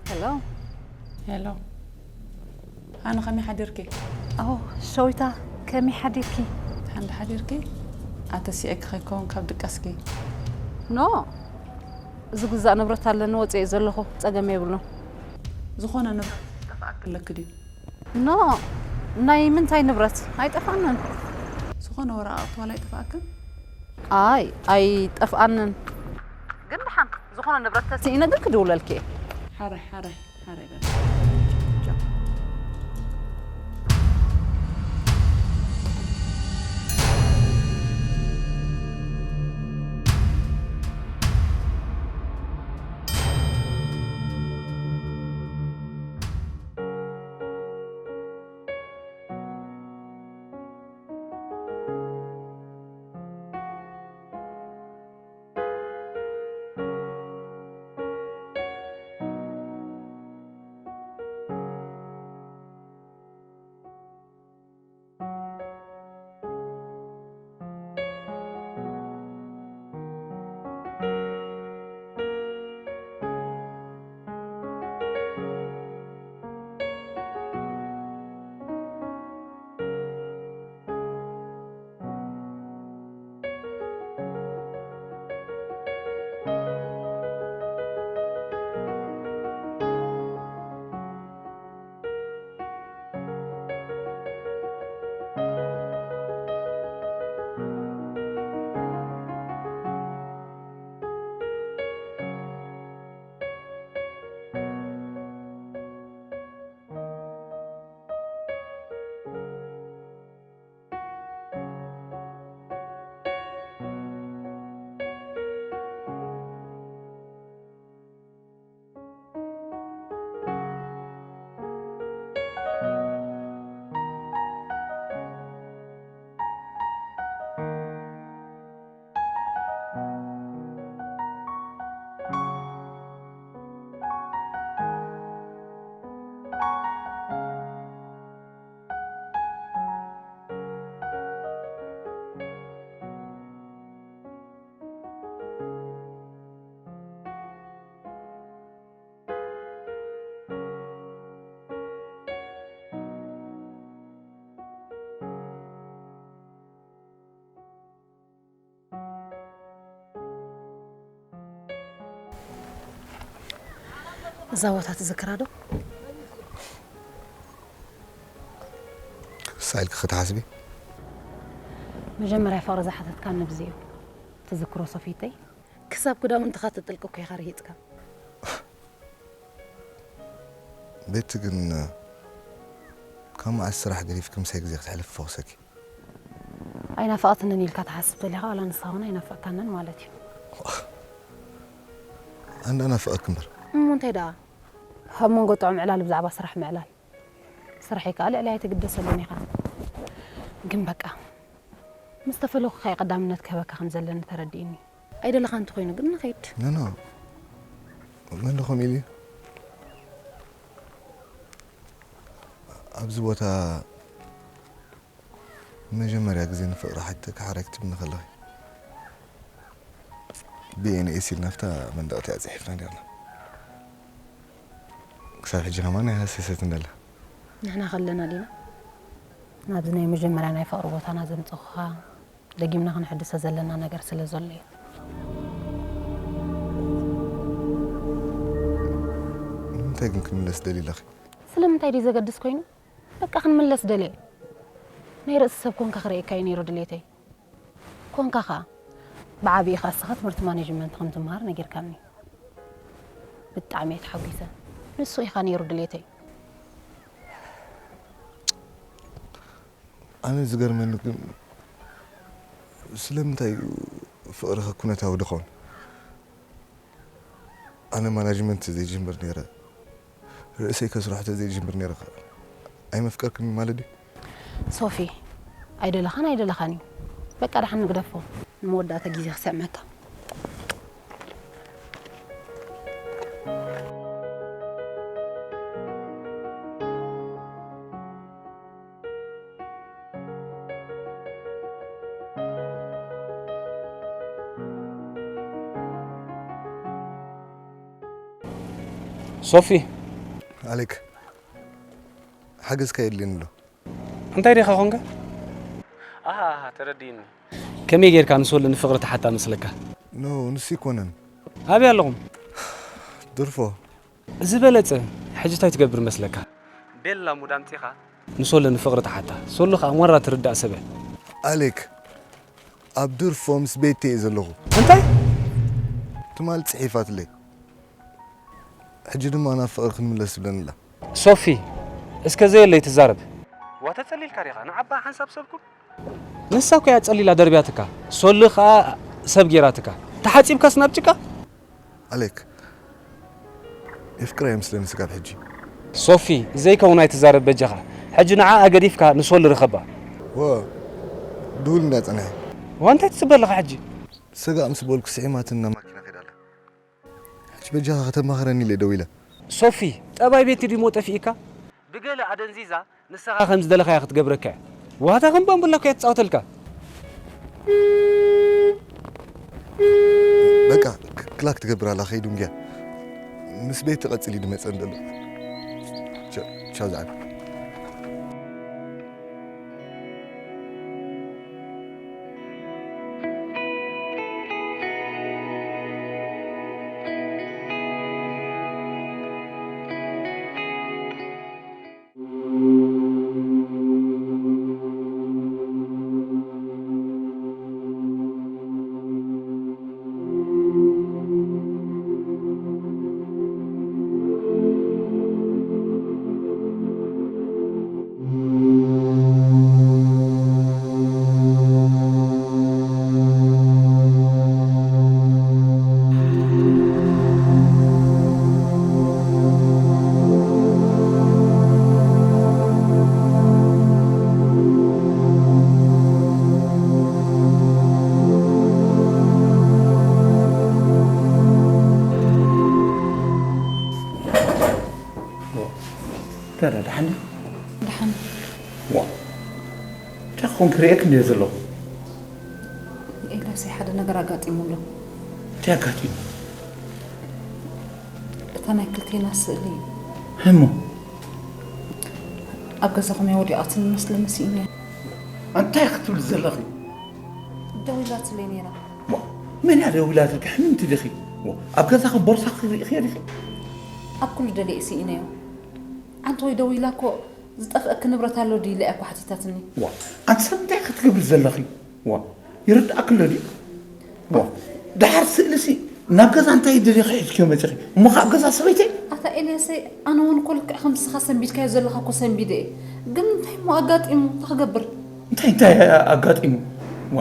ሄሎ። ሄሎ። ሃኒ ከመይ ሓዲርኪ? ኦ፣ ሸዊታ ከመይ ሓዲርኪ? ሓንዲ ሓዲርኪ? ኣተሲኤኪ ከይከውን ካብ ድቃስኪ። ኖ፣ ዝግዛእ ንብረት ኣለኒ፣ ወፂኤ ዘለኹ፣ ፀገም የብሉን። ዝኾነ ንብረት ዝጠፍኣኪ ኣለኪ ድዩ? ኖ፣ ናይ ምንታይ ንብረት? ኣይጠፍኣንን። ዝኾነ ወረቓቕቲ ዋላ ኣይጠፍኣክን? ኣይ፣ ኣይጠፍኣንን። ግን ደሓን ዝኾነ ንብረት ተስኢነ ግን ክድውለልኪ እየ። ሓራይ ሓራይ ሓራይ በል። እዛ ቦታ ትዝክራ ዶ? ክሳ ኢልኪ ክትሓስቢ? መጀመርያ ፍቕሪ ዝሓተትካኒ ብዚ እዩ። ትዝክሮ ሶፊተይ? ክሳብ ክዳውንትኻ ትጥልቂ እኮ ኢኻ ርሂጽካ። ቤቲ ግን ካብ መዓስ ስራሕ ገዲፍኪ ምሳይ ግዜ ክተሕልፊ ፈኹሰኪ? ኣይናፈቐትንን ኢልካ ትሓስብ ተሊኻ ዋላ ንስኻ እውን ኣይናፈቕካንን ማለት እዩ። ኣንዳ ናፍቐኪ እምበር። እሞ እንታይ ደኣ? ኣብ መንጎ ጥዑም ዕላል ብዛዕባ ስራሕ ምዕላል። ስራሕ ከኣ ልዕለይ ኣይትግደሰሉን ኢኻ። ግን በቃ፣ ምስ ተፈለኹኻ እየ ቀዳምነት ክህበካ ከም ዘለኒ ተረዲእኒ። ኣይደለኻ እንተኾይኑ ግን ንኸይድ። ኖ፣ ኖ። መን ደኾም ኢሉ እዩ? ኣብዚ ቦታ ንመጀመርያ ግዜ ንፍቕሪ ሓቂ ክሓረይ ክትብልኒ ከለኺ፣ ብኤንኤስ ኢልና ኣብታ መንደቕ እቲኣ ጽሒፍና ኔርና። ክሳብ ሕጂ ከማን ኣይሃሰሰትን ኣላ። ንሕና ከለና ዲና ናብዚ ናይ መጀመርያ ናይ ፍቕሪ ቦታና ዘምጸኹኻ? ደጊምና ክንሕድሶ ዘለና ነገር ስለ ዘሎ እዩ። ንምንታይ ግን ክንምለስ ደልዩ ኣለኺ? ስለምንታይ ድዩ ዘገድስ ኮይኑ? በቃ ክንምለስ ደልየ። ናይ ርእሲ ሰብ ኮንካ ክርእየካ እዩ ነይሩ ድሌተይ። ኮንካ ኸኣ ብዓቢኡ ኸኣ እስኻ ትምህርቲ ማኔጅመንት ከም ትምሃር ነጊርካኒ። ብጣዕሚ እየ ተሓጒሰ። ንሱ ኢኻ ነይሩ ድሌተይ። ኣነ ዝገርመኒ ግን ስለምንታይ እዩ ፍቕርኺ ኩነታዊ ድኸውን? ኣነ ማናጅመንት ዘይጅምር ነይረ፣ ርእሰይ ከስርሖ ተዘይጅምር ነይረ ኸ ኣይመፍቀርክን ማለት ድዩ? ሶፊ፣ ኣይደለኻን ኣይደለኻን እዩ። በቃ ደሓን ንግደፎ። ንመወዳእታ ግዜ ክስዕመካ። ሶፊ። ኣሌክ፣ ሓገዝካ የድልየኒ ኣሎ። እንታይ ዲኻ ኾንካ? ኣሃ፣ ኣሃ፣ ተረዲእኒ። ከመይ ጌርካ ንሶል ንፍቕሪ ትሓታ መስለካ? ኖ፣ ንሱ ኣይኮነን። ኣበይ ኣለኹም? ድርፎ። ዝበለጸ፣ ሕጂ እንታይ ትገብር መስለካ? ቤላ ሙድ ኣምጺኻ ንሶል ንፍቕሪ ትሓታ። ሶል ኸኣ ሞራ ትርዳእ ሰብ እያ። ኣሌክ፣ ኣብ ድርፎ ምስ ቤቲ እየ ዘለኹ። እንታይ? ትማል ጽሒፋትለይ። ሕጂ ድማ ናብ ፍቕሪ ክንምለስ ትብለኒ ኣላ። ሶፊ፣ እስከ ዘየለይ ትዛረብ። ዋ ተጸሊልካ ዲኻ? ንዓባ ሓንሳብ ሰብኩም? ንሳ እኮ እያ ጸሊላ ደርብያትካ። ሶሊ ኸኣ ሰብ ጌራትካ። ተሓጺብካስ ናብ ጭቃ? ኣሌክ፣ የፍቅራ ይመስለኒ ስጋብ ሕጂ። ሶፊ፣ ዘይከውን ኣይትዛረብ በጃኻ። ሕጂ ንዓኣ ገዲፍካ ንሶሊ ርኸባ። ወ፣ ድውል እንዳ ጸንሐ። ዋ እንታይ ትጽበ ኣለኻ ሕጂ? ስጋእ ምስ በልኩ ስዒማትን ናብ ማኪና ከይዳ ኣላ። ሕጂ በጃኻ ከተማኽረኒ ኢለ ደዊለ። ሶፊ፣ ጠባይ ቤቲ ድሞ ጠፊእካ? ብገለ ኣደንዚዛ ንስኻ ከም ዝደለኻያ ክትገብረካ እያ። ዋታ ከም ባምቡላ እኮ እያ ትጻወተልካ። በቃ፣ ክ-፣ ክላክ ትገብር ኣላ፣ ከይዱ እንግያ። ምስ ቤቲ ቀጽሊ ድመጸ እንደሎ። ቻው፣ ቻው ዝዓቢ። ዋ፣ እንታይ ደኣ፣ ደሓን ድዩ? ደሓን። ዋ፣ እንታይ ክኾን ክርእየክ እንድየ ዘለኹ። ኤልያሰይ ሓደ ነገር ኣጋጢሙ ኣሎ። እንታይ ኣጋጢሙ? እታ ናይ ክልቴና ስእሊ። እሞ? ኣብ ገዛኹም እያ ወዲቓትኒ መስለኒ፣ ስኢነያ። እንታይ ክትብሊ ዘለኺ? ደዊላትለይ ነይራ። ዋ፣ መን እያ ደዊላትልኪ? ሕምምቲ ዲኺ? ዋ፣ ኣብ ገዛኺ ቦርሳኺ ርኢኽዮ ዲኺ? ኣብ ኩሉ ደሊየ ስኢነዮ። ኣንተ ወይ ደዊላ እኮ ዝጠፍአኪ ንብረት ኣሎ ድዩ ኢላ እያ እኮ ሓቲታትኒ። ዋ፣ ኣንቲ ሰብ እንታይ ክትገብሪ ዘለኺ? ዋ፣ ይርድኣኪ ኣሎ ድዩ? ዋ፣ ደሓር ስእልሲ ናብ ገዛ እንታይ ደሊኺ ሒዝክዮ መጺኺ? እሞ ኸዓ ኣብ ገዛ ሰበይተይ? ኣታ ኤልያሰይ፣ ኣነ እውን እኮ ልክዕ ከምስኻ ሰንቢድካዮ ዘለኻ እኮ ሰንቢደ እየ። ግን እንታይ እሞ ኣጋጢሙ? እንታይ ክገብር? እንታይ፣ እንታይ ኣጋጢሙ? ዋ።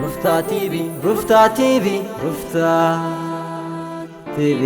ሩፍታ ቲቪ፣ ሩፍታ ቲቪ፣ ሩፍታ ቲቪ።